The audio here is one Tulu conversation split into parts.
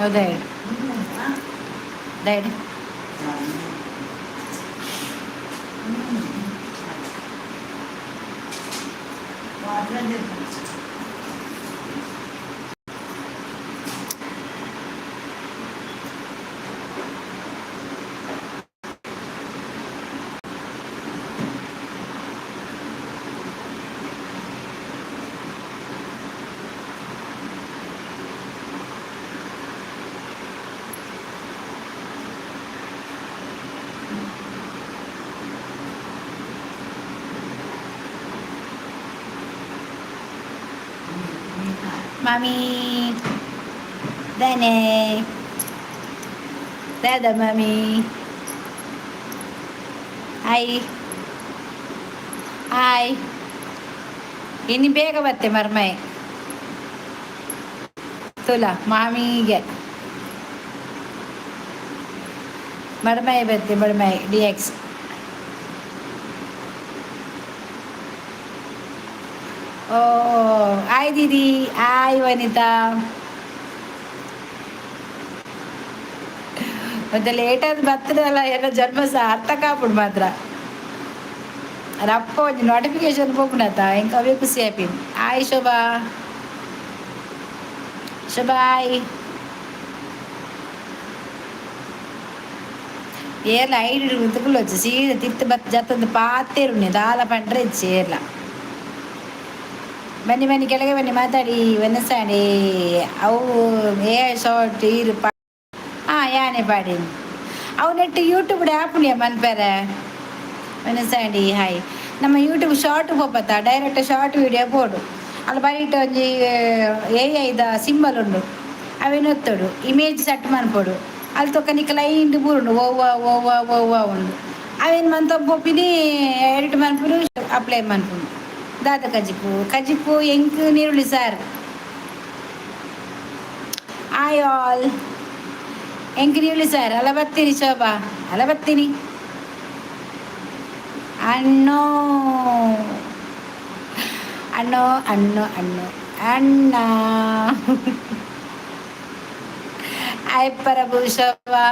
ಹೌದಾ? ದಾಯೆ? ಮಾಮಿ ದಾನೆ ದಾದಾ ಮಾಮಿ? Hi hi. ಇನ್ನು ಬೇಗ ಬತ್ತೆ ಮರ್ಮೈ ತುಲಾ ಮಾಮಿಗೆ. ಮರ್ಮೈ ಬತ್ತೆ, ಮರ್ಮೈ ಡಿ ಎಕ್ಸ್. ಓ, ಹಾಯ್ ದೀದಿ, ಹಾಯ್ ವನಿತಾ. ಮತ್ತೆ ಲೇಟಾದ ಬರ್ತದಲ್ಲ, ಎಲ್ಲ ಜನ್ಮ ಸಾರ್ಥಕ ಆಪುಂಡು ಮಾತ್ರ. ರಪ್ಪ ಒಂಜಿ ನೋಟಿಫಿಕೇಶನ್ ಪೋಪುಂಡತ್ತ, ಎಂಕ್ ಅವೇ ಖುಷಿ ಆಪಿನ್. ಹಾಯ್ ಶೋಭಾ, ಶೋಭಾ ಹಾಯ್. ಏರ್ಲ ಐಡಿ ತುಕುಲೊಚ್ಚು ಸೀದಾ ತಿತ್ತು ಬತ್ ಜತ್ತೊಂದು ಪಾತೆರುನೆ ದಾಲ ಪಂಡ್ರೆ ಇಜ್ಜಿ ಏರ್ಲ. ಬನ್ನಿ ಬನ್ನಿ, ಕೆಳಗೆ ಬನ್ನಿ, ಮಾತಾಡಿ. ವೆನಸಾಡಿ ಅವು ಏ ಶಾರ್ಟ್ ಈರು ಪಾ. ಹಾಂ, ಯಾನೆ ಪಾಡಿ ಅವು ನೆಟ್ ಯೂಟ್ಯೂಬ್ ಆ್ಯಪ್ ಮನ್ಪೆರೆ. ವೆನಸಾಡಿ ಹಾಯ್. ನಮ್ಮ ಯೂಟ್ಯೂಬ್ ಶಾರ್ಟ್ ಪೋಪತ್ತ, ಡೈರೆಕ್ಟ್ ಶಾರ್ಟ್ ವೀಡಿಯೋ ಬೋಡು. ಅಲ್ಲಿ ಬರೀಟ್ ಒಂಜಿ ಎ ಐದ ಸಿಂಬಲ್ ಉಂಡು, ಅವೇನು ಒತ್ತೊಡು, ಇಮೇಜ್ ಸೆಟ್ ಮನ್ಪೊಡು. ಅಲ್ಲಿ ತೊಕ್ಕ ನಿಕ್ಕ ಲೈನ್ ಬೂರುಂಡು, ಓವ್ವ ಓವ್ವ ಓವ್ವ ಉಂಡು. ಅವೇನು ಮಂತ ಪೋಪಿನಿ, ಎಡಿಟ್ ಮನ್ಪುನು, ಅಪ್ಲೈ ಮನ್ಪುನು. ದಾದ ಕಜಿಪು? ಕಜಿಪು ಎಂಕ್ ನೀರುಳ್ಳಿ ಸಾರ್. ಹಾಯ್ ಆಲ್. ಎಂಕ್ ನೀರುಳ್ಳಿ ಸಾರ್. ಅಲ್ಲ ಬತ್ತೀನಿ ಶೋಭಾ, ಅಲ್ಲ ಬತ್ತೀನಿ. ಅಣ್ಣೋ ಅಣ್ಣೋ ಅಣ್ಣೋ ಅಣ್ಣೋ ಅಣ್ಣ. ಹಾಯ್ ಪರಬು. ಶೋಭಾ,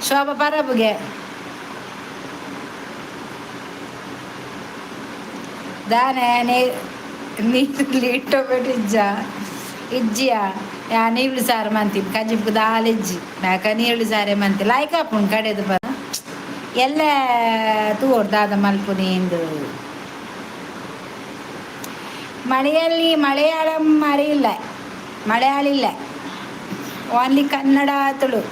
ಶೋಭಾ ಪರಬುಗೆ. ದಾನೆ ನೀರುಳ್ಳಿ ಟೊಮೆಟೊ ಇಜ್ಜ ಇಜ್ಜಿಯಾ? ಯಾ ನೀರುಳ್ಳಿ ಸಾರು ಮಂತೀನಿ, ಕಜಿಪು ದಾಲ್ ಇಜ್ಜಿ. ನಾಕ ನೀರುಳ್ಳಿ ಸಾರೇ ಮಂತಿ. ಲಾಯ್ಕ್ ಆಪುಂಡು ಕಡೆದು ಪರ ಎಲ್ಲ ತೂವೊಡು ದಾದ ಮಲ್ಪುನಿ ಇಂದು. ಮಳೆಯಲ್ಲಿ ಮಲಯಾಳಂ ಅರಿಯಿಲ್ಲ, ಮಲಯಾಳಿಲ್ಲ, ಓನ್ಲಿ ಕನ್ನಡ, ತುಳು.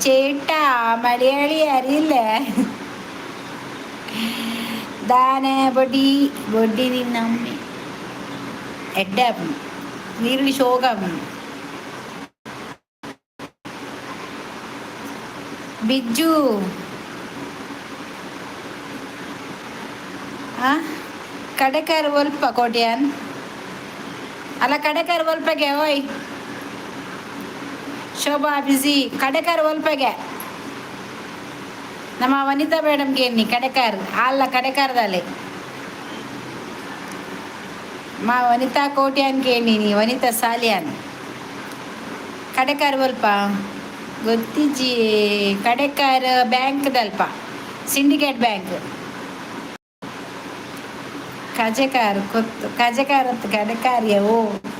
ചേട്ടാ, മലയാളി അറിയില്ല. ದಾನೆ ಬೊಡಿ ಬೊಡ್ಡಿ ನಿನ್ನಮ್ಮೆ. ಎಡ್ಡೆ ಆಪುಂಡು ನೀರುಳ್ಳಿ, ಶೋಕ ಆಪುಂಡು. ಬಿಜ್ಜು ಆ ಕಡೆಕಾರ್ ಒಲ್ಪ ಕೋಟ್ಯಾನ್ ಅಲ್ಲ, ಕಡೆಕಾರ್ ಒಲ್ಪಗೆ. ಓಯ್ ಶೋಭಾ ಬಿಸಿ. ಕಡೆಕಾರ್ ಒಲ್ಪಗೆ? ನಮ್ಮ ವನಿತಾ ಮೇಡಮ್ಗೆ ಎನ್ನಿ ಕಡೆಕಾರ್ ಅಲ್ಲ, ಕಡೆಕಾರದಲ್ಲಿ ಮಾ ವನಿತಾ ಕೋಟ್ಯಾನ್ಗೆ ಎನ್ನಿ ನೀ. ವನಿತಾ ಸಾಲಿಯಾನ್ ಕಡೆಕಾರ್ ಒಲ್ಪ ಗೊತ್ತಿಜ್ಜಿ. ಕಡೆಕಾರ್ ಬ್ಯಾಂಕ್ದಲ್ಪ, ಸಿಂಡಿಕೇಟ್ ಬ್ಯಾಂಕ್. ಕಜೆಕಾರ್ ಕೊತ್ತು, ಕಜೆಕಾರ್ ಅಂತ ಕಡೆಕಾರ್ಯ. ಓ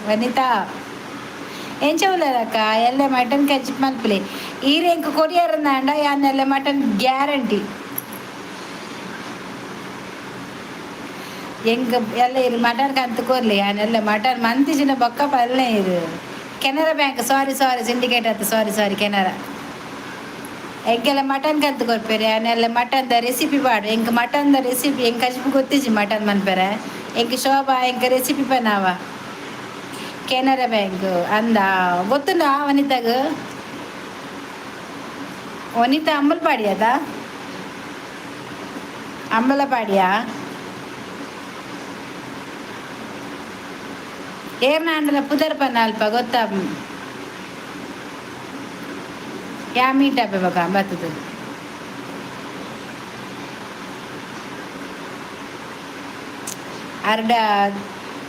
ವನಿತಾ, ಎಂಚ ಉಲ್ಲರಕ್ಕ? ಎಲ್ಲ ಮಟನ್ ಕಜಿಪ್ ಮಲ್ಪಲೆ. ಈರೆಂಕ್ ಕೊರಿಯರ್ ಅಂಡ ಯಾನೆಲ್ಲ ಮಟನ್ ಗ್ಯಾರಂಟಿ. ಎಂಕ್ ಎಲ್ಲ ಇರು ಮಟನ್ ಕಂತು ಕೊರ್ಲಿ. ಯಾನೆಲ್ಲ ಮಟನ್ ಮಂತಿಜಿನ ಬೊಕ್ಕ ಪಲ್ಲೆ ಇರು. ಕೆನರಾ ಬ್ಯಾಂಕ್, ಸಾರಿ ಸಾರಿ, ಸಿಂಡಿಕೇಟ್ ಅತ್ತ, ಸಾರಿ ಸಾರಿ, ಕೆನರಾ. ಎಂಕೆಲ್ಲ ಮಟನ್ ಕಂತು ಕೊರ್ಪೇರೆ. ಯಾನೆಲ್ಲ ಮಟನ್ the recipe ಪಾಡು. ಎಂಕ್ ಮಟನ್ the recipe, ಎಂಕ್ ಕಜಿಪು ಗೊತ್ತಿಜ್ಜಿ ಮಟನ್ ಮನ್ಪೆರೆ. ಎಂಕ್ ಶೋಭಾ, ಎಂಕ್ ರೆಸಿಪಿ ಪನಾವ. ಕೆನರಾ ಬ್ಯಾಂಕ್ ಅಂದ ಗೊತ್ತುಂಡ ವನಿತಾಗ? ವನಿತಾ ಅಂಬಲ್ಪಾಡಿ ಅದ, ಅಂಬಲಪಾಡಿಯಾ? ಏರ್ನಾಂಡಲ ಪುದರ್ ಪನ್ನ ಅಲ್ಪ ಗೊತ್ತಾ? ಯಾ ಮೀಟ್ ಆಪೆ ಬೊಕ ಬತ್ತದು. ಅರ್ಧ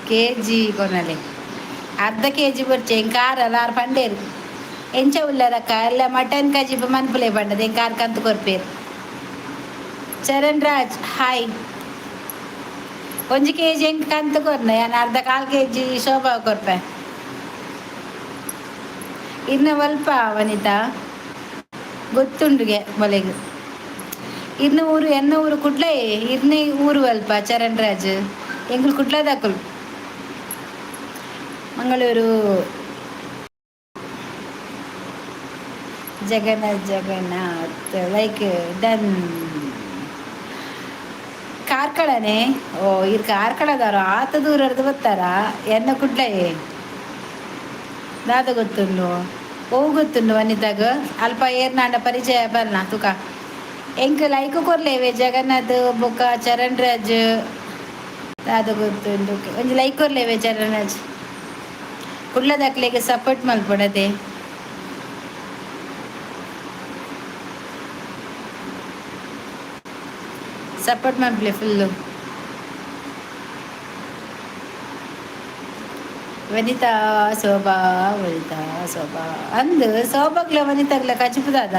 ಕೆ ಜಿ ಕೊನಲೆ. ಅರ್ಧ ಕೆಜಿ ಬೊರ್ಚಿ ಎಂಕ್ ಆರಲ್ಲ ಆರು ಪಂಡೇರು. ಎಂಚ ಉಲ್ಲರಕ್ಕ? ಎಲ್ಲ ಮಟನ್ ಕಜಿಪು ಮನ್ಪುಲೆ ಪಂಡದ ಎಂಕ್ ಆರ್ ಕಂತು ಕೊರ್ಪೇರು. ಚರಣ್ ರಾಜ್, ಹಾಯ್. 1 ಕೆಜಿ ಎಂಕ್ ಕಂತು ಕೊರ್ನ, ಯಾನ್ ಅರ್ಧ ಕಾಲ್ ಕೆಜಿ ಶೋಭಾ ಕೊರ್ಪೆ. ಇನ್ನ ಒಲ್ಪ ವನಿತಾ ಗೊತ್ತುಂಡುಗೆ ಮೊಲೆಗ್. ಇರ್ನ ಊರು? ಎನ್ನ ಊರು ಕುಡ್ಲ. ಇರ್ನ ಊರು ಅಲ್ಪ ಚರಣ್ ರಾಜ್? ಎಂಕುಲು ಕುಡ್ಲದಕುಲು. ಮಂಗಳೂರು. Jagannath, Jagannath, like done. ಕಾರ್ಕಳನೆ. ಓ, ಇರ್ ಕಾರ್ಕಳದವರು ಆತ ದೂರರ್ದು ಬರ್ತಾರ. ಎನ್ನ ಕುಡ್ಲ. ದಾದ ಗೊತ್ತುಂಡು? ಓ, ಗೊತ್ತುಂಡು ವನಿತಾಗ. ಅಲ್ಪ ಏರ್ನಾಂಡ ಪರಿಚಯ ಬರ್ನ ತುಕ. ಎಂಕ್ ಲೈಕ್ ಕೊರ್ಲೇವೆ ಜಗನ್ನಾಥ್ ಬೊಕ್ಕ ಚರಣ್ ರಾಜ್. ದಾದ ಗೊತ್ತುಂಡು? ಒಂಜಿ ಲೈಕ್ ಕೊರ್ಲೇವೆ ಚರಣ್ ರಾಜ್. ಕುಡ್ಲದಕ್ಲೆಗ್ ಸಪೋರ್ಟ್ ಮಲ್ಪಡದೆ. ಸಪೋರ್ಟ್ ಮಲ್ಪಲೆ ಫುಲ್ಲು. ವನಿತಾ, ಶೋಭಾ, ವನಿತಾ, ಶೋಭಾ ಅಂದು ಶೋಭಾಗ್ಲ ವನಿತಾಗ್ಲ ಕಜಿಪುದಾದ?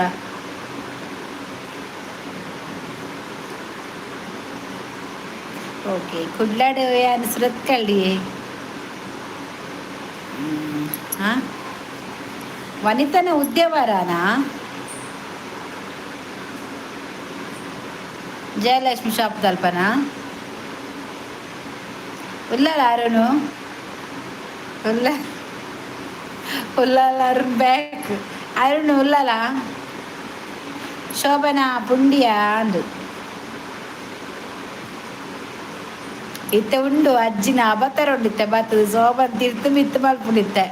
ಓಕೆ, ಕುಡ್ಲಾಡ್ ಯಾನ್ ಸುರತ್ಕಳ್ಳಿ. ಹಾಂ, ವನಿತನ ಉದ್ಯವರನಾ? ಜಯಲಕ್ಷ್ಮಿ ಶಾಪ್ ತಲ್ಪನ ಉಳ್ಳಾಲ ಅರುಣು. ಉಲ್ಲ ಉಲ್ಲಾಲ ಅರುಣ್ ಬ್ಯಾಕ್. ಅರುಣ್ ಉಲ್ಲಾಲ. ಶೋಭನಾ ಪುಂಡಿಯ ಅಂದು. ಇತ್ತೆ ಉಂಡು ಅಜ್ಜಿನ ಅಬತರ ಉಂಡಿತ್ತೆ ಬತ್ತದ ಶೋಭನ್ ತಿರ್ತು ಮಿತ್ತು ಮಲ್ಪುಂಡಿತ್ತೆ.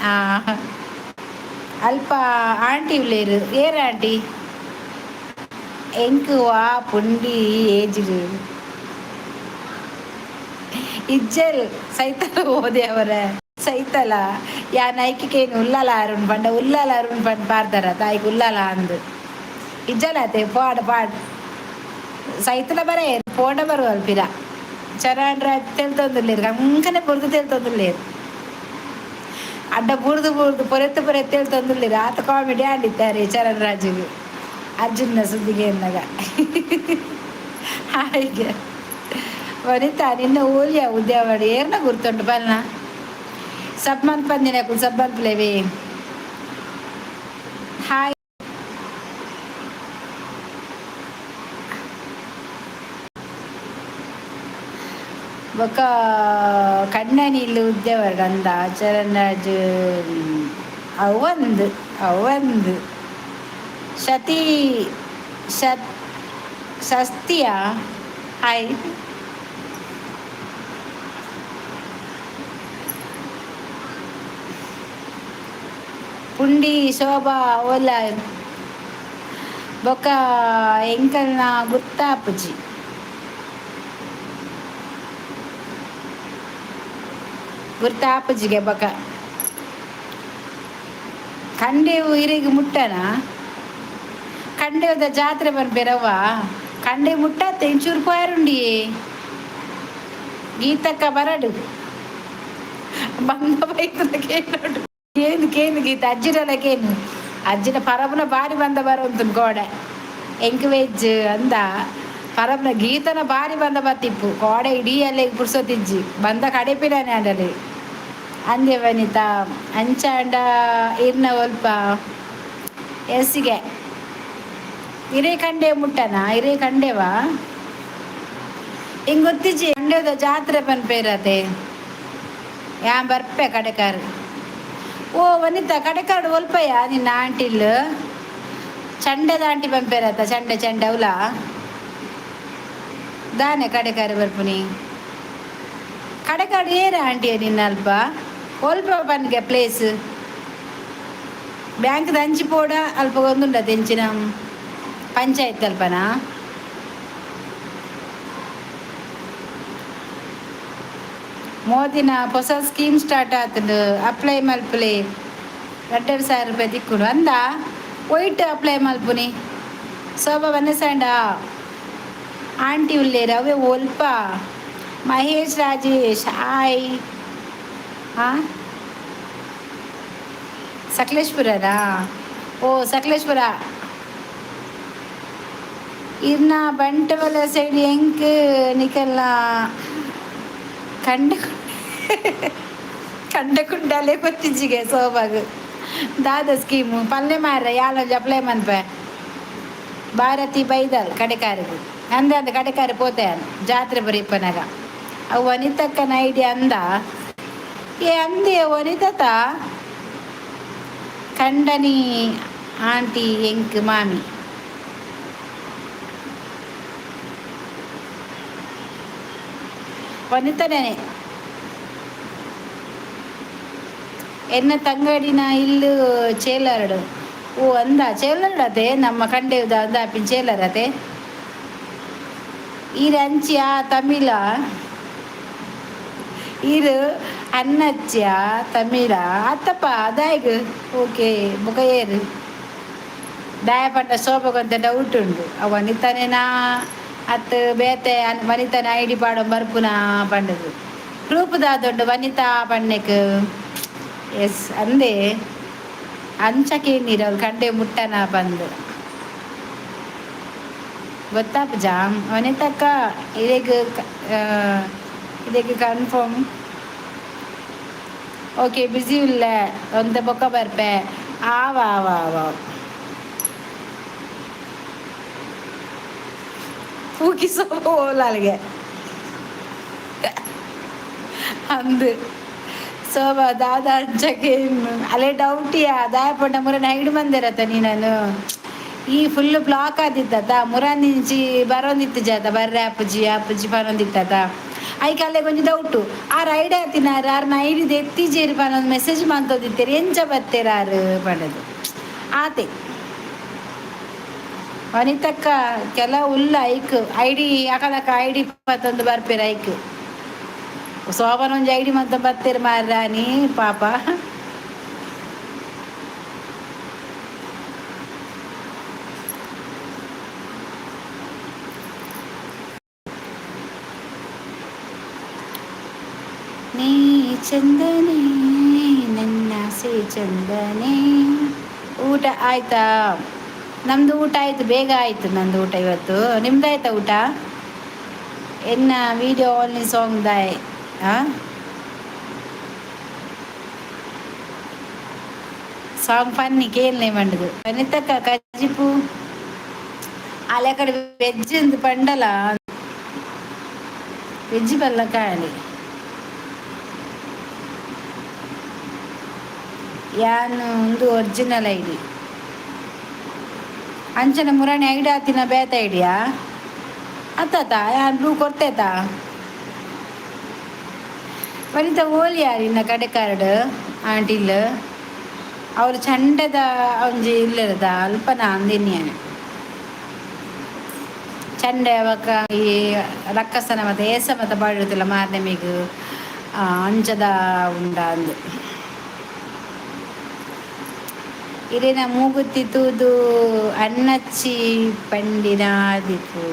ಆ ಅಲ್ಪ ಆಂಟಿ ಉಲ್ಲೇರು. ಏರ್ ಆಂಟಿ? ಎಂಕ್ ವಾ ಪುಂಡಿ ಏಜ್ಡ್ ಇಜ್ಜೆರ್. ಸೈತಲ ಓದೆ ಅವರ ಸೈತಲ. ಯಾ ನೈಕಿಕೇನು ಉಲ್ಲಾಲ ಅರುಣ್ ಪಂಡ ಉಲ್ಲಾಲ ಅರುಣ್ ಪಂಡ್ ಪಾರ್ದರ ತಾಯಿಗೆ ಉಲ್ಲಾಲ ಅಂದು. ಇಜ್ಜಲಾತೆ ಪಾಡ್ ಪಾಡ್ ಸೈತಲ ಬರ ಪೋಂಡ ಬರುವಲ್ ಪಿರ. ಚರಣ್ ತೆಲ್ತೊಂದುಲ್ಲೇರು ಕಂಕನೆ ಬುರ್ದು ತೆಲ್ತೊಂದುಲ್ಲೇರು. ಅಡ್ಡ ಬುರ್ದು ಬುರ್ದು ಪೊರೆತ್ತು ಪೊರೆತ್ತು ತೆಲ್ತೊಂದುಲ್ಲೇರು. ಆತ ಕಾಮಿಡಿ ಆಂಡಿತ್ತಾರೆ ಚರಣ್ ರಾಜುಗೆ ಅರ್ಜುನ ಸುದ್ದಿಗೆ ಎನ್ನಗ. ಹಾಗೆ ವನಿತಾ, ನಿನ್ನ ಓಲಿಯ ಉದ್ಯಾವಡಿ ಏರ್ನ ಗುರ್ತುಂಡು ಪನ್ನ. ಸಬ್ಮನ್ ಪಂದಿನಕುಲು ಸಬ್ಬನ್ ಪ್ಲೇವೆ. ಹಾಯ್. ಬೊಕ್ಕ ಕಣ್ಣನೀಲು ಉದ್ಯವರ್ಡ್ ಅಂದ ಚರಣ್ ರಾಜ್. ಅವಂದು ಅವಂದು ಶತಿ ಶತ್ ಶಸ್ತಿಯ. ಹಾಯ್. ಪುಂಡಿ ಶೋಭಾ ಓಲ. ಬೊಕ್ಕ ಎಂಕಲ್ನ ಗುರ್ತಾಪುಜಿ. ಗುರ್ತಾಪುಜಿಗೆ ಬೊಕ್ಕ ಕಂಡೇವು ಇರೆಗ್ ಮುಟ್ಟನ? ಕಂಡೇವುದ ಜಾತ್ರೆ ಪನ್ಪೆರವ್ವ. ಕಂಡೆ ಮುಟ್ಟತ್ತೆ ಇಂಚೂರು ಪೋಯರುಂಡಿ. ಗೀತಕ್ಕ ಬರಡು ಬಂದ ಬೈತದ ಕೇನೋಡು. ಕೇನು ಕೇನು ಗೀತ ಅಜ್ಜಿರಲ ಕೇನು. ಅಜ್ಜಿನ ಪರಬನ ಬಾರಿ ಬಂದ ಬರುವಂತುನ್ ಗೋಡೆ ಎಂಕ್ ವೆಜ್ ಅಂದ. ಪರಬನ ಗೀತನ ಬಾರಿ ಬಂದ ಬತ್ತಿಪ್ಪು ಕೋಡೆ ಇಡೀ ಅಲ್ಲೇ ಪುರ್ಸೊತ್ತಿಜ್ಜಿ ಬಂದ ಕಡೆಪಿನಾನೆ ಅಂಡಲಿ ಅಂದೆ. ವನಿತಾ, ಅಂಚಾಂಡ ಇರ್ನ ಒಲ್ಪ ಎಸ್ಸಿಗೆ ಇರೇ ಕಂಡೆ ಮುಟ್ಟನ? ಇರೇ ಕಂಡೆವಾ? ಹಿಂಗ್ ಗೊತ್ತಿಜ್ಜಿ. ಕಂಡೇದ ಜಾತ್ರೆ ಪನ್ಪೇರತೆ. ಯಾನ್ ಬರ್ಪೆ ಕಡೆಕಾರ್. ಓ ವನಿತಾ, ಕಡೆಕಾರ್ಡ್ ಒಲ್ಪಯ್ಯ ನಿನ್ನ ಆಂಟಿಲ್? ಚಂಡೆದ ಆಂಟಿ ಪನ್ಪೇರತ್ತ. ಚಂಡೆ ಚಂಡೆ ಅವಲ ದಾನೆ ಕಡೆಕಾರ್ ಬರ್ಪುನಿ? ಕಡೆಕಾಡು ಏರ ಆಂಟಿಯ ನಿನ್ನ ಅಲ್ಪ? ಒಲ್ಪ ಪನ್ಗೆ ಪ್ಲೇಸ್? ಬ್ಯಾಂಕ್ ದಂಚಿ ಪೋಡ ಅಲ್ಪ ಒಂದುಂಡ ತೆಂಚಿನ ಪಂಚಾಯತ್ ಅಲ್ಪನಾ? ಮೋದಿನ ಹೊಸ ಸ್ಕೀಮ್ ಸ್ಟಾರ್ಟ್ ಆತುಂಡು, ಅಪ್ಲೈ ಮಲ್ಪುಲೆ. 2500 ರೂಪಾಯಿ ತಿಕ್ಕುಂಡು ಅಂದ. ಒಯ್ಟ್ ಅಪ್ಲೈ ಮಲ್ಪುನಿ ಶೋಭಾ ವನಸಂಡ? ಆಂಟಿ ಉಲ್ಲೇರು ಅವೇ ಒಲ್ಪ. ಮಹೇಶ್ ರಾಜೇಶ್, ಹಾಯ್. ಹಾಂ. ಸಕಲೇಶ್ಪುರನಾ? ಓ, ಸಕಲೇಶ್ಪುರ. ಇರ್ನ ಬಂಟವಲ ಸೈಡ್ ಎಂಕ್ ನಿಕಲ್ನ ಕಂಡ ಕಂಡ ಕುಂಡಾಲೆ ಗೊತ್ತಿಜ್ಜಿಗೆ. ಸೋಬಾಗ್ ದಾದ ಸ್ಕೀಮು ಪಲ್ಲೆ ಮಾರ ಯಾಲೊಂಜಿ ಅಪ್ಲೈ ಮನ್ಪೆ. ಭಾರತಿ ಬೈದಲ್ ಕಡೆಕಾರಿಗೆ ಅಂದೆ ಅಂದ ಕಡೆಕಾರಿ ಪೋತೆ ಜಾತ್ರೆ ಬರೀಪನಾಗ. ಅವು ವನಿತಕ್ಕನ ಐಡಿಯಾ ಅಂದ. ಏ, ಅಂದೆ ವನಿತತ ಕಂಡನಿ ಆಂಟಿ ಎಂಕ್ ಮಾಮಿ. ವನಿತನೇ ಎನ್ನ ತಂಗಡಿನ ಇಲ್ಲು ಚೇಲರಡು. ಓ, ಅಂದ ಚೇಲರಡತೆ ನಮ್ಮ ಕಂಡೇವ್ದ ಅಂದ ಅಪ್ಪಿನ ಚೇಲರತೆ. ಈರ್ ಅಂಚಿಯ ತಮಿಳ? ಈರು ಅಣ್ಣಚ್ಚಿಯ ತಮಿಳ ಅತ್ತಪ್ಪ ಅದಾಯ್ಗ್. ಓಕೆ, ಬೊಕ ಏರು ದಾಯ ಪಂಡ ಶೋಭಗೊಂತ ಡೌಟ್ ಉಂಡು. ಅವ ವನಿತನೇನಾ ಅತ್ತು ಬೇತೆ ವನಿತನ ಐಡಿ ಪಾಡೊ ಬರ್ಪುನ ಪಂಡದು ಪ್ರೂಫ್ ದಾದುಂಡು ವನಿತಾ ಪಣ್ಣೆಕ್. ಎಸ್, ಅಂದೆ ಅಂಚ ಕೇಂದಿರ ಅವ್ರು ಕಂಡೆ ಮುಟ್ಟನ ಬಂದು ಗೊತ್ತಾಪುಜ ವನಿತಕ್ಕ. ಇದಕ್ಕೆ ಇದಕ್ಕೆ ಕನ್ಫರ್ಮ್. ಓಕೆ, ಬಿಸಿ ಇಲ್ಲ ಒಂತೆ ಬೊಕ್ಕ ಬರ್ಪೆ. ಆವ ಆವ ಆವ. ಪೂಕಿ ಸೋಪ ಓಲಾಲ್ಗೆ ಅಂದು ಸೋಬ ದಾದ ಅಂಚಕ್ಕೆ ಅಲ್ಲೇ ಡೌಟಿಯಾ. ದಾಯ ಪಂಡ ಮುರ ಹೈಡ್ ಬಂದಿರತ್ತ ನೀನನು. ಈ ಫುಲ್ ಬ್ಲಾಕ್ ಆದಿತ್ತತ. ಮುರಾನಿಂಚಿ ಬರೋಂದಿತ್ತು ಜಾತ ಬರ್ರೆ ಅಪ್ಪುಜಿ ಅಪ್ಪುಜಿ ಬರೋಂದಿತ್ತತ. ಐಕ್ ಅಲ್ಲೇ ಕೊಂಚ ಡೌಟು. ಆರ್ ಐಡಿ ಆತಿನಾರು ಆರ್ನ ಐಡಿ ಎತ್ತಿಜೇರಿ ಪನ್ನೊಂದು ಮೆಸೇಜ್ ಮಂತೊಂದಿತ್ತೇರಿ. ಎಂಚ ಬತ್ತೇರ ಆರು ಪಂಡದು ಆತೆ. ವನಿತಕ್ಕ ಕೆಲವು ಉಲ್ಲ ಐಕ್ ಐಡಿ ಅಕಲಕ ಐಡಿ ಪತ್ತೊಂದು ಬರ್ಪೇರ. ಐಕ್ ಸೋಬನ ಒಂಜಿ ಐಡಿ ಮಂತ ಬತ್ತೇರು ಮಾರ್ರಾನಿ ಪಾಪ. ನೀ ಚಂದನೆ, ನನ್ನಾಸೆ ಚಂದನೆ. ಊಟ ಆಯ್ತಾ? ನಮ್ಮದು ಊಟ ಆಯಿತು, ಬೇಗ ಆಯಿತು ನಂದು ಊಟ ಇವತ್ತು. ನಿಮ್ದಾಯ್ತಾ ಊಟ? ಎನ್ನ ವಿಡಿಯೋ ಓನ್ಲಿ ಸಾಂಗ್ ದಾಯ್? ಹಾಂ, ಸಾಂಗ್ ಫನ್ನಿ ಕೇಳನೆ ಮಂಡದು. ವನಿತಕ್ಕ, ಕಜಿಪು ಅಲೆ ಕಡೆ ವೆಜ್ ಅಂದ್ ಪಂಡಲ ವೆಜ್ ಬಲ್ಲ ಕಾಣಿ. ಯಾನ್ ಒಂದು ಒರಿಜಿನಲ್ ಐಡಿ ಅಂಚನೆ ಮುರಾಣಿ ಐಡಿ ಆತಿನ ಬೇತ ಐಡಿಯಾ ಅತ್ತಾತ ಯಾನ್ ಬ್ಲೂ ಕೊರ್ತೇತ. ವನಿತ ಓಲಿ ಇನ್ನ ಕಡೆಕಾರ್ಡ್ ಆಂಟಿಲ್ ಅವ್ರು ಚಂಡದ ಒಂಜಿ ಇಲ್ಲದ ಅಲ್ಪನ ಅಂದಿನಿ. ಚಂಡೆ ಬೊಕ್ಕ ಈ ರಕ್ಕಸನ ಮತ್ತೆ ಏಸ ಮತ್ತೆ ಬಾಡಿರುತ್ತಿಲ್ಲ ಮಾರ್ನೆಮಿಗ್ ಅಂಚದ ಉಂಡ ಅಂದು. ಇರೇನ ಮೂಗುತಿ ತೂದು ಅಣ್ಣಚ್ಚಿ ಪಂಡಿನ ಆದಿಪ್ಪು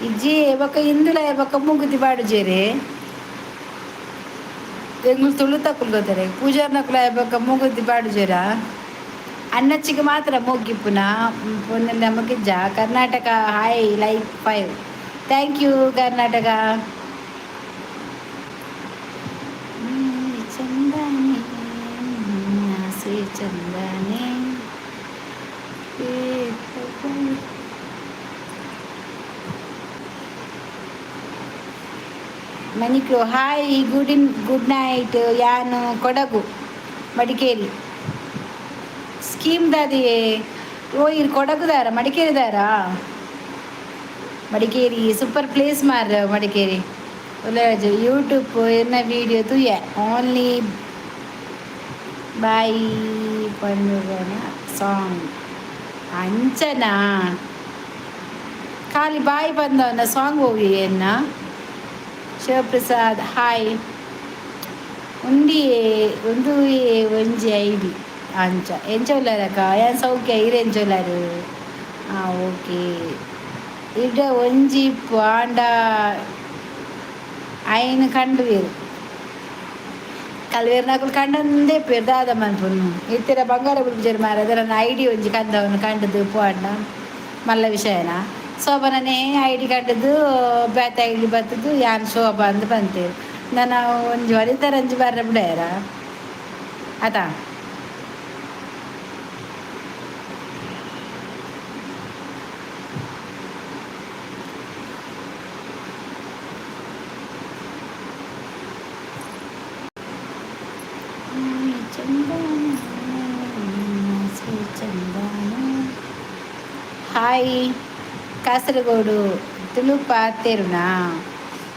ಇಜ್ಜಿ. ಬೊಕ್ಕ ಇಂದುಲ ಬೊಕ್ಕ ಮೂಗುತಿ ಪಾಡುಜೇರೆ. ಎಂಗುಲು ತುಳುತಕುಲು ಗೊತ್ತಾರೆ ಪೂಜಾರ್ನಕುಲು ಬೊಕ್ಕ ಮೂಗುತಿ ಪಾಡುಜೇರ. ಅಣ್ಣಚ್ಚಿಗೆ ಮಾತ್ರ ಮೂಗಿಪ್ಪುನ ಪೊನ್ನೆಲ್ಲ ನಮಗಿಜ್ಜ. Karnataka hi, like 5, thank you Karnataka. ಚಂದನೆ ಆಸೆ ಚಂದನೆ. ಮನಿಕ್ಲು hi, good in good night. ಯಾನು ಕೊಡಗು ಮಡಿಕೇರಿ ಸ್ಕೀಮ್ ದಾದಿ. ಓ, ಇರ್ ಕೊಡಗುದಾರ ಮಡಿಕೇರಿದಾರಾ? ಮಡಿಕೇರಿ ಸೂಪರ್ ಪ್ಲೇಸ್ ಮಾರ್. ಮಡಿಕೇರಿ ಯೂಟ್ಯೂಬ್ ಎನ್ನ ವಿಡಿಯೋ ತೂಯೆ. ಓನ್ಲಿ ಬಾಯ್ ಪನ್ನುಗನ ಸಾಂಗ್ ಅಂಚನಾ? ಖಾಲಿ ಬಾಯಿ ಬಂದವನ ಸಾಂಗ್ ಹೋಗಿ ಎನ್ನ. ಶಿವಪ್ರಸಾದ್ ಹಾಯ್. ಉಂದಿಯೇ ಒಂದು ಒಂಜಿ ಐಡಿ ಅಂಚ. ಎಂಚ ಉಲ್ಲರಕ್ಕ? ಯಾನ್ ಸೌಖ್ಯ. ಈರ್ ಎಂಚ ಉಲ್ಲರು? ಹಾಂ, ಓಕೆ. ಇಡ ಒಂಜಿ ಪಾಂಡ ಐನ್ ಕಂಡುವೀರು. ಕಲ್ವೇರ್ನಕುಲು ಕಂಡಂದೇ ಪೇರ್ ದಾದ ಮನ್ಪುನು ಇತ್ತಿರ ಬಂಗಾರ ಬುಡ್ಪುಜೆರ್ ಮಾರ್ರೆ ನನ್ನ ಐಡಿ ಒಂಜಿ ಕಂದವನು ಕಂಡದು ಪೋಂಡ ಮಲ್ಲ ವಿಷಯನ. ಶೋಭನನೇ ಐಡಿ ಕಂಡದು ಬೇತೆ ಐಡಿ ಬತ್ತದು ಯಾನ್ ಶೋಭಾ ಅಂದ್ ಪಂತೇರ್. ನನ ಒಂಜಿ ಒರಿತರಂಜಿ ಬರ್ರೆ ಬುಡಯೆರ ಅತಾ. ಹಾಯ್, ಕಾಸರಗೋಡು ತುಳು ಪಾತೆರುನಾ?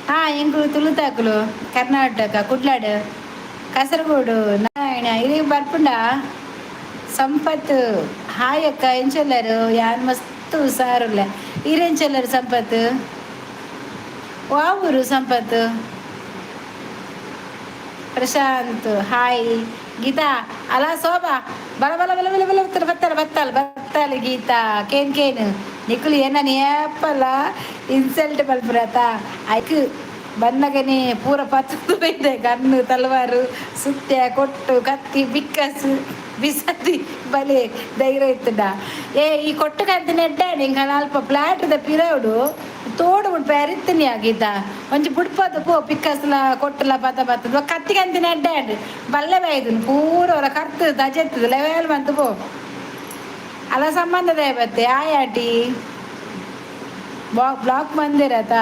ಹಾಂ, ಎಂಕುಲು ತುಳುತಾಕುಲು. ಕರ್ನಾಟಕ, ಕುಡ್ಲಾಡ್, ಕಾಸರಗೋಡು. ನಾರಾಯಣ ಇರೆಗ್ ಬರ್ಪುಂಡ? ಸಂಪತ್, ಹಾಯ್ ಅಕ್ಕ, ಎಂಚೊಲ್ಲರು? ಯಾನ್ ಮಸ್ತ್ ಹುಷಾರುಲ್ಲೆ. ಈರ್ ಎಂಚೊಲ್ಲರು ಸಂಪತ್? ವಾ ಊರು ಸಂಪತ್? ಪ್ರಶಾಂತ್, ಹಾಯ್. ಗೀತಾ ಅಲಾ ಶೋಭಾ, ಬಲ ಬಲ ಬಲ ಬಲ ಬಲ ಬತ್ತಲ ಬತ್ತಲ್ ಬತ್ತಲ್. ಗೀತಾ, ಕೇನ್ ಕೇನ್, ನಿಕುಲು ಎನ್ನನ್ ಏಪಲ ಇನ್ಸಲ್ಟ್ ಮಲ್ಪುರತ. ಐಕ್ ಬನ್ನಗನೆ ಪೂರ ಪತ್ತೊಂದು ಬೈದೆ. ಗನ್ನು, ತಲ್ವಾರು, ಸುತ್ಯ, ಕೊಟ್ಟು, ಕತ್ತಿ, ಬಿಕ್ಕಸ್, ಬಿಸತಿ. ಬಲೆ ಧೈರ್ಯ ಇತ್ತುಂಡ. ಏ, ಈ ಕೊಟ್ಟು ಕತ್ತಿ ನೆಡ್ಡಾಂಡ್. ಎಂಕಲ್ನ ಅಲ್ಪ ಪ್ಲಾಟ್ದ ಪಿರವುಡು ತೋಡು ಬುಡ್ಪ ಇತ್ತಿನಿ. ಗೀತಾ, ಒಂಜಿ ಬುಡ್ಪದ ಪೋ. ಪಿಕ್ಕಸ್ಲ ಕೊಟ್ಟುಲ ಪತ ಬತ್ತದ. ಕತ್ತಿ ಕಂತಿನ ಎಡ್ಡೆ. ಬಲ್ಲೆ ಬೈದುನು ಪೂರ ಒರ ಕರ್ತು ತಜೆತ್ತದ ಲೆವೆಲ್ ಮಂತ್ ಪೋ. ಅಲ ಸಂಬಂಧದ ಬತ್ತೆ. ಆಯಾಟಿ ಬ್ಲಾಕ್ ಮಂದಿರತ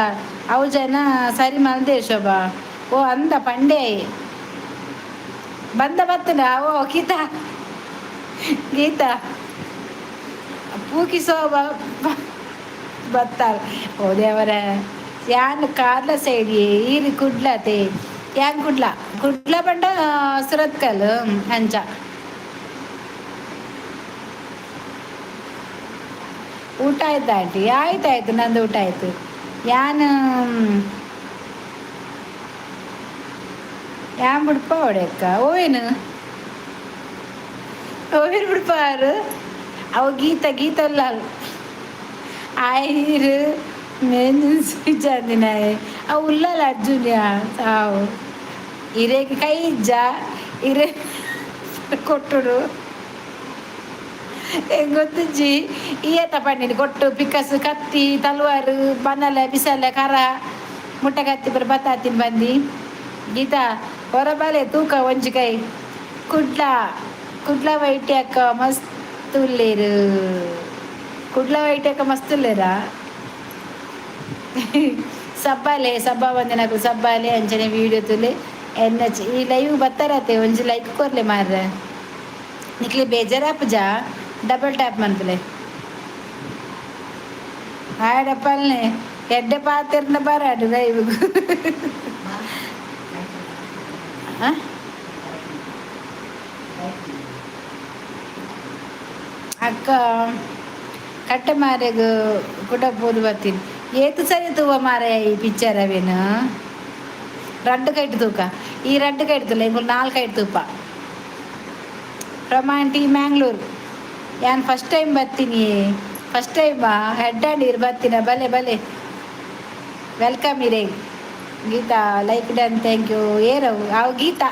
ಅವು ಜನ ಸರಿ ಮಲ್ದೆ ಶೋಭಾ. ಓ ಅಂದ ಪಂಡೆ ಬಂದ ಬತ್ತನ. ಓ ಗೀತಾ, ಗೀತಾ ಪೂಕಿ ಶೋಭಾ ಬತ್ತಾಲ್. ಓ ದೇವರ, ಯಾನ್ ಕಾರ್ಲ ಸೈಡ್, ಈರ್ ಕುಡ್ಲತೆ. ಯಾನ್ ಕುಡ್ಲ. ಕುಡ್ಲ ಪಂಡ ಸುರತ್ಕಲ್ ಅಂಚ. ಊಟ ಆಯ್ತಾ ಆಂಟಿ? ಆಯ್ತಾಯ್ತು, ನಂದು ಊಟ ಆಯ್ತು. ಯಾನ್ ಯಾನ್ ಬುಡ್ಪ ಹೊಡೆಯಕ್ಕ. ಓವೇನು ಓವೇನು ಬುಡ್ಪಾರು ಅವು? ಗೀತ, ಗೀತ ಉಲ್ಲಾಲ್ ಆಯಿರು ಮೇನ್. ಅವು ಉಲ್ಲಲ್ಲ ಅರ್ಜುನ್ಯ ಸಾವು. ಇರೆಗ್ ಕೈ ಇಜ್ಜ? ಇರೆ ಕೊಟ್ಟುಡು ಎಂಗ್ ಗೊತ್ತುಜ್ಜಿ. ಈಯತ್ತ ಪಂಡಿನಿ ಕೊಟ್ಟು, ಪಿಕ್ಕಸ್, ಕತ್ತಿ, ತಲ್ವಾರು, ಬನಲೆ, ಬಿಸಲೆ, ಕರ, ಮುಟ್ಟ ಕತ್ತಿ ಪೂರ ಬತ್ತಾತಿನ ಬಂದಿ. ಗೀತಾ, ಹೊರಬಾಲೆ ತೂಕ ಒಂಜಿ ಕೈ. ಕುಡ್ಲ, ಕುಡ್ಲ ವೈಟಿ ಅಕ್ಕ ಮಸ್ತ್ ಉಲ್ಲೇರು. ಕುಡ್ಲ ವೈಟಿ ಅಕ್ಕ ಮಸ್ತ್ ಉಲ್ಲೇರಾ? ಸಬ್ಬಾಲೆ, ಸಬ್ಬಾ ಬಂದಿನಕು ಸಬ್ಬಾಲೆ. ಅಂಚನೆ ವೀಡಿಯೋ ತುಲೆ. ಎನ್ ಎಚ್ ಈ ಲೈವ್ ಬತ್ತಾರತೆ, ಒಂಜಿ ಲೈಕ್ ಕೊರ್ಲೆ ಮಾರ್ರೆ. ನಿಕ್ಲೆ ಬೇಜಾರಾಪುಜ? Double tap ಮನ್ಪುಲೆ. ಆಯಡಪ್ಪಲ್ನೆ ಎಡ್ಡೆ ಪಾತೆರ್ನ ಬರಾಡು ಲೈವ್. ಅಕ್ಕ, ಕಟ್ಟೆ ಮಾರೆಗ್ ಕುಡ ಪೋದು ಬತ್ತೀನಿ. ಏತ್ ಸರಿ ತೂವ ಮಾರಾಯ ಈ ಪಿಕ್ಚರ್ ಅವೇನು? ರಡ್ಡು ಕೈಟ್ ತೂಕ. ಈ ರಡ್ಡು ಕೈಟ್ ತೂಲ, ಇಂಕುಲು ನಾಲ್ಕು ಕೈಟ್ ತೂಪ. ಪ್ರಮಾಂಟಿ ಮ್ಯಾಂಗ್ಳೂರ್. ಯಾನ್ ಫಸ್ಟ್ ಟೈಮ್ ಬರ್ತೀನಿ. ಫಸ್ಟ್ ಟೈಮಾ? ಹೆಡ್ ಆ್ಯಂಡ್ ಇರ್ ಬರ್ತೀನ. ಬಲೆ ಬಲೆ, welcome ಇರೇ. Geetha, like done, thank you. ಏರವು ಅವು? ಗೀತಾ,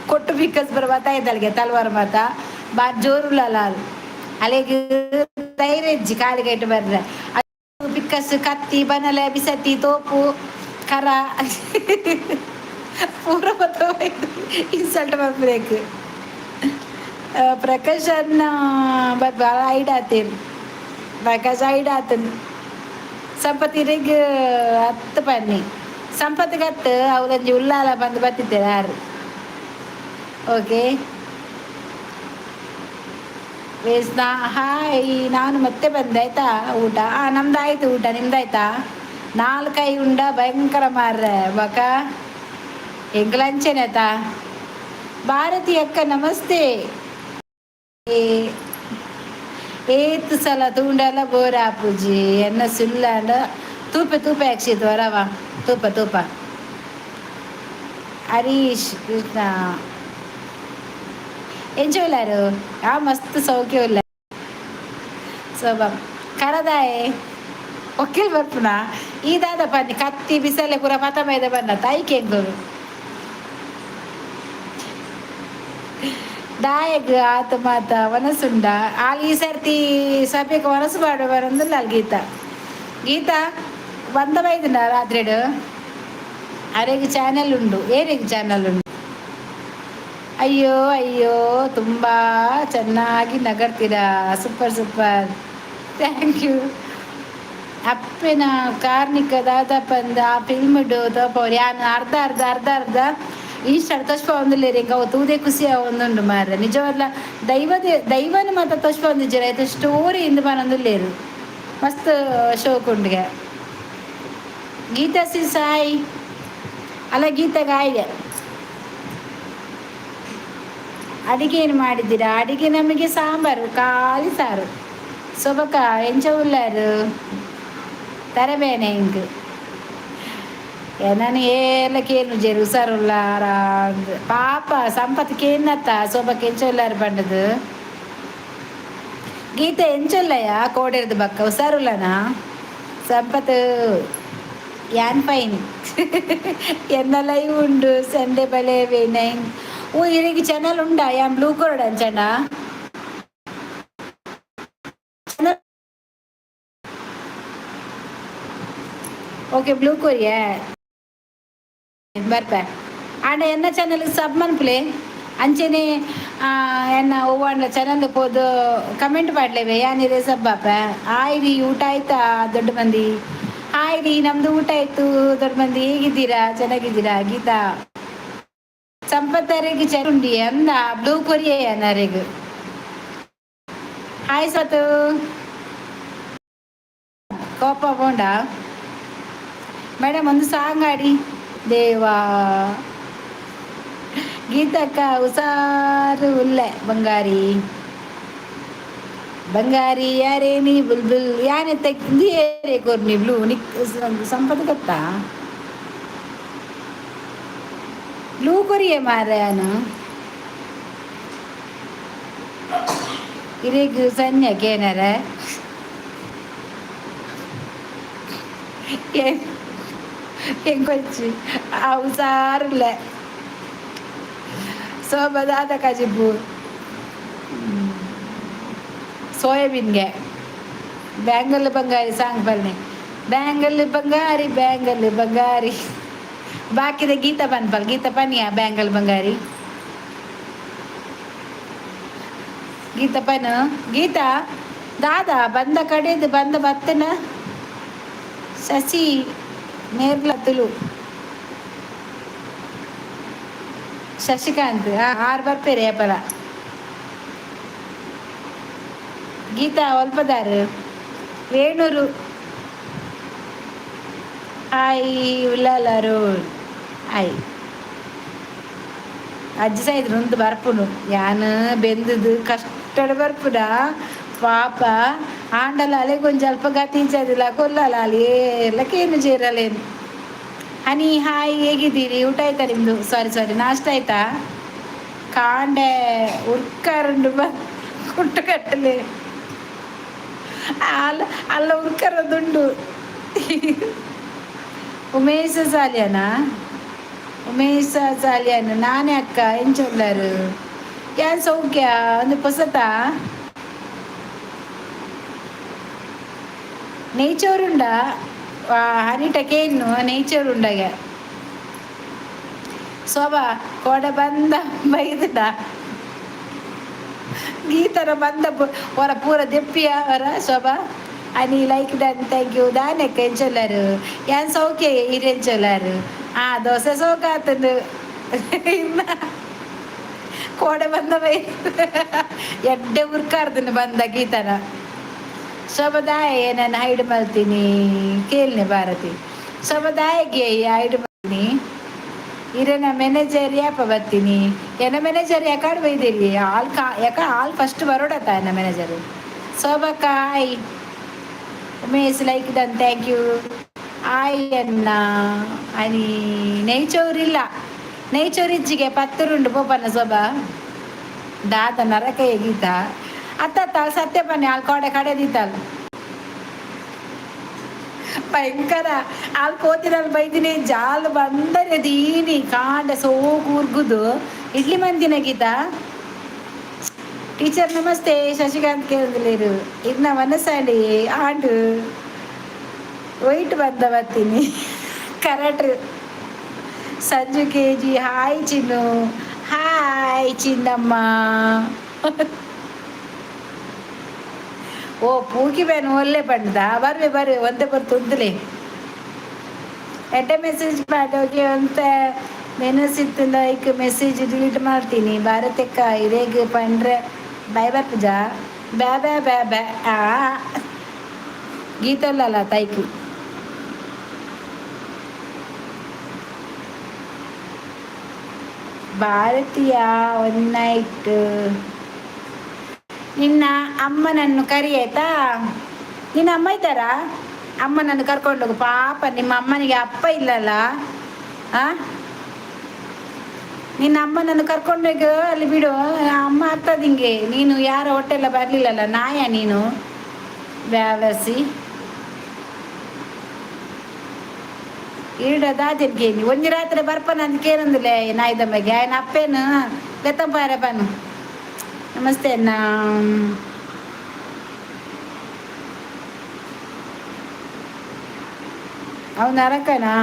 ಕೊಟ್ಟು ಬಿಕ್ಕಸ್ ಬರ ಬತ್ತಾಯ್ತಲ್ಗೆ. ತಲ್ವಾರ್ ಮಾತ ಬಾರ್ ಜೋರುಲ್ಲ. ಅಲೆಗ್ ಧೈರ್ಯ ಕಾಲಿಗೆ ಇಟ್ಟು ಬರ್ರೆ. ಪಿಕ್ಕಸ್, ಕತ್ತಿ, ಬನಲೆ, ಬಿಸತಿ, ತೋಪು, ಕರ ಪೂರ ಇನ್ಸಲ್ಟ್ ಮಲ್ಪುನೇಕ್. ಪ್ರಕಾಶ್ ಅನ್ನ ಬಾಳ ಐಡ್ ಆತೇನು. ಪ್ರಕಾಶ್ ಐಡ್ ಆತನು. ಸಂಪತ್ತಿರೆಗ್ ಹತ್ತು ಪನ್ನಿ. ಸಂಪತ್ತಿಗೆ ಹತ್ತು ಅವಲಂಜಿ ಉಲ್ಲಾಲ ಬಂದು ಬತ್ತಿದ್ದೇನೆ ಯಾರು. ಓಕೆ ವೇಸ್ನಾ, ಹಾಯ್. ನಾನು ಮತ್ತೆ ಬಂದೆ, ಆಯ್ತಾ ಊಟ? ಹಾಂ, ನಮ್ದು ಆಯ್ತು ಊಟ. ನಿಮ್ದಾಯ್ತಾ? ನಾಲ್ಕೈ ಉಂಡ ಭಯಂಕರ ಮಾರ್ರೆ ಬಕ. ಎಂಗ್ಲಂಚೆನೆ ಆಯ್ತಾ? ಭಾರತಿ ಅಕ್ಕ, ನಮಸ್ತೆ. ಏತ್ ಸಲ ತೂಂಡಲ ಬೋರ್ ಆಪುಜಿ. ಎನ್ನ ಸುಲ್ಲಾಂಡ ತೂಪೆ ತೂಪೆ ಅಕ್ಷಿತ್ ವರವ ತೂಪ ತೂಪ. ಹರೀಶ್ ಕೃಷ್ಣ, ಎಂಚ ಉಲ್ಲಾರು? ಆ ಮಸ್ತ್ ಸೌಖ್ಯ ಉಲ್ಲ. ಸೋಬ ಕರದಾಯೆ ಒಕ್ಕಿಲ್ ಬರ್ಪುನ. ಈ ದಾದ ಪನ್ನಿ? ಕತ್ತಿ, ಬಿಸಲೆ ಪೂರ ಪತ ಮೈದ ಬನ್ನ ತಾಯಿ. ಕೆಂಗೂರು ದಾಯಗ್ ಆತ ಮಾತ ವನಸುಂಡ. ಆಲ್ ಈ ಸರ್ತಿ ಸಭೆಗೆ ವನಸು ಪಾಡ ಬರಂದಿಲ್ಲ. ಅಲ್ಲಿ ಗೀತಾ, ಗೀತಾ ಬಂದ ಬೈದುಂಡ ರಾತ್ರಿಡ್. ಅರೆಗ್ ಚಾನೆಲ್ ಉಂಡು, ಏರೆಗ್ ಚಾನೆಲ್ ಉಂಡು? ಅಯ್ಯೋ ಅಯ್ಯೋ, ತುಂಬ ಚೆನ್ನಾಗಿ ನಗರ್ತೀರಾ. Super super, thank you. ಅಪ್ಪೆನ ಕಾರ್ನಿಕ ದಾದಪ್ಪಂದ ಆ ಫಿಲ್ಮ್ ತೋಪವ್ರು. ಯಾನ್ ಅರ್ಧ ಅರ್ಧ ಅರ್ಧ ಅರ್ಧ ಇನ್ಸ್ಟಾಡ್ ತೋಚ್ಪ ಒಂದುಲ್ಲೇರಿ. ಎಂಕ್ ಅವು ತೂದೇ ಖುಷಿ ಆವೊಂದುಂಡು ಮಾರ್ರೆ. ನಿಜವಾದ್ಲ ದೈವದ ದೈವನ ಮಾತ ತೋಚ್ಪ ಒಂದಿಜ್ಜೆರ್, ಐತ ಸ್ಟೋರಿ ಇಂದ್ ಪನೊಂದುಲ್ಲೇರು. ಮಸ್ತ್ ಶೋಕ್ ಉಂಡುಗೆ. ಗೀತಾ ಸಿ ಸಾಯಿ ಅಲ್ಲ, ಗೀತಾ ಗಾಯಿಗೆ. ಅಡಿಗೆ ಏನು ಮಾಡಿದ್ದೀರಾ? ಅಡಿಗೆ ನಮಗೆ ಸಾಂಬಾರು, ಖಾಲಿ ಸಾರು. ಸೊಬಕ ಎಂಚ ಉಲ್ಲಾರು? ತರಬೇನೆ ಇಂಕ್. ನಾನು ಏರ್ಲ ಕೇನುಜೆರ್, ಹುಷಾರುಲ್ಲಾರ? ಪಾಪ ಸಂಪತ್ ಕೇನ್ನತ್ತ, ಸೋಬಕ್ಕೆ ಎಂಚ ಉಲ್ಲಾರು ಪಂಡದು. ಗೀತೆ ಎಂಚುಲ್ಲಯ್ಯ ಕೋಡೆರ್ದು ಬಕ್ಕ, ಹುಷಾರುಲ್ಲನಾ ಸಂಪತ್? ಯಾನ್ ಫೈನ್. ಎನ್ನ ಲೈವ್ ಉಂಡು ಸಂಡೆ ಬಲೆ ನೈನ್. ಓ, ಇರೆಗ್ ಚಾನಲ್ ಉಂಡಾ? ಯಾನ್ ಬ್ಲೂ ಕೊರಡ್ ಅಂಚಂಡ. ಓಕೆ, ಬ್ಲೂ ಕೊರಿಯಾ ಬರ್ಪೆ. ಆಂಡ ಎನ್ನ ಚಾನಲ್ ಸಬ್ ಮನ್ಪುಲೆ. ಅಂಚೆನೆ ಎನ್ನ ಒವ್ವಾಂಡ ಚಾನಲ್ ಪೋದು ಕಮೆಂಟ್ ಪಾಡ್ಲೇವೆ, ಯಾನಿರೆ ಸಬ್ ಆಪ. ಆಯ್ ರೀ, ಊಟ ಆಯ್ತಾ ದೊಡ್ಡ ಮಂದಿ? ಹಾಯ್ ರೀ, ನಮ್ದು ಊಟ ಆಯ್ತು. ದೊಡ್ಡ ಮಂದಿ ಹೇಗಿದ್ದೀರಾ? ಚೆನ್ನಾಗಿದ್ದೀರಾ? ಗೀತಾ ಸಂಪತ್ತರಿಗೆ ಚರುಂಡಿ ಅಂದ ಬ್ಲೂ ಕೊರಿಯೇ ನರೆಗ್. ಹಾಯ್ ಸತು, ಕೋಪ ಬೋಂಡ. ಮೇಡಮ್, ಒಂದು ಸಾಂಗ್ ಆಡಿ ದೇವಾ. ಗೀತಕ್ಕ ಹುಷಾರು ಉಲ್ಲೆ. ಬಂಗಾರಿ ಬಂಗಾರಿ ಯಾರೇ ನೀ ಬುಲ್ಬುಲ್ ಯಾನೆ ತೆಗ್ದು ಏರೇ ಕೊರ್ನಿ ಬ್ಲೂ ನಿಕ್ ಸಂಪತ್ ಗೊತ್ತಾ? ಬ್ಲೂ ಕೊರಿಯೆ ಮಾರ್ರೆ. ಯಾನು ಇರೆಗ್ ಸನ್ಯ ಕೇನರ ಎಂಕೊಚ್ಚಿ ಆ ಹುಷಾರಿಲ್ಲ. ಸೋಬದಾದ ಕಜಿಬು ಸೋಯಾಬೀನ್ಗೆ. ಬ್ಯಾಂಗಲ್ ಬಂಗಾರಿ ಸಾಂಗ್ ಬನ್ನಿ. ಬ್ಯಾಂಗಲ್ ಬಂಗಾರಿ, ಬ್ಯಾಂಗಲ್ ಬಂಗಾರಿ. ಬಾಕಿದ ಗೀತಾ ಪನ್ಪಲ್. ಗೀತಾ ಪನ್ನಿಯ ಬ್ಯಾಂಗಲ್ ಬಂಗಾರಿ? ಗೀತಾ ಪನ್. ಗೀತಾ ದಾದಾ ಬಂದ ಕಡೆದು ಬಂದ ಬತ್ತನ. ಶಶಿ ನೇರ್ಲ ತುಳು. ಶಶಿಕಾಂತ್ ಆರು ಬರ್ಪೇರೆ ಏಪಲ. ಗೀತಾ ಒಲ್ಪದಾರು? ವೇಣೂರು. Hi Ullal Arun, hi. ಅಜ್ಜಿ ಸೈದ್ರು ಒಂದು ಬರ್ಪುನು. ಯಾನ್ ಬೆಂದದು ಕಷ್ಟಡ್ ಬರ್ಪುನ ಪಾಪ. ಆಂಡಲ ಅಲೆಗ್ ಒಂಜಿ ಅಲ್ಪ ಗತಿ ಇಜ್ಜಾದಿಲ್ಲ ಕೊಲ್ಲಲ ಅಲ್ಲಿ ಏರ್ಲ ಕೇನು ಜೇರಲೇನು. ಹನಿ ಹಾಯ್, ಹೇಗಿದ್ದೀರಿ? ಊಟ ಆಯ್ತಾ ನಿಮ್ಮದು? ಸಾರಿ ಸಾರಿ, ನಾಷ್ಟ ಆಯ್ತಾ? ಕಾಂಡೆ ಉರ್ಕರಂಡು ಬ ಕುಟ್ಟು ಕಟ್ಟಲೆ ಅಲ್ಲ ಅಲ್ಲ ಉರ್ಕರದುಂಡು. ಉಮೇಶ ಸಾಲ್ಯಾನ, ಉಮೇಶ ಸಾಲ್ಯಾನ. ನಾನೇ ಅಕ್ಕ, ಎಂಚ ಉಳ್ಳಾರು? ಯಾನ್ ಸೌಖ್ಯ. ಒಂದು ಪೊಸತಾ ನೆಯ್ಚೋರುಂಡ ಹನಿಟ ಕೇನ್ನು ನೆಯ್ಚೋರುಂಡಗೆ. ಶೋಭಾ ಕೋಡೆ ಬಂದ ಬೈದುಂಡ ಗೀತರ ಬಂದ ಹೊರ ಪೂರ ದೆಪ್ಪಿಯ ಹೊರ. ಶೋಭಾ ಅನಿ ಲೈಕ್ ಡನ್, thank you. ದಾನೆಕ್ಕ ಎಂಚೊಲ್ಲಾರು? ಯಾನ್ ಸೌಖ್ಯ, ಈರ್ ಎಂಚೊಲ್ಲಾರು? ಆ ದೋಸೆ ಸೋಕಾತಂದು. ಇನ್ನ ಕೋಡೆ ಬಂದ ಬೈ ಎಡ್ಡೆ ಉರ್ಕಾರ್ದನ ಬಂದ ಗೀತನ. ಶೋಭದಾಯ ನಾನು ಹೈಡ್ ಮಲ್ತೀನಿ ಕೇಳ್ನೆ ಭಾರತಿ. ಶೋಭದಾಯಗೆ ಹೈಡ್ ಮಾಡ್ತೀನಿ. ಇರೆನ ಮ್ಯಾನೇಜರ್ ಯಾಪ ಬರ್ತೀನಿ? ಎನ್ನ ಮ್ಯಾನೇಜರ್ ಯಾಕಾಡ್ ಬೈದಿರಿ? ಆಲ್ ಕಾ ಯಾಕ ಆಲ್ ಫಸ್ಟ್ ಬರೋಡತ್ತ ಎನ್ನ manager. ಶೋಭಕ್ಕ hi. Umesh like done, thank you. Hi ಅನ್ನ ಅನಿ. ನೆಯ್ಚೋರಿಲ್ಲ, ನೆಯ್ಚೋರು ಇಜ್ಜಿಗೆ ಪತ್ತರುಂಡು ಪೋಪನ್ನ. ಶೋಭಾ ದಾದ ನರಕ ಗೀತ ಅತ್ತ ಸತ್ಯ ಬನ್ನಿ. ಅಲ್ಲಿ ಕೋಡೆ ಕಡೆ ದೀತಾಲ್ ಭಯಂಕರ. ಅಲ್ಲಿ ಪೋತಿನಲ್ಲಿ ಬೈದಿನಿ ಜಾಲ್ ಬಂದರೆ ದೀನಿ ಕಾಂಡೆ ಸೋಕು ಉರ್ಗುದು. ಇಡ್ಲಿ ಮಂದಿನ ಗೀತಾ. ಟೀಚರ್ ನಮಸ್ತೆ. ಶಶಿಕಾಂತ್ ಕೇಂದ್ಲೇರು ಇನ್ನ ಮನಸ್ಸಾಂಡಿ ಆಂಡು ವೈಟ್ ಬಂದ ಬರ್ತೀನಿ. Correct. Sanju KG, hi Chinnu, hi Chinnamma. ಓ ಪೂಕಿ ಬೇನ್ ಒಲ್ಲೆ ಪಂಡ್ದ ಬರ್ವೆ ಬರ್ವೆ ಒಂದೇ ಬರ್ತುಂತಲೇ. ಎಡ್ಡೆ ಮೆಸೇಜ್ ಮಾಡೋಕೆ ಅಂತ ನೆನಸಿತ್ತು. ಲೈಕ್ ಮೆಸೇಜ್ ಡಿಲೀಟ್ ಮಾಡ್ತೀನಿ. ಭಾರತಕ್ಕ ಇರೇಗ್ ಪಂಡ್ರೆ ಬೈ ಬರ್ಪುಜಾ? ಬ್ಯಾ ಬ್ಯಾ ಬ್ಯಾ ಬ್ಯಾ. ಆ ಗೀತಲ್ಲಲ್ಲ ತೈಕು. ಭಾರತೀಯ ಒನ್ ನೈಟ್. ನಿನ್ನ ಅಮ್ಮನನ್ನು ಕರಿ ಆಯ್ತಾ? ನಿನ್ನ ಅಮ್ಮ ಇದ್ದಾರಾ? ಅಮ್ಮನನ್ನು ಕರ್ಕೊಂಡೋಗು. ಪಾಪ, ನಿಮ್ಮ ಅಮ್ಮನಿಗೆ ಅಪ್ಪ ಇಲ್ಲಲ್ಲ. ಆ ನಿನ್ನ ಅಮ್ಮನನ್ನು ಕರ್ಕೊಂಡೋಗಿ ಅಲ್ಲಿ ಬಿಡು. ಅಮ್ಮ ಆಗ್ತದ ಹಿಂಗೆ. ನೀನು ಯಾರ ಹೊಟ್ಟೆಲ್ಲ ಬರಲಿಲ್ಲಲ್ಲ, ನಾಯ ನೀನು ವ್ಯಾವಸಿ. ಈಡ ದಾದೆನ್ಗೆ ಒಂಜಿ ರಾತ್ರಿ ಬರ್ಪನ ಅಂತ ಕೇನಂದಿಲ್ಲ ನಾಯ್ದಮ್ಮಗೆ. ಆಯ್ನ ಅಪ್ಪೇನು ಲೆತ್ತಂಪಾರೆ ಪನು. ನಮಸ್ತೆ ಅಣ್ಣ. ಅವನು ಅರಕನಾ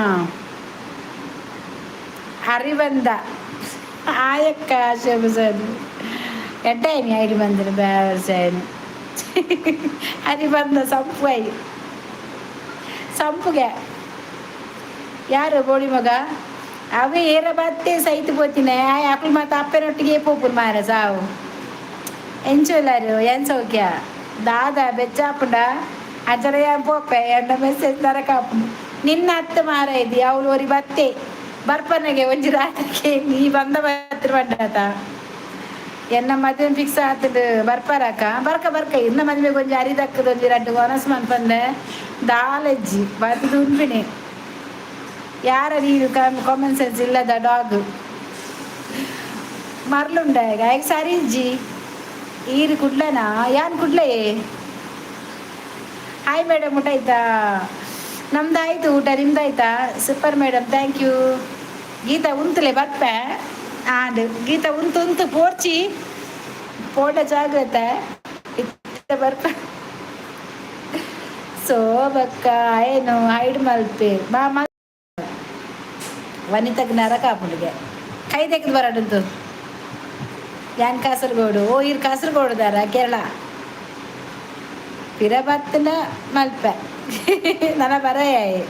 ಹರಿಬಂದ ಆಯಕ್ಕ ಶುಭಸನ್ ಎಡ್ಡಾಯ್ನಿ. ಐಡಿ ಬಂದಿರ ಬ್ಯಾವರ್ಸಾಯನು ಹರಿಬಂದ ಸಂಪು I ಸಂಪುಗೆ. ಯಾರು ಬೋಳಿ ಮಗ ಅವೇ ಏರ ಬತ್ತೆ ಸೈತು ಪೋತಿನ. ಆಕಳು ಮಾತ ಅಪ್ಪನೊಟ್ಟಿಗೆ ಪೋಪುನ್ ಮಾರ ಸಾವು. ಎಂಚೊಲ್ಲಾರು? ಏನ್ ಸೌಖ್ಯ? ದಾದ ಬೆಚ್ಚಾಪುಂಡ ಅಂಚನೆ ಪೋಪೆ ಎನ್ನ ಮೆಸೇಜ್ ನರಕಾಪುಂಡು. ನಿನ್ನ ಅತ್ತ ಮಾರ ಇದ್ದಿ ಅವಳು ಒರಿ ಬತ್ತೆ ಬರ್ಪನಗೆ ಒಂಜಿ ರಾತ್ರಿಗೆ. ನೀ ಬಂದ ಬತ್ತಿರ ಬಂಡಾತ. ಎನ್ನ ಮದುವೆ ಫಿಕ್ಸ್ ಆತದು, ಬರ್ಪಾರಕ್ಕ? ಬರ್ಕ ಬರ್ಕ. ಇನ್ನ ಮದುವೆಗೆ ಒಂಜಿ ಅರಿದಕ್ಕದ ಒಂಜಿ ರಡ್ಡು ಒನಸ್ ಮನ್ಪಂದೆ ದಾಲಜ್ಜಿ ಬತ್ತದು ಉನ್ಪಿಣೆ. ಯಾರ ನೀನು? ಕಾಮನ್ ಸೆನ್ಸ್ ಇಲ್ಲದ ಡಾಗ್ ಮರ್ಲುಂಡ. ಈಗ ಸರಿ ಇಜ್ಜಿ. ಈರು ಕುಡ್ಲನಾ? ಯಾನ್ ಕುಡ್ಲೇ. ಹಾಯ್ ಮೇಡಮ್, ಊಟ ಆಯ್ತಾ? ನಮ್ದು ಆಯ್ತು ಊಟ, ನಿಮ್ದಾಯ್ತಾ? Super madam, thank you. Geetha ಉಂತಲೆ ಬರ್ಪೆ ಆಂಡ್. ಗೀತಾ ಉಂತು ಉಂತು ಪೋರ್ಚಿ ಪೋಟ ಜಾಗ್ರತೆ ಇತ್ತ ಬರ್ಪ. ಸೋಬಕ್ಕ ಏನು ಹೈಡ್ ಮಲ್ಪೆ ಬಾ. ವನಿತಗ್ ನರಕ ಆಪುಂಡುಗೆ. ಕೈ ತೆಗೆದು ಬರಡುಂತು. ಯಾನ್ ಕಾಸರಗೋಡು. ಓ ಇರ್ ಕಾಸರಗೋಡುದಾರ? ಕೇರಳ ಪಿರ ಬತ್ತನ ಮಲ್ಪೆ ನನ ಬರಯಾಯಿ.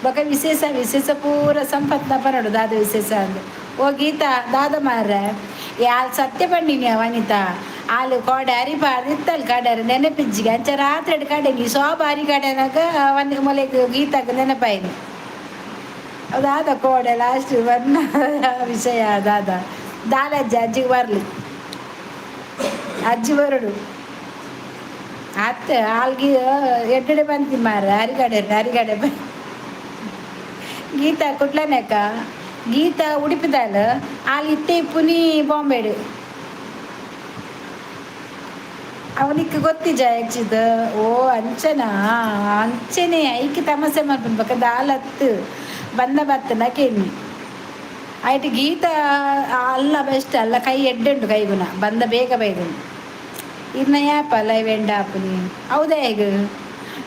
ಬೊಕ ವಿಶೇಷ ವಿಶೇಷ ಪೂರ ಸಂಪತ್ನ ಪನೋಡು. ದಾದ ವಿಶೇಷ ಅಂದ್? ಓ ಗೀತಾ, ದಾದ ಮಾರ್ರೆ? ಯಾಲ್ ಸತ್ಯ ಪಂಡಿನಿ ವನಿತಾ. ಆಲು ಕೋಡೆ ಅರಿಬಾರ್ದು ಇತ್ತಲ್ ಕಡರ್ ನೆನಪಿಜ್ಜಿಗೆ. ಅಂಚ ರಾತ್ರಿ ಕಡೆ ನೀ ಸೋಬ ಅರಿ ಕಡೆನಾಗ ಒಂದು ಮೊಲೆಗ್ ಗೀತಾಗ ನೆನಪಾಯಿನಿ. ದಾದ ಕೋಡೆ ಲಾಸ್ಟ್ ಬನ್ನ ವಿಷಯ ದಾದ? ದಾಲಜ್ಜಿ ಅಜ್ಜಿಗೆ ಬರ್ಲಿ, ಅಜ್ಜಿ ಬರಡು. ಅತ್ತೆ ಆಲ್ಗಿ ಎಡ್ಡೆ ಬಂತಿ ಮಾರ ಅರಿಗಡೆ ಅರಿಗಡೆ. ಗೀತಾ ಕುಟ್ಲನೇಕ. ಗೀತಾ ಉಡುಪಿದಾಲ್ ಆಲ್ ಇತ್ತೆ ಪುನಿ ಬಾಂಬೆಡು. ಅವನಿಗೆ ಗೊತ್ತಿಜ ಯಕ್ಷಿದ. ಓ ಅಂಚನಾ? ಅಂಚನೆ ಐಕ್ ತಮಸೆ ಮಲ್ಪುನ್ ಬೊಕ ದಾಲತ್ತು ಬಂದ ಬತ್ತನ ಕೇನಿ ಆಯ್ತು. ಗೀತಾ ಅಲ್ಲ, ಬೆಸ್ಟ್ ಅಲ್ಲ. ಕೈ ಎಡ್ಡೆ ಉಂಟು, ಕೈಗುಣ ಬಂದ ಬೇಗ ಬೈದು. ಇನ್ನ ಯಾಪ ಲೈವ್ ಎಂಡ್ ಆಪುನಿ? ಹೌದಾ? ಹೇಗ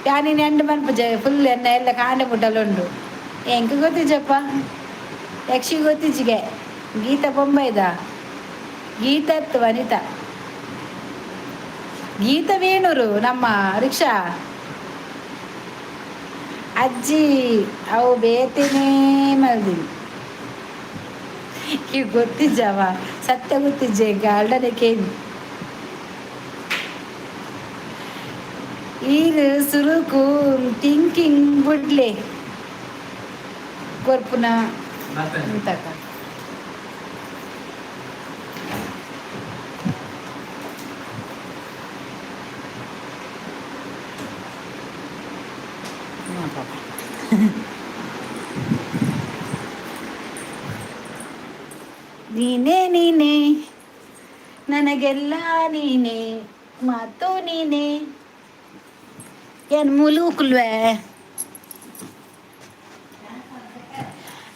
ಯಾನಿನ್ ಎಂಡ್ ಮನ್ಪುಜ ಫುಲ್ ಎನ್ನ ಎಲ್ಲ ಕಾಂಡೆ ಮುಟ್ಟಲು ಉಂಡು. ಎಂಕ್ ಗೊತ್ತಿಜಪ್ಪ, ಯಕ್ಷಿ ಗೊತ್ತಿಜ್ಜಿಗೆ. ಗೀತಾ ಬೊಂಬೈದ? ಗೀತತ್ ವನಿತಾ. ಗೀತಾ ವೇಣೂರು ನಮ್ಮ ರಿಕ್ಷಾ ಅಜ್ಜಿ. ಅವು ಬೇತೇನೇ ಮಲ್ದಿನಿ. ಈಗ ಗೊತ್ತಿಜ್ಜವ? ಸತ್ಯ ಗೊತ್ತಿಜ್ಜೆ. ಗಾರ್ಡನ್ ಕೇಳಿ ಈರು ಸುರುಕು ಥಿಂಕಿಂಗ್ ಬುಡ್ಲೆ ಕೊರ್ಪುನ ಅಂತಕ. ನೀನೇ ನೀನೇ ನನಗೆಲ್ಲ ನೀನೇ, ಮಾತು ನೀನೇ. ಏನು ಮುಲೂಕುಲ್ವೇ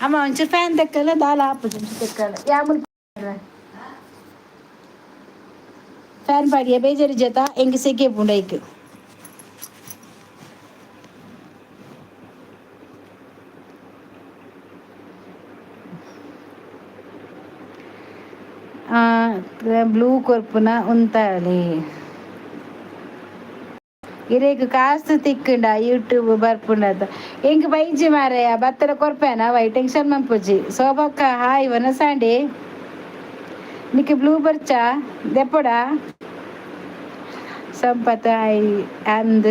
ಅಮ್ಮ? ಒಂಚೂರು ಫ್ಯಾನ್ ತೆಕ್ಕಲ್ಲ, ದಾಲ ಆಪುಜಿ. ಒಂಚೂರು ತೆಕ್ಕಲ್ಲ. ಯಾ ಮುಲ್ಪ? Fan ಪಾಡಿಯ ಬೇಜಾರಿ ಜೊತ ಎಂಕ್ ಸೆಕೆ ಪುಂಡು ಐಕ್. ಬ್ಲೂ ಕೊರ್ಪುನ ಉಂತಾಲೆ. ಇರೇಗ್ ಕಾಸು ತಿಕ್ಕುಂಡ ಯೂಟ್ಯೂಬ್ ಬರ್ಪುಂಡತ ಎಂಕ್ ಬೈಜಿ ಮಾರಾಯ ಬತ್ತರ ಕೊರ್ಪೇನ ವೈ ಟೆನ್ಷನ್ ಮನ್ಪುಜಿ. ಶೋಭಕ್ಕ ಹಾಯ್ ವನಸಾಂಡಿ ನಿಕ್ಕೆ ಬ್ಲೂ ಬರ್ಚಾ ದೆಪ್ಪಡ ಸಂಪತ್ ಹಾಯ್ ಅಂದ್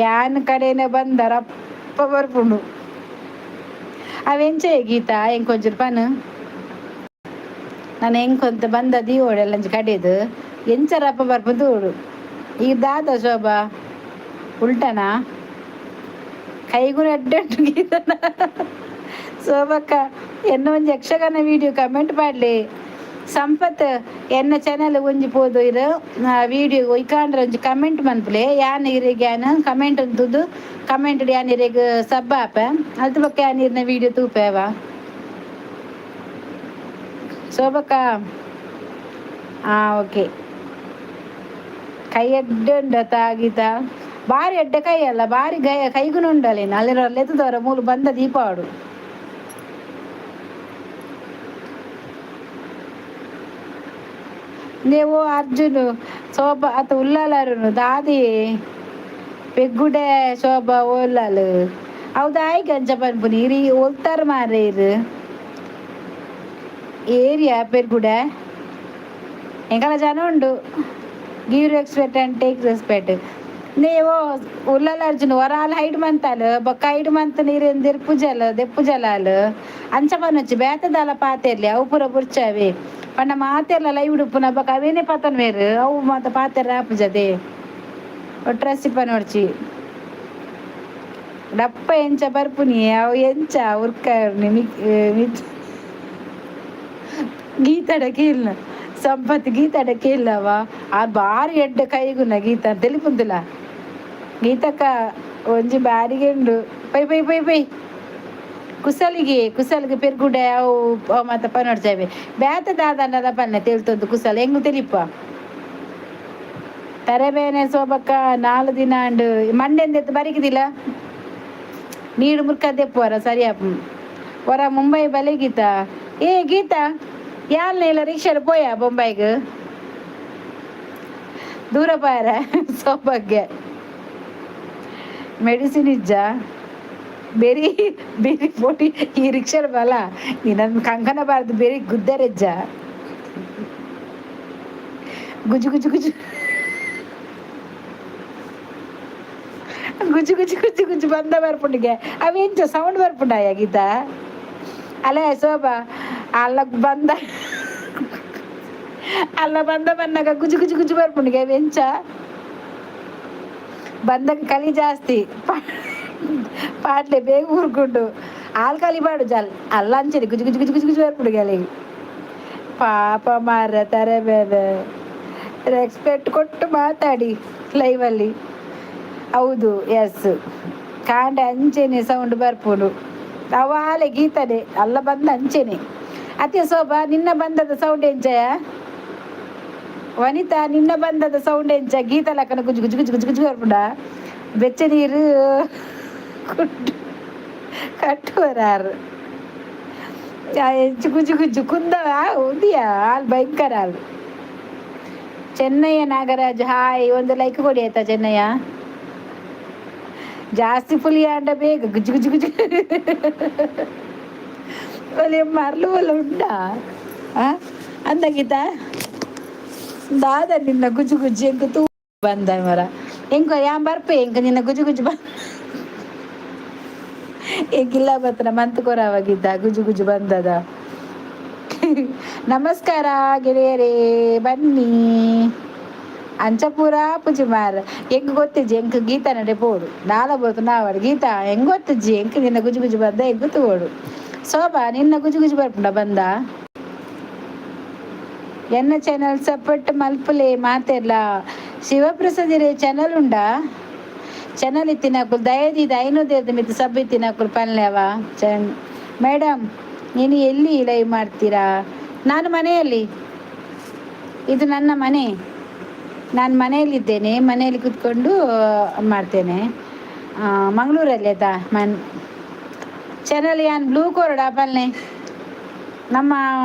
ಯಾನ್ ಕಡೆನ ಬಂದರಪ್ಪ ಬರ್ಪುಂಡು ಅವೆಂಚೆ ಗೀತಾ ಎಂಕ್ ಒಂಚೂರು ಪನು ನಾನು ಎಂಕೊಂತ ಬಂದ ದೀವೊಡು ಅಂಚ ಕಡೆದು ಎಂಚರಪ್ಪ ಬರ್ಪುಂಡು ತೂಡು. ಈ ದಾದ ಶೋಭಾ ಉಲ್ಟನಾ ಕೈಗುಣ ಎಡ್ಡೆ ಉಂಟು ಗೀತನ. ಶೋಭಕ್ಕ ಎನ್ನ ಒಂಜಿ ಯಕ್ಷಗಾನ ವಿಡಿಯೋ ಕಮೆಂಟ್ ಪಾಡ್ಲೆ. ಸಂಪತ್ ಎನ್ನ ಚಾನೆಲ್ ಒಂಜಿ ಪೋದು ಇರು ವಿಡಿಯೋ ಒಯ್ಕಾಂಡ್ರ ಒಂಜಿ ಕಮೆಂಟ್ ಮನ್ಪುಲೆ. ಯಾನ್ ಇರೆಗ್ ಯಾನ್ ಕಮೆಂಟ್ ತೂದು ಕಮೆಂಟ್ ಯಾನ್ ಇರೆಗ್ ಸಬ್ ಆಪೆ ಅಲ್ತ ಬೊಕ್ಕ ಯಾನ್ ಇರ್ನ ವಿಡಿಯೋ ತೂಪೇವ. ಶೋಭಕ್ಕ ಓಕೆ ಕೈ ಎಡ್ಡೆ ಉಂಡತ ಗೀತಾ ಬಾರಿ ಎಡ್ಡೆ ಕೈ ಅಲ್ಲ ಬಾರಿ ಗೈ ಕೈಗುಣ ಉಂಡಲೇನು ಅಲ್ಲಿರೋ ಲೆತ್ತದವರ ಮೂಲು ಬಂದ ದೀಪಾವಡು. ನೀವು ಅರ್ಜುನ್ ಶೋಭಾ ಅತ ಉಲ್ಲಾಲರುನು ದಾದಿ ಪೆಗ್ಗುಡೆ ಶೋಭಾ ಓಲಾಲು ಹೌದಾ ಗಂಜ ಪನ್ಪುನಿ ಇರಿ ಒಲ್ತಾರ ಮಾರ್ರೆ ಇರು ಏರಿಯಾ ಪೆರ್ಗುಡೆ ಎಂಕಲ ಜನ ಉಂಡು. Give respect and take respect. ನೀವು ಉಲ್ಲಲ್ ಅರ್ಜುನ್ ವರಾಲ್ ಹೈಡ್ ಮಂತಾಲ್ ಬೊಕ್ಕ ಹೈಡ್ ಮಂತ್ ನೀರೇನು ದೆಪ್ಪುಜಲ್ ದೆಪ್ಪುಜಲಾಲ್ ಅಂಚ ಪನೊಚ್ಚಿ ಬೇತದಾಲ ಪಾತೆರ್ಲಿ ಅವು ಪೂರ ಬುರ್ಚಾವೆ ಪಂಡ ಮಾತೆರ್ಲ ಲೈವ್ ಉಪ್ಪುನ ಬೊಕ್ಕ ಅವೇನೇ ಪತನ್ ವೇರು ಅವು ಮಾತ ಪಾತೆರ ಆಪುಜದೆ ಒಟ್ರಾಸಿ ಪನೊಡ್ಚಿ ಡಪ್ಪ ಎಂಚ ಬರ್ಪುನಿ ಅವು ಎಂಚ ಉರ್ಕ ಗೀತಡ ಕೇಳ್ನ ಸಂಪತ್ ಗೀತಡ ಕೇಳವ ಆ ಬಾರಿ ಎಡ್ಡೆ ಕೈಗುನ ಗೀತ ತೆಲಿಪುಂದಿಲ್ಲ ಗೀತಕ್ಕ ಒಂಜಿ ಬಾರಿಗೆ ಉಂಡು pi pi pi pi ಕುಸಲಿಗೆ ಕುಸಲಿಗೆ ಪೆರ್ಗುಡೆ ಅವು ಅವು ಮಾತ ಪನೊಡ್ಚಾವೆ ಬೇತ ದಾದನ್ನದ ಪನ್ನೆ ತೆಲ್ತೊಂದು ಕುಸಲ್ ಹೆಂಗು ತೆಲಿಪ ತರೆಬೇನೆ ಸೋಬಕ್ಕ 4 ದಿನ ಅಂಡು ಮಂಡೆಂದೆತ್ತು ಬರಿಕಿದಿಲ್ಲ ನೀರು ಮುರ್ಕ ದೆಪ್ಪುವರ ಸರಿಯಾಪ ಹೊರ ಮುಂಬೈ ಬಲೆ ಗೀತಾ. ಏ ಗೀತಾ ಯಾಲ್ನ ರಿಕ್ಷಾಡ್ ಪೋಯಾ ಬೊಂಬಾಯಿಗ್ ದೂರ ಪಾರ ಸೌಭಾಗ್ಯ ಮೆಡಿಸಿನ್ ಇಜ್ಜ ಬೆರಿ ಬೆರಿ ಪೋಟಿ ಈ ರಿಕ್ಷಾಡ್ ಬಲ ನೀ ನನ್ನ ಕಂಕನ ಬಾರ್ದು ಬೆರಿ ಗುದ್ದರೆಜ್ಜ ಗುಜು ಗುಜು ಗುಜು ಗುಜು ಗುಜು ಗುಜು ಗುಜು ಬಂದ ಬರ್ಪುಂಡಿಗೆ ಅವೆಂಚ ಸೌಂಡ್ ಬರ್ಪುಂಡಾಯ ಗೀತಾ ಅಲ್ಲ ಶೋಭಾ ಅಲ್ಲ ಬಂದ ಅಲ್ಲ ಬಂದ ಬಂದಾಗ ಗುಜು ಗುಜು ಗುಜು ಬರ್ಪುಂಡಿಗೆ ಅವೆಂಚ ಬಂದಾಗ ಕಲಿ ಜಾಸ್ತಿ ಪಾಟ್ಲೆ ಬೇಗ ಊರ್ಕೊಂಡು ಆಲ್ ಕಲಿ ಬಾಡು ಜಲ್ ಅಲ್ಲ ಅಂಚನೆ ಗುಜು ಗುಜು ಗುಜು ಗುಜು ಗುಜು ಬರ್ಪುಂಡಿಗೆ ಅಲ್ಲಿ ಪಾಪ ಮಾರ ತರ ಬೇರೆ ರೆಸ್ಪೆಕ್ಟ್ ಕೊಟ್ಟು ಮಾತಾಡಿ ಲೈವಲ್ಲಿ. ಹೌದು ಎಸ್ ಕಾಂಡ ಅಂಚೆನೆ ಸೌಂಡ್ ಬರ್ಪುಂಡು ಅವಾಲೆ ಗೀತನೆ ಅಲ್ಲ ಬಂದ ಅಂಚೆನೆ. ಅತ್ತೆ ಶೋಭಾ ನಿನ್ನ ಬಂದದ ಸೌಂಡ್ ಎಂಚಯ ವನಿತಾ ನಿನ್ನ ಬಂದದ ಸೌಂಡ್ ಎಂಚ ಗೀತ ಲಕ್ಕನ ಗುಜು ಗುಜು ಗುಜು ಗುಜು ಗುಜು ಬರ್ಪುಂಡ ಬೆಚ್ಚ ನೀರು ಕಟ್ಟುವರಾರು ಎಂಚ ಗುಜು ಗುಜು ಕುಂದವ ಉಂದಿಯಾ ಆಲ್ ಭಯಂಕರ ಆಲ್. ಚೆನ್ನಯ್ಯ ನಾಗರಾಜ್ ಹಾಯ್ ಒಂದು ಲೈಕ್ ಕೊಡಿ ಆಯ್ತಾ ಚೆನ್ನಯ್ಯ. ಜಾಸ್ತಿ ಪುಲಿ ಅಂಡ ಬೇಗ ಗುಜು ಗುಜು ಗುಜು ಒಲೆ ಮರ್ಲು ಒಲ್ಲ ಉಂಡಾ ಅಂದ ಗೀತಾ ದಾದ ನಿನ್ನ ಗುಜು ಗುಜ್ಜು ಎಂಕ ತೂ ಬಂದ ಮರ ಎಂಕ ಯಾನ್ ಬರ್ಪೆ ಎಂಕ ನಿನ್ನ ಗುಜು ಗುಜು ಬಂದ ಎಂಕಿಲ್ಲ ಬತ್ತನ ಮಂತ್ ಕೊರವಾಗಿದ್ದ ಗುಜು ಗುಜು ಬಂದದ. ನಮಸ್ಕಾರ ಗೆಳೆಯರೇ ಬನ್ನಿ ಅಂಚಪೂರ ಪೂಜೆ ಮಾರ ಎಂಕ್ ಗೊತ್ತಿಜ್ಜಿ ಎಂಕ್ ಗೀತಾ ನಡೆ ಪೋಡು ದಾಲ ಬೋತು ನಾವಡು ಗೀತಾ ಹೆಂಗ್ ಗೊತ್ತಿಜ್ಜಿ ಎಂಕ್ ನಿನ್ನ ಗುಜು ಗುಜು ಬಂದ ಎಂಕ್ ತೋಡು. ಶೋಭಾ ನಿನ್ನ ಗುಜು ಗುಜು ಬರ್ಪುಂಡ ಬಂದ ಎನ್ನ ಚಾನಲ್ ಸಪೋರ್ಟ್ ಮಲ್ಪುಲೆ ಮಾತೆರ್ಲ ಶಿವಪ್ರಸಾದ್ ಇರೆ ಚಾನಲ್ ಉಂಡಾ ಚಾನಲ್ ಇತ್ತಿನಕುಲು ದಯದೀದ್ ಐನೂರು ಮಿತ್ತು ಸಬ್ ಇತ್ತಿನಕುಲು ಪನ್ಲೆವ ಚನ್. ಮೇಡಮ್ ನೀನು ಎಲ್ಲಿ ಲೈವ್ ಮಾಡ್ತೀರಾ? ನಾನು ಮನೆಯಲ್ಲಿ. ಇದು ನನ್ನ ಮನೆ. ನಾನು ಮನೆಯಲ್ಲಿದ್ದೇನೆ, ಮನೆಯಲ್ಲಿ ಕೂತ್ಕೊಂಡು ಮಾಡ್ತೇನೆ. ಮಂಗಳೂರಲ್ಲಿ ಆಯ್ತಾ? ಮನ್ ಚಾನಲ್ ಯಾನ್ ಬ್ಲೂ ಕೊರಡ ಪಲ್ನೆ ನಮ್ಮ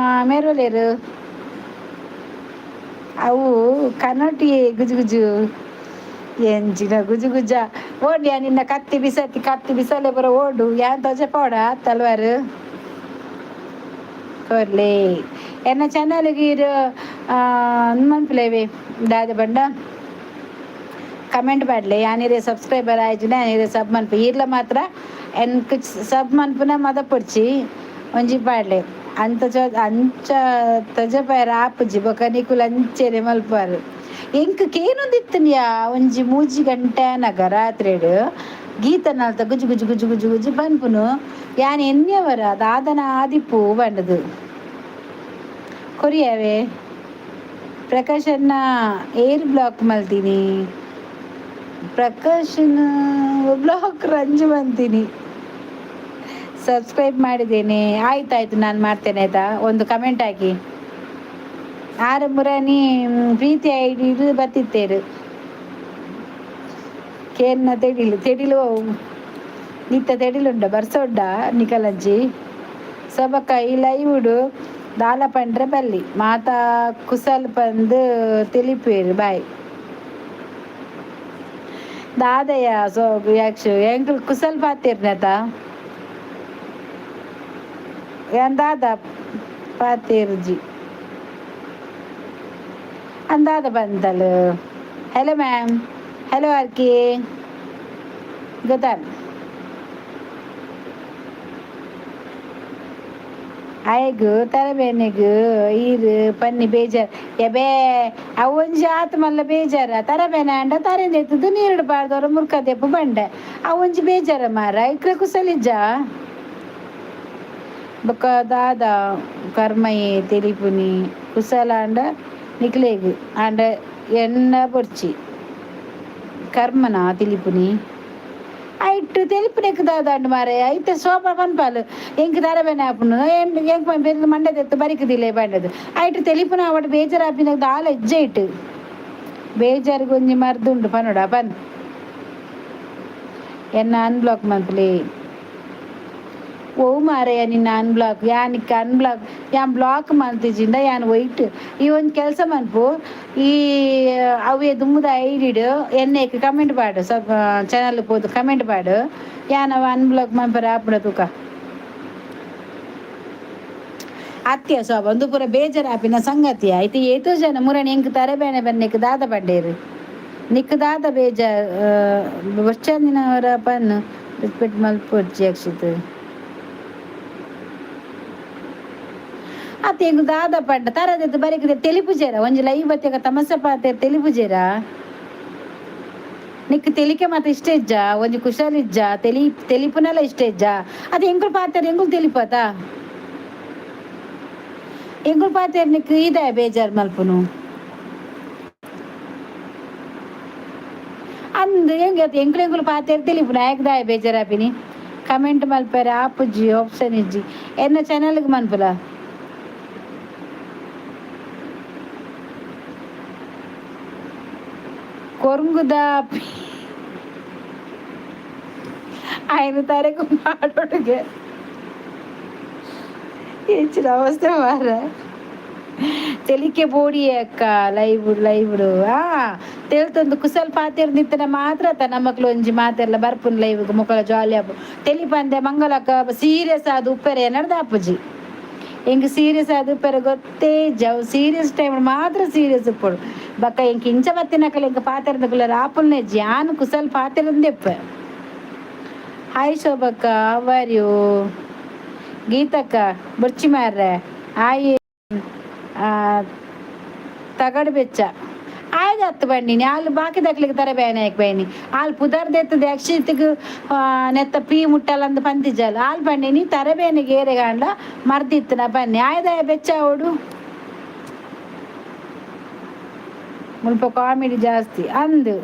ಮೇರೋಲೇರು. ಅವು ಕನ್ನಟಿ ಗುಜು ಗುಜು ಎಂಚಿನ ಗುಜು ಗುಜ ಓಡ್ಯಾ ನಿನ್ನ ಕತ್ತಿ ಬಿಸತ್ತಿ ಕತ್ತಿ ಬಿಸಲೆ ಬರೋ ಓಡು ಯಾನ್ ತೋಜ ಪೋಡ ತಲ್ವಾರು ಕೊರ್ಲೆ. ಎನ್ನ ಚಾನಲ್ಗೆ ಇರು ಮನ್ಪುಲೇವೆ ದಾದ ಬಂಡ ಕಮೆಂಟ್ ಪಾಡ್ಲೆ. ಯಾನಿರೆ ಸಬ್ಸ್ಕ್ರೈಬರ್ ಆಯ್ಜಿನ ಯಾನಿರೆ ಸಬ್ ಮನ್ಪು ಈರ್ಲ ಮಾತ್ರ ಎನ್ಕ್ ಸಬ್ ಮನ್ಪುನ ಮದಪೊಡ್ಚಿ ಒಂಜಿ ಪಾಡ್ಲೆ. ಅಂತ ಚ ಅಂಚ ತಜಪಾಯರ ಆಪುಜಿ ಬೊಕ ನಿಕುಲು ಅಂಚೆನೆ ಮಲ್ಪಾರು. ಎಂಕ್ ಕೇನೊಂದಿತ್ತನ್ಯಾ ಒಂಜಿ 3 ಗಂಟೆ ಆನಗ ರಾತ್ರಿಡ್ ಗೀತನಲ್ತ ಗುಜು ಗುಜು ಗುಜು ಗುಜು ಗುಜು ಪನ್ಪುನು. ಯಾನ್ ಎನ್ಯವರ ದಾದನ ಆದಿಪ್ಪು ಪಂಡದು ಕೊರಿಯಾವೆ. ಪ್ರಕಾಶನ್ನ ಏರ್ ಬ್ಲಾಕ್ ಮಲ್ತೀನಿ? ಪ್ರಕಾಶನ ಬ್ಲಾಕ್ ರಂಜು ಬಂತೀನಿ. ಸಬ್ಸ್ಕ್ರೈಬ್ ಮಾಡಿದ್ದೇನೆ. ಆಯ್ತಾಯ್ತು, ನಾನು ಮಾಡ್ತೇನೆ ಆಯ್ತಾ? ಒಂದು ಕಮೆಂಟ್ ಹಾಕಿ. ಆರು ಮುರಾನಿ ಪ್ರೀತಿ ಐಡಿ ಬತ್ತಿತ್ತೇರು ಕೇನ್ನ ತೆಡಿಲು ತೆಡಿಲು ನಿತ್ತ ತೆಡಿಲುಂಡ ಬರ್ಸೊಡ್ಡ ನಿಕಲಂಜಿ. ಸೊಬಕ ಈ ಲೈವುಡು ದಾಲ ಪಂಡ್ರೆ ಬಲ್ಲಿ ಮಾತಾ ಕುಸಲ್ ಪಂದು ತಿಳಿಪೇರು. ಬಾಯ್ ದಾದಯ್ಯ. ಸೊ ಯಾಕ್ಷು ಎಂಕುಲು ಕುಸಲ್ ಪಾತಿರ್ನೇತ ಏನ್ ದಾದ ಪಾತಿರ್ಜಿ ಅಂದಾದ ಬಂತಲು. Hello ma'am, hello ಆರ್ಕಿ ಗೊತ್ತಾ? ಆಯ್ಗು ತರಬೇನೆಗು ಈರು ಪನ್ನಿ ಬೇಜಾರ್ ಎಬೇ. ಅವು ಒಂಜಿ ಆತ್ ಮಲ್ಲ ಬೇಜಾರ. ತರಬೇನೆ ಅಂಡ ತರೆಂದ ಎತ್ತದು ನೀರುಡು ಪಾಡ್ದವ್ರ ಮುರ್ಕ ದೆಪ್ಪು ಬಂಡೆ. ಅವು ಒಂಜಿ ಬೇಜಾರ ಮಾರ ಇಕ್ರೆ ಕುಸಲಿಜ್ಜ. ಬೊಕ್ಕ ದಾದ ಕರ್ಮಯೆ ತೆಲಿಪುನಿ ಕುಸಲ ಅಂಡ ನಿಕ್ಲೇಗ್ ಆಂಡ ಎನ್ನ ಬೊರ್ಚಿ ಕರ್ಮನ ತಿಳಿಪುನಿ ಐಟ್ ತೆಲಿಪುನೆಕ್ ದಾದಾಂಡ್ ಮಾರೆ. ಐತೆ ಸೋಪ ಪನ್ಪಾಲು ಎಂಕ್ ತರಬೇನೆ ಆಪುಂಡು. ಎಂಕ್ ಪನ್ಪೇರು ಮಂಡೆ ದೆತ್ತು ಬರಿಕುದಿಲ್ಲ ಬಂಡದು. ಐಟ್ ತೆಲಿಪುನ ಅವಟ್ ಬೇಜಾರಾಪಿನ ದಾಲ ಇಜ್ಜೆ. ಇಟ್ಟು ಬೇಜಾರಿಗೆ ಒಂಜಿ ಮರ್ದುಂಡು ಪನೋಡ ಪನ್. ಎನ್ನ ಅನ್ಬ್ಲಾಕ್ ಮನ್ಪುಲೆ. ಓ ಮಾರಯ್ಯ, ನಿನ್ನ ಅನ್ಬ್ಲಾಕ್ ಯಾನಿಕ್ಕ ಅನ್ಬ್ಲಾಕ್ ಯಾನ್ ಬ್ಲಾಕ್ ಮಲ್ತಿಜಿಂಡ ಯಾನ್ ವೈಟ್. ಈ ಒಂದು ಕೆಲಸ ಮನ್ಪು. ಈ ಅವೇ ದುಮ್ಮುದ ಐಡಿಡ್ ಎನ್ನೇಕ್ ಕಮೆಂಟ್ ಪಾಡು. ಸ್ವಲ್ಪ ಚಾನಲ್ ಪೋದು ಕಮೆಂಟ್ ಪಾಡು. ಯಾನ್ ಅವ ಅನ್ಬ್ಲಾಕ್ ಮನ್ಪರ ಆಪುಡ ತೂಕ. ಅತ್ಯ ಸೋಬ ಒಂದು ಪೂರ ಬೇಜಾರಾಪಿನ ಸಂಗತಿ ಆಯ್ತು. ಏತೋ ಜನ ಮುರಣಿ ಎಂಕ್ ತರಬೇನೆ ಬನ್ನಿಕ್ ದಾದ ಪಂಡೇರು? ನಿಕ್ ದಾದ ಬೇಜಾರ್ ಬೊರ್ಚಂದಿನವರ ಪನ್ನು ರಿಪೀಟ್ ಮಲ್ಪೊಡ್ಚಿ ಅಕ್ಷಿತ್. ಅತ್ತೆ ಎಂಕ್ ದಾದ ಪಂಡ ತರದೆತ್ತು ಬರಿಕದೆ ತೆಲಿಪುಜೇರ? ಒಂಜಿ ಲೈವ್ ಬತ್ತಿಗ ತಮಸೆ ಪಾತೆ ತೆಲಿಪುಜೇರ? ನಿಕ್ ತೆಲಿಕೆ ಮಾತ ಇಷ್ಟ ಇಜ್ಜ? ಒಂಜಿ ಕುಶಲ್ ಇಜ್ಜ? ತೆಲಿ ತೆಲಿಪುನಲ ಇಷ್ಟ ಇಜ್ಜ? ಅದು ಎಂಕುಲು ಪಾತೆರ್ ಎಂಕುಲು ತೆಲಿಪತ? ಎಂಕುಲು ಪಾತೆರ್ ನಿಕ್ ಇದೆ ಬೇಜಾರ್ ಮಲ್ಪುನು ಅಂದ್ ಹೆಂಗೆ? ಎಂಕುಲು ಎಂಕುಲು ಪಾತೆರ್ ತೆಲಿಪುನ ಯಾಕೆ ದಾಯ ಬೇಜಾರಾಪಿನಿ? ಕಮೆಂಟ್ ಮಲ್ಪೆರೆ ಆಪುಜಿ, ಆಪ್ಷನ್ ಇಜ್ಜಿ. ಎನ್ನ ಚಾನಲ್ಗೆ ಮನ್ಪುಲ. ಕೊರಂಗುದ ఆయన ತಾರೀಕು ಮಾಡೋಡಿಗೆ ಹೆಚ್ಚಿನ ಅವಸ್ಥೆ ಮಾರ. ತೆಲಿಕೆ ಬೋಡಿ ಅಕ್ಕ ಲೈವ್ ಲೈವ್ಡು ಆ ತೆಲ್ತೊಂದು ಕುಸಲ್ ಪಾತೆರ್ ನಿತ್ತನ ಮಾತ್ರ ಅತ್ತ ನಮ್ಮಕ್ಲು ಒಂಜಿ ಮಾತೆರ್ಲ ಬರ್ಪುನ್ ಲೈವ್ ಮುಕ್ಕಳ ಜಾಲಿ ಆಪು. ತೆಲಿಪಂದೆ ಮಂಗಲಕ್ಕ ಸೀರಿಯಸ್ ಆದ್ ಉಪ್ಪೆರೆ ನಡ್ದ ಆಪುಜಿ ಎಂಕ್. ಸೀರಿಯಸ್ ಆದ್ ಉಪ್ಪೆರೆ ಗೊತ್ತೇ ಇಜ್ಜಿ. ಅವು ಸೀರಿಯಸ್ ಟೈಮ್ ಮಾತ್ರ ಸೀರಿಯಸ್ ಉಪ್ಪೊಡು. ಬೊಕ್ಕ ಎಂಕ್ ಇಂಚ ಬತ್ತಿನಕಲ್ ಎಂಕ್ ಪಾತೆರ್ದಕುಲ ಆಪುಲ್ನೆ ಇಜ್ಜಿ. ಯಾನ್ ಕುಸಲ್ ಪಾತೆರಂದೆಪ್ಪೆ. ಹಾಯ್ ಶೋಭಕ್ಕ, how are you? ಗೀತಕ್ಕ ಬೊರ್ಚಿ ಮಾರ್ರೆ. ಆಯ್ ತಗಡು ಬೆಚ್ಚ ಆಯ್ತು ಹತ್ತು ಬನ್ನಿ. ಆಲ್ ಬಾಕಿ ದಕ್ಲಿಗೆ ತರ ಬೇನೆ ಯಾಕೆ ಬೈನಿ? ಆಲ್ ಪುದರ್ದೆತ್ತದ ಅಕ್ಷಿತ್ಗ್ ನೆತ್ತ ಪೀ ಮುಟ್ಟಲಂದು ಪಂತಿಜಲ್. ಆಲ್ ಪಂಡಿನಿ ತರಬೇನೆಗೆ ಏರೆಗಾಂಡ ಮರ್ದಿತ್ತನ ಬನ್ನಿ. ಆಯ್ದಾಯ ಬೆಚ್ಚ ಅವಡು ಮುಲ್ಪ ಕಾಮಿಡಿ ಜಾಸ್ತಿ ಅಂದು.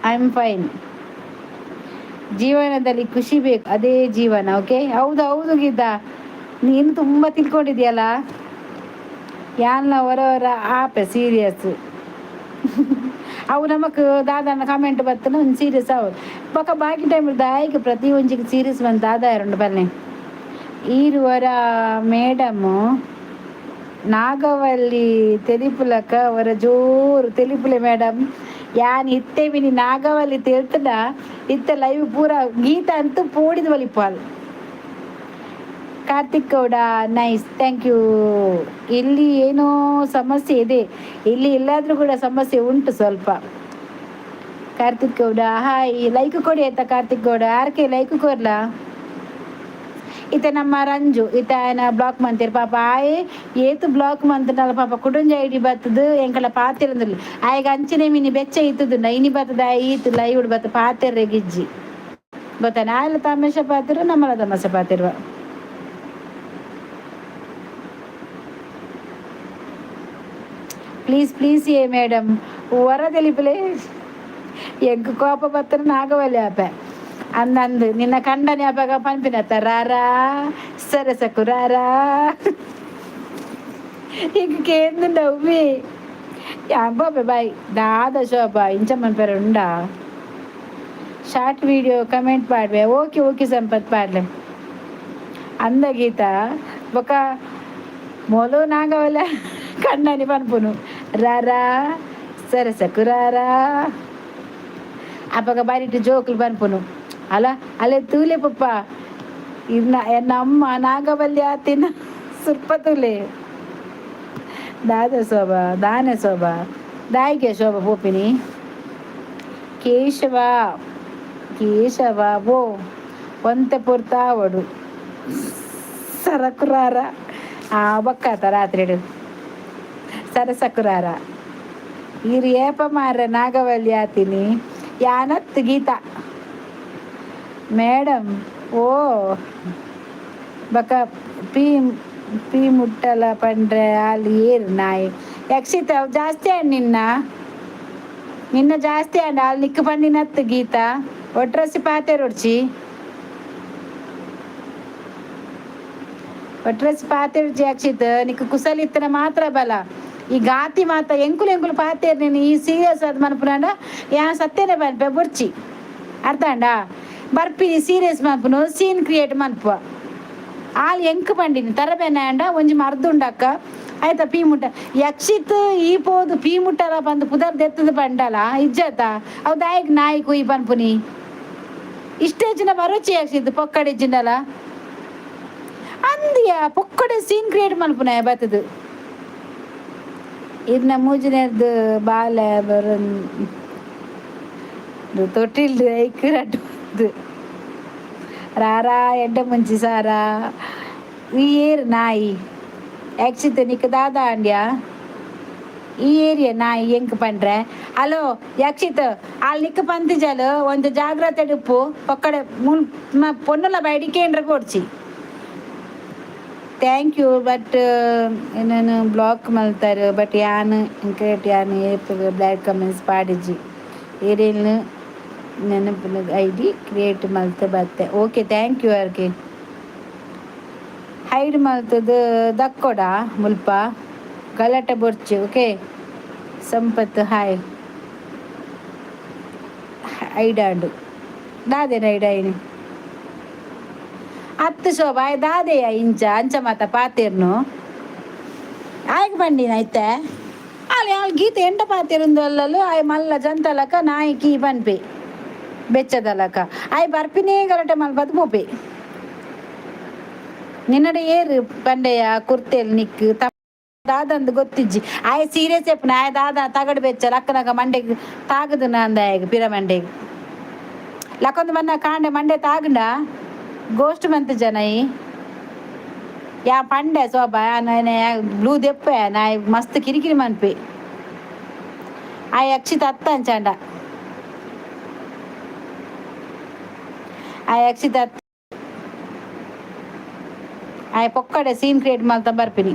I am fine. ಜೀವನದಲ್ಲಿ ಖುಷಿ ಬೇಕು, ಅದೇ ಜೀವನ. ಓಕೆ, ಹೌದು ಹೌದು ಗೀತಾ, ನೀನು ತುಂಬ ತಿಳ್ಕೊಂಡಿದ್ಯಲ್ಲ. ಯಾನ್ಲ ಒರ ಒರ ಆಪೆ ಸೀರಿಯಸ್. ಅವು ನಮಕ್ ದಾದನ ಕಮೆಂಟ್ ಬತ್ತನ ಒಂದು ಸೀರಿಯಸ್ ಅವು. ಬೊಕ ಬಾಕಿ ಟೈಮ್ ದಾಯಿಗೆ ಪ್ರತಿ ಒಂಜಿಗೆ ಸೀರಿಯಸ್ ಬಂದು ದಾದ ಎರಡು ಬನ್ನಿ. ಈರುವರ ಮೇಡಮು ನಾಗವಲ್ಲಿ ತೆಲಿಪುಲಕ ಅವರ ಜೋರು ತೆಲಿಪುಲೆ. ಮೇಡಮ್, ಯಾನ್ ಇತ್ತೆ ಮಿನಿ ನಾಗವಲ್ಲಿ ತೆಲ್ತದ ಇತ್ತೆ ಲೈವ್ ಪೂರ ಗೀತ ಅಂತೂ ಪೋಡಿದ ಬಲಿಪಾಲ್. Karthik Gowda, nice, thank you. ಇಲ್ಲಿ ಏನೋ ಸಮಸ್ಯೆ ಇದೆ. ಇಲ್ಲಿ ಎಲ್ಲಾದರೂ ಕೂಡ ಸಮಸ್ಯೆ ಉಂಟು ಸ್ವಲ್ಪ. ಕಾರ್ತಿಕ್ ಗೌಡ, ಹಾಯ್. ಲೈಕ್ ಕೊಡಿ ಆಯ್ತಾ? ಕಾರ್ತಿಕ್ ಗೌಡ ಆರ್ಕೆ ಲೈಕ್ ಕೊರ್ಲಾ. ಇತ್ತೆ ನಮ್ಮ ರಂಜು ಇತ್ತ ಆಯನ ಬ್ಲಾಕ್ ಮಂತೇರು ಪಾಪ. ಆಯೆ ಏತು ಬ್ಲಾಕ್ ಮಂತನಲ್ಲ ಪಾಪ. ಕುಡೊಂಜಿ ಐಡಿ ಬತ್ತದು ಎಂಕಲ ಪಾತೆರಂದಿಲ್ಲ. ಆಯಗ ಅಂಚನೆ ಮಿನಿ ಬೆಚ್ಚ ಇತ್ತುದುಂಡ. ಇನಿ ಬತ್ತದ ಆಯೆ ಈತು ಲೈವ್ ಬತ್ತ ಪಾತೆರ್ರೆ ಗಿಜ್ಜಿ ಗೊತ್ತಾನೆ. ಆಯಲ ತಮಾಷೆ ಪಾತಿರು, ನಮ್ಮಲ ತಮಾಷೆ ಪಾತಿರುವ. ಪ್ಲೀಸ್ ಪ್ಲೀಸ್ ಏ ಮೇಡಮ್, ವರ ತೆಲಿಪಲೆ. ಎಂಕ್ ಕೋಪ ಬತ್ತರ ನಾಗವಲ್ಲಿ ಆಪೆ ಅಂದಂದು ನಿನ್ನ ಕಂಡನೆ ಅಪಗ ಪನ್ಪಿನತ್ತ ರಾರಾ ಸರಸಕು ರಾರಾ. ಇಂಕ ಕೇಂದುಂಡ ಉಮ್ಮಿ ಬೋಪೆ ಬಾಯ್. ದಾದ ಶೋಭಾ ಇಂಚ ಮನ್ಪೆರೆ ಉಂಡಾ? Short video comment ಪಾಡ್ವೆ. Okay okay Sampath, ಪಾಡ್ಲೆ. ಅಂದ ಗೀತ ಬೊಕ ಮೊಲು ನಾಗವಲ್ಲ ಕಣ್ಣನಿ ಪನ್ಪುನು ರಾರಾ ಸರಸಕು ರಾರಾ. ಅಪಗ ಬಾರಿಟ್ ಜೋಕುಲು ಪನ್ಪುನು ಅಲ್ಲ, ಅಲ್ಲೇ ತೂಲೆ ಪಪ್ಪ ಇನ್ನ ನಮ್ಮ ನಾಗವಲ್ಲಿ ಆತಿನ ಸುರ್ಪ ತೂಲೆ. ದಾದ ಶೋಭಾ, ದಾನೆ ಶೋಭಾ, ದಾಯಿಗೆ ಶೋಭಾ ಪೋಪಿನಿ. ಕೇಶವ ಕೇಶವ ಬೋ ಒಂತೆ ಪೊರ್ತಾವಡು ಸರಕುರಾರ. ಆ ಬೊಕ್ಕಾತ ರಾತ್ರಿಡು ಸರಸಕುರಾರ. ಇರು ಏಪ ಮಾರ್ರೆ ನಾಗವಲ್ಲಿ ಆತೀನಿ ಯಾನತ್ ಗೀತಾ ಮೇಡಮ್. ಓ ಬಕ ಪೀ ಪೀ ಮುಟ್ಟಲ ಪಂಡ್ರೆ ಅಲ್ಲಿ ಏರು ನಾಯಿ. ಯಕ್ಷಿತ ಜಾಸ್ತಿ ಆಂಡ್ ನಿನ್ನ ನಿನ್ನ ಜಾಸ್ತಿ ಆಂಡ್ ಅಲ್ಲಿ ನಿಕ್ಕು ಪಂಡಿನತ್ತು. ಗೀತಾ ಒಟ್ರಸಿ ಪಾತೆರೊಡ್ಚಿ, ಒಟ್ರಸಿ ಪಾತೆರೊಡ್ಚಿ. ಯಕ್ಷಿತ್, ನಿಕ್ಕು ಕುಸಲಿತ್ತನ ಮಾತ್ರ ಬಲ. ಈ ಗಾತಿ ಮಾತ ಎಂಕುಲು ಎಂಕುಲು ಪಾತೇರ್. ನೀನು ಈ ಸೀರಿಯಸ್ ಅದು ಮನ್ಪುನಾಂಡ ಯಾ ಸತ್ಯನೆ ಪನ್ಪೆ, ಬೊರ್ಚಿ. ಅರ್ಥ ಆಂಡಾ? ಬರ್ಪಿ ಸೀರಿಯಸ್ ಮನ್ಪುನು, ಸೀನ್ ಕ್ರಿಯೇಟ್ ಮನ್ಪುವ. ಆಲ್ ಎಂಕ್ ಪಂಡಿನಿ ತರಬೇನೆ ಆಂಡ ಒಂಜಿ ಮರ್ದುಂಡಕ್ಕ ಆಯ್ತಾ. ಪೀ ಮುಟ್ಟ ಯಕ್ಷಿತ್ ಈ ಪೋದು ಪೀ ಮುಟ್ಟಲ ಬಂದು ಪುದರ್ ದೆತ್ತದ ಪಂಡಲ ಇಜ್ಜತ. ಅವು ದಾಯಕ್ ನಾಯಿ ಕುಯ್ ಪನ್ಪುನಿ? ಇಷ್ಟೇ ಜನ ಬರೋಚಿ ಯಕ್ಷಿತ್ ಪೊಕ್ಕಡೆ ಜಿಂಡಲ ಅಂದಿಯ ಪೊಕ್ಕಡೆ ಸೀನ್ ಕ್ರಿಯೇಟ್ ಮನ್ಪುನ ಬತ್ತದು. ಇರ್ನ ಮೂಜಿನೇರ್ದು ಬಾಲೆ ಬರನ್ ತೊಟ್ಟಿಲ್ದು ಐಕ್ ರಡ್ಡು ರಾರಾ ಎಡ್ಡೆ ಮುಂಚಿ ಸಾರಾ. ಈ ಏರು ನಾಯಿ ಯಕ್ಷಿತ್ ನಿಕ್ ದಾದ ಅಂಡ್ಯಾ? ಈ ಏರಿಯಾ ನಾಯಿ ಎಂಕ್ ಪಂಡ್ರೆ. ಹಲೋ ಯಕ್ಷಿತ್, ಅಲ್ಲಿ ನಿಕ್ ಪಂತಿಜಲ್ ಒಂದು ಜಾಗ್ರತೆ ಉಪ್ಪು. ಪೊಕ್ಕಡೆ ಮುನ್ ಪೊನ್ನುಲ ಬೈಡಿ ಕೇಂದ್ರ ಕೊಡ್ಚಿ. Thank you. But ನಾನು ಬ್ಲಾಕ್ ಮಲ್ತಾರೆ. ಬಟ್ ಯಾನ್ ಇಂಕ್ರೇಟ್ ಯಾನ್ ಏಪ್ ಬ್ಲ್ಯಾಕ್ ಕಮೆಂಟ್ಸ್ ಪಾಡಿಜಿ. ಏರಿಯಲ್ ನೆನಪಿನ I D create ಮಲ್ತ ಬತ್ತೆ. Okay, thank you. ಆರ್ಗೆ hide ಮಲ್ತದ ದಕ್ಕೊಡ ಮುಲ್ಪ ಗಲಾಟೆ ಬೊರ್ಚಿ. ಓಕೆ ಸಂಪತ್, ಹಾಯ್. ಐಡಾಂಡು ದಾದೇನ ಐಡ ಐನಿ ಅತ್ತು ಶೋಭಾ ದಾದೆಯ ಇಂಚ ಅಂಚ ಮಾತ ಪಾತೆರ್ನು ಆಯ್ಕೆ ಬಂಡಿನ ಐತೆ. ಅಲ್ಲಿ ಅಲ್ಲಿ ಗೀತೆ ಎಂಡ ಪಾತೆರುಂದು ಅಲ್ಲಲು ಆಯ್ ಮಲ್ಲ ಜಂತಲಕ ನಾಯಿ ಕೀ ಪನ್ಪೆ ಬೆಚ್ಚದಲಕ. ಆಯ್ ಬರ್ಪಿನೇ ಗಲಾಟೆ ಮಲ್ಪದು ಪೋಪೆ. ನಿನ್ನಡೆ ಏರು ಪಂಡೆಯ ಕುರ್ತೆಲ್ ನಿಕ್ ದಾದಂದು ಗೊತ್ತಿಜ್ಜಿ. ಆಯ್ ಸೀರಿಯಸ್ ಎಪ್ಪನ ಆಯ್ ದಾದ ತಗಡು ಬೆಚ್ಚ ಲಕ್ಕನಗ ಮಂಡೆಗ್ ತಾಗದು ನಂದ. ಆಯಗ್ ಪಿರ ಮಂಡೆಗ್ ಲಕ್ಕೊಂದು ಮನ್ನ ಕಾಂಡೆ ಮಂಡೆ ತಾಗಂಡ ಗೋಸ್ಟ್ ಮಂತ್ ಜನ ಈ ಯಾ ಪಂಡೆ ಸೋಬ ಬ್ಲೂ ದೆಪ್ಪೆ ನಾಯ್ ಮಸ್ತ್ ಕಿರಿಕಿರಿ ಮನ್ಪೆ. ಆ ಯಕ್ಷಿತ ಅತ್ತ ಅಂಚಾಂಡ ಆ ಯಕ್ಷಿತ ಆಯ್ ಪೊಕ್ಕಡೆ ಸೀನ್ ಕ್ರಿಯೇಟ್ ಮಲ್ತ ಬರ್ಪಿನಿ.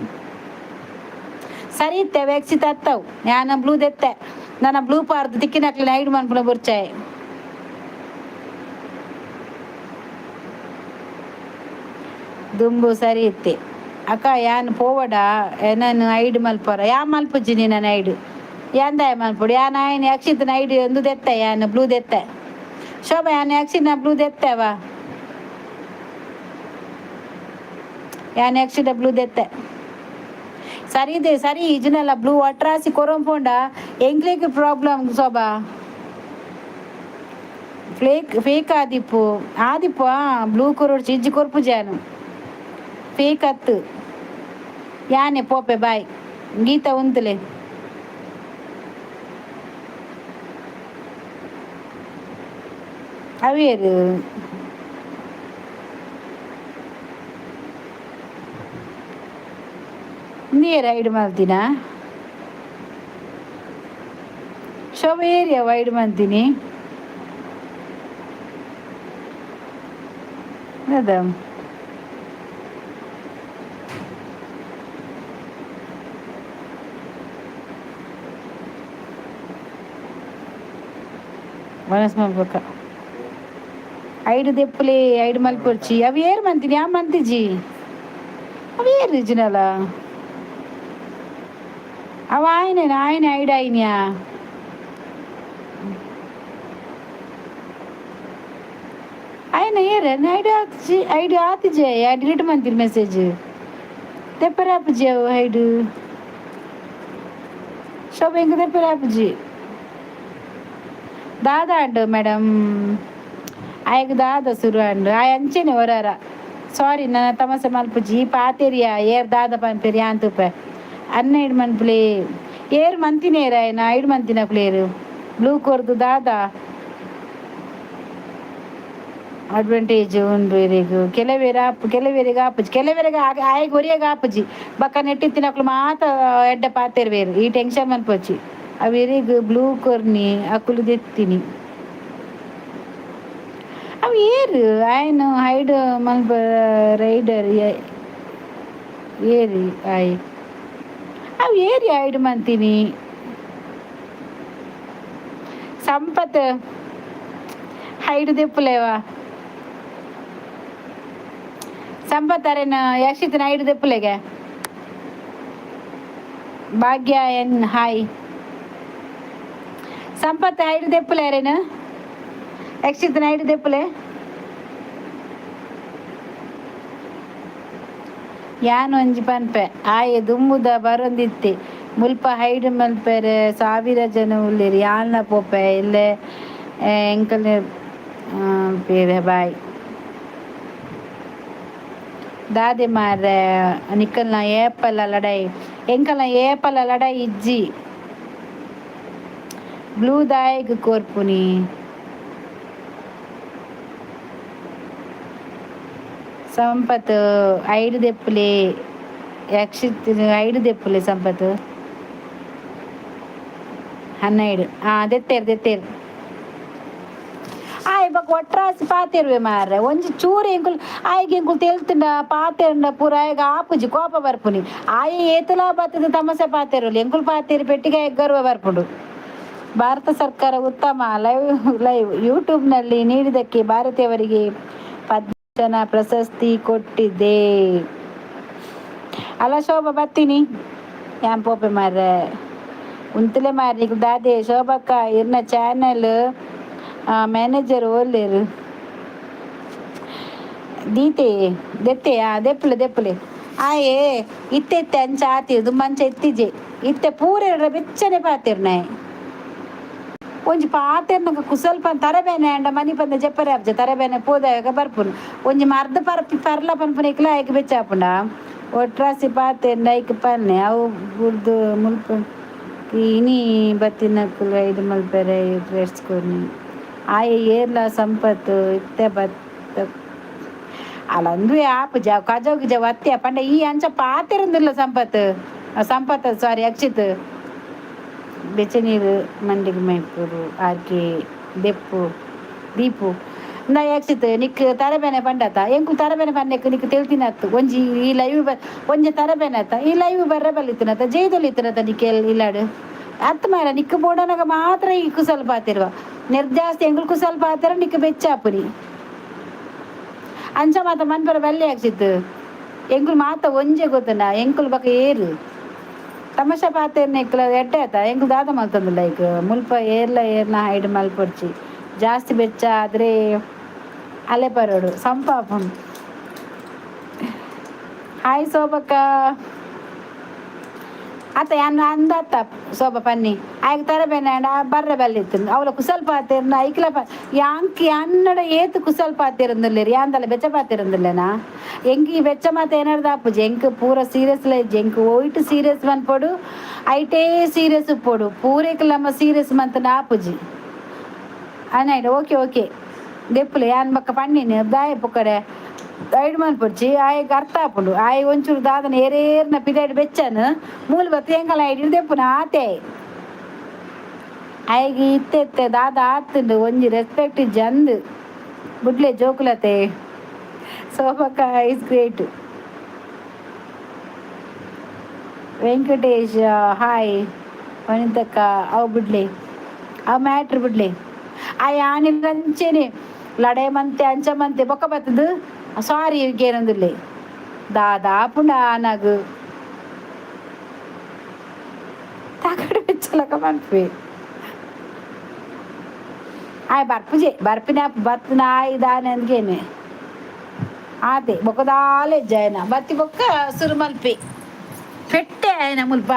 ಸರಿ ಇತ್ತೆ ಯಕ್ಷಿತ ಅತ್ತವು. ಯಾನ ಬ್ಲೂ ದೆತ್ತೆ ನನ್ನ ಬ್ಲೂ ಪಾರ್ದು ತಿಕ್ಕಿನಕ್ಲೆ ನೈಡ್ ಮನ್ಪುನ ಬುರ್ಚಾಯ್. ದುಂಬು ಸರಿ ಇತ್ತೆ. ಅಕ್ಕ ಯಾನ್ ಪೋವಡ ನಾನು ಐಡ್ ಮಲ್ಪರ ಯಾ ಮಲ್ಪುಜಿ ನೀನು ಐಡ್ ಯಾಂದಾಯ ಮಲ್ಪೊಡು ಯಾನ್ ಆಯ್ನ ಯಕ್ಷಿತನ ಐಡ್ ಒಂದು ದೆತ್ತೆ ಯಾನ್ ಬ್ಲೂ ದೆತ್ತೆ ಶೋಭಾ ಯಾನ್ ಯಕ್ಷಿನ ಬ್ಲೂ ದೆತ್ತೆವ ಯಾನ್ ಯಕ್ಷಿತ ಬ್ಲೂ ದೆತ್ತೆ ಸರಿ ಇದೆ ಸರಿ ಇಜ್ನಲ್ಲ ಬ್ಲೂ ವಾಟ್ರಾಸಿ ಕೊರಂಪೋಂಡ ಎಂಕ್ಲೆಗ್ ಪ್ರಾಬ್ಲಮ್ ಶೋಭಾ ಫ್ಲೇಕ್ ಫೇಕ್ ಆದಿಪ್ಪು ಆದಿಪ್ಪು ಬ್ಲೂ ಕೊರೊಡ್ಚಿ ಇಜ್ಜಿ ಕೊರ್ಪು ಜಾನು ಫೇಕ್ ಅತ್ತು ಯಾನೆ ಪೋಪೆ ಬಾಯ್ ಗೀತಾ ಉಂತುಲೆ ಅವೇರು ನೀರು ಐಡ್ ಮಲ್ತಿನ ಶೋಭಾ ಏರಿಯಾ ವೈಡ್ ಮಲ್ತೀನಿ ಅದ ಮನಸ್ ಮಲ್ಪಕ ಐಡು ದೆಪ್ಪುಲೆ ಐಡು ಮಲ್ಪೊರ್ಚಿ ಅವು ಏರು ಮಂತಿನಿ ಆ ಮಂತಿಜಿ ಅವು ಏರು ಜಿನಲ ಅವ ಆಯ್ನ ಆಯ್ನ ಐಡ್ ಆಯ್ನ್ಯಾ ಆಯ್ನ ಏರ ಐಡ್ ಆತಿಜಿ ಐಡ್ ಆತಿಜೆ ಡಿಲೀಟ್ ಮಂತಿನಿ ಮೆಸೇಜ್ ತೆಪ್ಪರ ಆಪುಜಿ ಅವು ಐಡು ಶೋಭ ಎಂಕ್ ತೆಪ್ಪರ ಆಪುಜಿ ದಾದ ಅಂಡು ಮೇಡಮ್ ಆಯಗ್ ದಾದ ಸುರು ಅಂಡು ಆಯ್ ಅಂಚೆನೆ ಒರಾರ ಸಾರಿ ನನ್ನ ತಮಸೆ ಮಲ್ಪುಜಿ ಈ ಪಾತೆರಿಯ ಏರ್ ದಾದ ಪನ್ಪೆರ್ ಯಾನ್ ತೂಪೆ ಅನ್ನ ಇಡ್ ಮನ್ಪುಲೆ ಏರ್ ಮಂತಿನೇರ ಆಯ್ನ ಐಡ್ ಮಂತಿನ ಪ್ಲೇರು ಬ್ಲೂ ಕೊರ್ದು ದಾದ ಅಡ್ವಾಂಟೇಜ್ ಉಂಡು ಇರೆಗ್ ಕೆಲವೇರ ಆಪು ಕೆಲವೇರಿಗೆ ಆಪುಜಿ ಕೆಲವೇರಿಗೆ ಆಯಗ್ ಒರಿಯಗ್ ಆಪುಜಿ ಬಕ್ಕ ನೆಟ್ಟಿತ್ತಿನಕ್ಲು ಮಾತ ಎಡ್ಡೆ ಪಾತೆರ್ವೇರು ಈ ಟೆನ್ಷನ್ ಮನ್ಪೊಚ್ಚಿ ಅವು ಇರೆಗ್ ಬ್ಲೂ ಕೊರ್ನಿ ಅಕುಲು ದೆತ್ತಿನಿ ಅವು ಏರು ಆಯ್ನ ಹೈಡ್ ಮಲ್ಪ ರೈಡರ್ ಏರಿ ಆಯ್ ಅವು ಏರಿ ಹೈಡ್ ಮಂತೀನಿ ಸಂಪತ್ ಹೈಡ್ ದೆಪ್ಪುಲೇವಾ ಸಂಪತ್ ಅರೆನ ಯಕ್ಷಿತನ ಐಡು ದೆಪ್ಪುಲೆಗೆ ಭಾಗ್ಯ ಎನ್ ಹಾಯ್ ಸಂಪತ್ ಐಡು ದೆಪ್ಪುಲೆ ಅರೇನ ಯಕ್ಷಿತನ ಐಡು ದೆಪ್ಪುಲೆ ಯಾನ್ ಒಂಜಿ ಪನ್ಪೆ ಆಯೆ ದುಂಬುದ ಬರೊಂದಿತ್ತೆ ಮುಲ್ಪ ಹೈಡ್ ಮಲ್ಪೆರೆ ಸಾವಿರ ಜನ ಉಲ್ಲೆರ್ ಯಾಲ್ನ ಪೋಪೆ ಇಲ್ಲೆ ಎಂಕಲ್ನ ಪೇರೆ ಬಾಯ್ ದಾದೆ ಮಾರ್ರೆ ನಿಕಲ್ನ ಏಪಲ ಲಡಾಯಿ ಎಂಕಲ್ನ ಏಪಲ ಲಡಾಯಿ ಇಜ್ಜಿ ಬ್ಲೂ ದಾಯಗ್ ಕೋರ್ಪುನಿ ಸಂಪತ್ ಐಡು ದೆಪ್ಪುಲೆ ಯಕ್ಷಿತ್ ಐಡು ದೆಪ್ಪುಲೆ ಸಂಪತ್ ಹನ್ನೆರಡು ಹಾಂ ದೆತ್ತೇರು ದೆತ್ತೇರು ಆಯ್ ಬೊಕ ಒಟ್ರಾಸಿ ಪಾತೆರುವೆ ಮಾರ್ರೆ ಒಂಜಿ ಚೂರು ಎಂಕುಲು ಆಯ್ಗೆ ಎಂಕುಲು ತೆಲ್ತುಂಡ ಪಾತೆರಂಡ ಪೂರ ಆಯ್ಗ್ ಆಪುಜಿ ಕೋಪ ಬರ್ಪುನಿ ಆಯೆ ಏತಲಾ ಬತ್ತದ ತಮಸೆ ಪಾತೆರುಲಿ ಎಂಕುಲು ಪಾತೆರಿ ಪೆಟ್ಟಿಗೆ ಆಯ್ಗ್ ಗರ್ವ ಬರ್ಪುಂಡು. ಭಾರತ ಸರ್ಕಾರ ಉತ್ತಮ ಲೈವ್ ಲೈವ್ ಯೂಟ್ಯೂಬ್ನಲ್ಲಿ ನೀಡಿದ್ದಕ್ಕೆ ಭಾರತೀಯವರಿಗೆ ಪದ್ಮಭೂಷಣ ಪ್ರಶಸ್ತಿ ಕೊಟ್ಟಿದೆ. ಅಲ್ಲ ಶೋಭಾ ಬತ್ತೀನಿ ಯಾನ್ ಪೋಪೆ ಮಾರ್ರೆ ಉಂತುಲೆ ಮಾರ್ರೆ ನಿಕುಲು ದಾದೆ ಶೋಭಕ್ಕ ಇರ್ನ ಚಾನಲ್ ಮ್ಯಾನೇಜರ್ ಓಲ್ಲೆರ್ ದೀತೆ ದೆತ್ತೆ ಆ ದೆಪ್ಪುಲೆ ದೆಪ್ಪುಲೆ ಆಯೆ ಇತ್ತೆ ಇತ್ತೆ ಅಂಚ ಆತಿರ್ ದುಂಬ ಅಂಚ ಇತ್ತಿಜೆ ಇತ್ತೆ ಪೂರೆರ್ಡ ಬೆಚ್ಚನೆ ಪಾತೆರ್ನಾಯೆ ಒಂಜಿ ಪಾತೆರ್ನಗ ಕುಸಲ್ ಪನ್ ತರಬೇನೆ ಅಂಡ ಮನಿ ಪಂದ ಜಪ್ಪರೆ ಆಪುಜ ತರಬೇನೆ ಪೋದಾಗ ಬರ್ಪುನು ಒಂಜಿ ಮರ್ದ್ ಪರ್ಪಿ ಪರ್ಲ ಪನ್ಪುನ ಆಯ್ಕ್ ಬೆಚ್ಚ ಆಪುಂಡ ಒಟ್ರಾಸಿ ಪಾತೆರ್ಂಡ ಐಕ್ ಪನ್ನೆ ಅವು ಬುಡ್ದು ಮುಲ್ಪ ಇನಿ ಬತ್ತಿನಕುಲು ಐದು ಮಲ್ಪೆರೆ ಡ್ರೆಸ್ ಕೊರ್ನಿ ಆಯೆ ಏರ್ಲ ಸಂಪತ್ತು ಇತ್ತೆ ಬತ್ತ ಅಲ್ಲ ಅಂದುವೆ ಆಪುಜ ಕಜವು ಗಿಜವು ಅತ್ತೆ ಪಂಡ ಈ ಅಂಚ ಪಾತೆರೊಂದುಲ್ಲ ಸಂಪತ್ ಸಂಪತ್ ಸಾರಿ ಅಕ್ಷಿತ್ ಬೆಚ್ಚನೀರು ಮಂಡಿಗೆ ಮೈಪುರು ಆರ್ಕೆ ದೆಪ್ಪು ದೀಪು ಇಂದಾ ಅಕ್ಷಿತ್ ನಿಕ್ ತರಬೇನೆ ಪಂಡತ ಎಂಕು ತರಬೇನೆ ಪನ್ನೆಕ್ ನಿಕ್ ತೆಲ್ತಿನತ್ತು ಒಂಜಿ ಈ ಲೈವ್ ಬ ಒಂಜಿ ತರಬೇನೆ ಅತ್ತ ಈ ಲೈವ್ ಬರ್ರೆ ಬಲ್ಲಿತ್ತಿನತ್ತ ಜೈದೊಲಿತ್ತಿನತ್ತ ನಿಕ್ ಇಲ್ಲಾಡು ಅತ್ ಮಾರ ನಿಕ್ ಬೋಡನಗ ಮಾತ್ರ ಈ ಕುಸಲ್ ಪಾತಿರುವ ನಿರ್ಜಾಸ್ತಿ ಎಂಕುಲು ಕುಸಲ್ ಪಾತೆರ ನಿಕ್ ಬೆಚ್ಚಾಪುನಿ ಅಂಚ ಮಾತ ಮನ್ಪರ ಬಲ್ಲೆ ಅಕ್ಷಿತ್. ಎಂಕುಲು ಮಾತ ಒಂಜೆ ಗೊತ್ತನ. ಎಂಕುಲು ಬಕ ಏರು ತಮಾಷೆ ಪಾತೆರ್ನ ಎಕ್ಕಲ ಎಡ್ಡೆ ಆತ. ಎಂಕುಲು ದಾದ ಮಲ್ತೊಂದುಲ್ಲ ಈಗ? ಮುಲ್ಪ ಏರ್ಲ ಏರ್ನ ಹೈಡ್ ಮಲ್ಪೊಡ್ಚಿ. ಜಾಸ್ತಿ ಬೆಚ್ಚ ಆದ್ರೆ ಅಲೆ ಬರೋಡು ಸಂಪಾಪುಂಡು. ಹಾಯ್ ಶೋಭಕ್ಕ. ಅತ್ತ ಯಾನ್ ಅಂದತ್ತ ಶೋಭ ಪನ್ನಿ ಆಯ್ಕೆ ತರಬೇನ ಬರ್ರೆ ಬಲ್ಲಿತ್ತು. ಅವಳ ಕುಸಲ್ ಪಾತೆರ್ನ ಐಕ್ಲ ಯಾಂಕ್ ಯಾನ್ನಡ ಏತ್ ಕುಸಲ್ ಪಾತೆರಂದುಲ್ಲೇರ್. ಯಾಂದಲ ಬೆಚ್ಚ ಪಾತೆರಂದುಲ್ಲೇನಾ? ಎಂಕ್ ಈ ಬೆಚ್ಚ ಮಾತ ಏನಾರು ದಾಪುಜಿ. ಎಂಕ್ ಪೂರ ಸೀರಿಯಸ್ ಇಜ್ಜಿ. ಎಂಕ್ ಒಯ್ಟ್ ಸೀರಿಯಸ್ ಮನ್ಪೊಡು, ಐಟೇ ಸೀರಿಯಸ್ ಉಪ್ಪೊಡು. ಪೂರೇಕ್ಲಮ್ಮ ಸೀರಿಯಸ್ ಮಂತ್ ಆಪುಜಿ ಅನಾಯ್ಡು. Okay okay, ದೆಪ್ಪುಲೆ. ಯಾನ್ ಬಕ್ಕ ಪಣ್ಣಿನಿ ದಾಯ ಪುಕ್ಕಡೆ ಗೈಡ್ ಮನ್ಪೊಡ್ಚಿ. ಆಯಗ್ ಅರ್ಥ ಆಪುಂಡು. ಆಯ್ ಒಂಚೂರು ದಾದನ ಏರೇರ್ನ ಪಿದಾಯ್ಡ್ ಬೆಚ್ಚನ್ ಮೂಲು ಬತ್ತ ಎಂಕಲ ಐಡಿ ದೆಪ್ಪುನ ಆತೆ. ಆಯ್ಗೆ ಇತ್ತೆ ಇತ್ತೆ ದಾದ ಆತುಂಡು, ಒಂಜಿ ರೆಸ್ಪೆಕ್ಟ್ ಇಜ್ಜಿ ಅಂದ್. ಬುಡ್ಲೆ ಜೋಕುಲತೆ. Somakka is great. Venkatesh hi. ವನಿತಕ್ಕ, ಅವು ಬಿಡ್ಲೆ, ಅವು ಮ್ಯಾಟ್ರ್ ಬಿಡ್ಲೆ. ಆ ಯಾನಿರಂಚೆನೆ ಲಡೆ ಮಂತೆ ಅಂಚ ಮಂತೆ ಬೊಕ್ಕ ಬತ್ತದು ಸಾರಿ ಕೇನೊಂದುಲ್ಲೆ. ದಾದಾ ಪುಂಡ ಆನಗ್ ತಗಡು ಬೆಚ್ಚಲಕ ಮನ್ಪುವೆ. ಆಯ್ ಬರ್ಪುಜೆ, ಬರ್ಪಿನ ಬತ್ತಿನ ಆಯ್ ದಾನೆ ಅಂದ್ಗೇನೆ ಆತೆ. ಬೊಕ್ಕದಾಲೆ ಜಯನ ಬತ್ತಿ ಬೊಕ್ಕ ಸುರು ಮಲ್ಪಿ ಪೆಟ್ಟೆ ಆಯನ ಮುಲ್ಪ.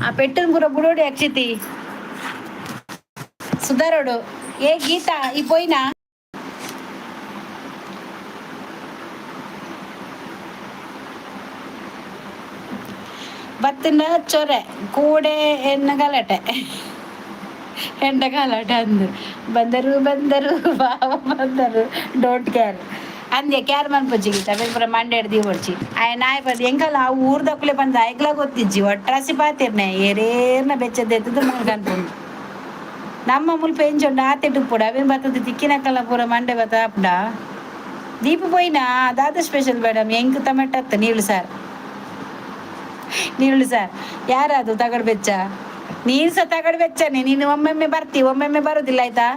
ಆ ಪೆಟ್ಟನ್ ಪೂರ ಬುಡೋಡಿ. ಅಕ್ಷಿತಿ ಸುಧಾರೋಡು. ಏ ಗೀತಾ, ಈ ಪೋಯಿನಾ? ಬತ್ತಿನ ಚೊರೆ ಕೂಡೆ ಎನ್ನ ಗಲಾಟೆ ಎಂಡ ಗಲಾಟೆ ಅಂದು. ಬಂದರು ಬಂದರು ಬಾವ ಬಂದರು, don't care ಅಂದೆ. ಕ್ಯಾರ್ ಮನ್ಪೊಚ್ಚಿ ಗೀತ ಪೂರ ಮಂಡೆ ದೀವೊಡ್ಚಿ. ಆಯ್ ನಾಯಿ ಬಂದು ಎಂಕಲ್ಲ ಆ ಊರ್ದಕ್ಕುಲೆ ಬಂದು ಐಕ್ಲ ಗೊತ್ತಿಜ್ಜಿ. ಒಟ್ರಾಸಿ ಪಾತಿರ್ನೆ ಏರೇರ್ನ ಬೆಚ್ಚದೆತ್ತದು ಮಲ್ಕನ್ಪುಂಡು. ನಮ್ಮ ಮುಲ್ಪ ಎಂಚುಂಡು ಆತೆಟ್ ಉಪ್ಪುಡು. ಅವೇನು ಬತ್ತದ ತಿಕ್ಕಿನಕಲ್ಲ ಪೂರ ಮಂಡೆ ಬತ್ತ ಆಪುಂಡ. ದೀಪ ಪೋಯಿನಾ? ದಾದ ಸ್ಪೆಷಲ್ ಮೇಡಮ್? ಎಂಕ್ ಟೊಮೆಟೊ ಅತ್ತ ನೀರುಳ್ಳಿ ಸಾರು, ನೀರುಳ್ಳಿ ಸಾರು. ಯಾರದು ತಗಡು ಬೆಚ್ಚ? ನೀನು ಸಹ ತಗಡು ಬೆಚ್ಚನೆ. ನೀನು ಒಮ್ಮೊಮ್ಮೆ ಬರ್ತಿ, ಒಮ್ಮೊಮ್ಮೆ ಬರುದಿಲ್ಲ. ಆಯ್ತಾ,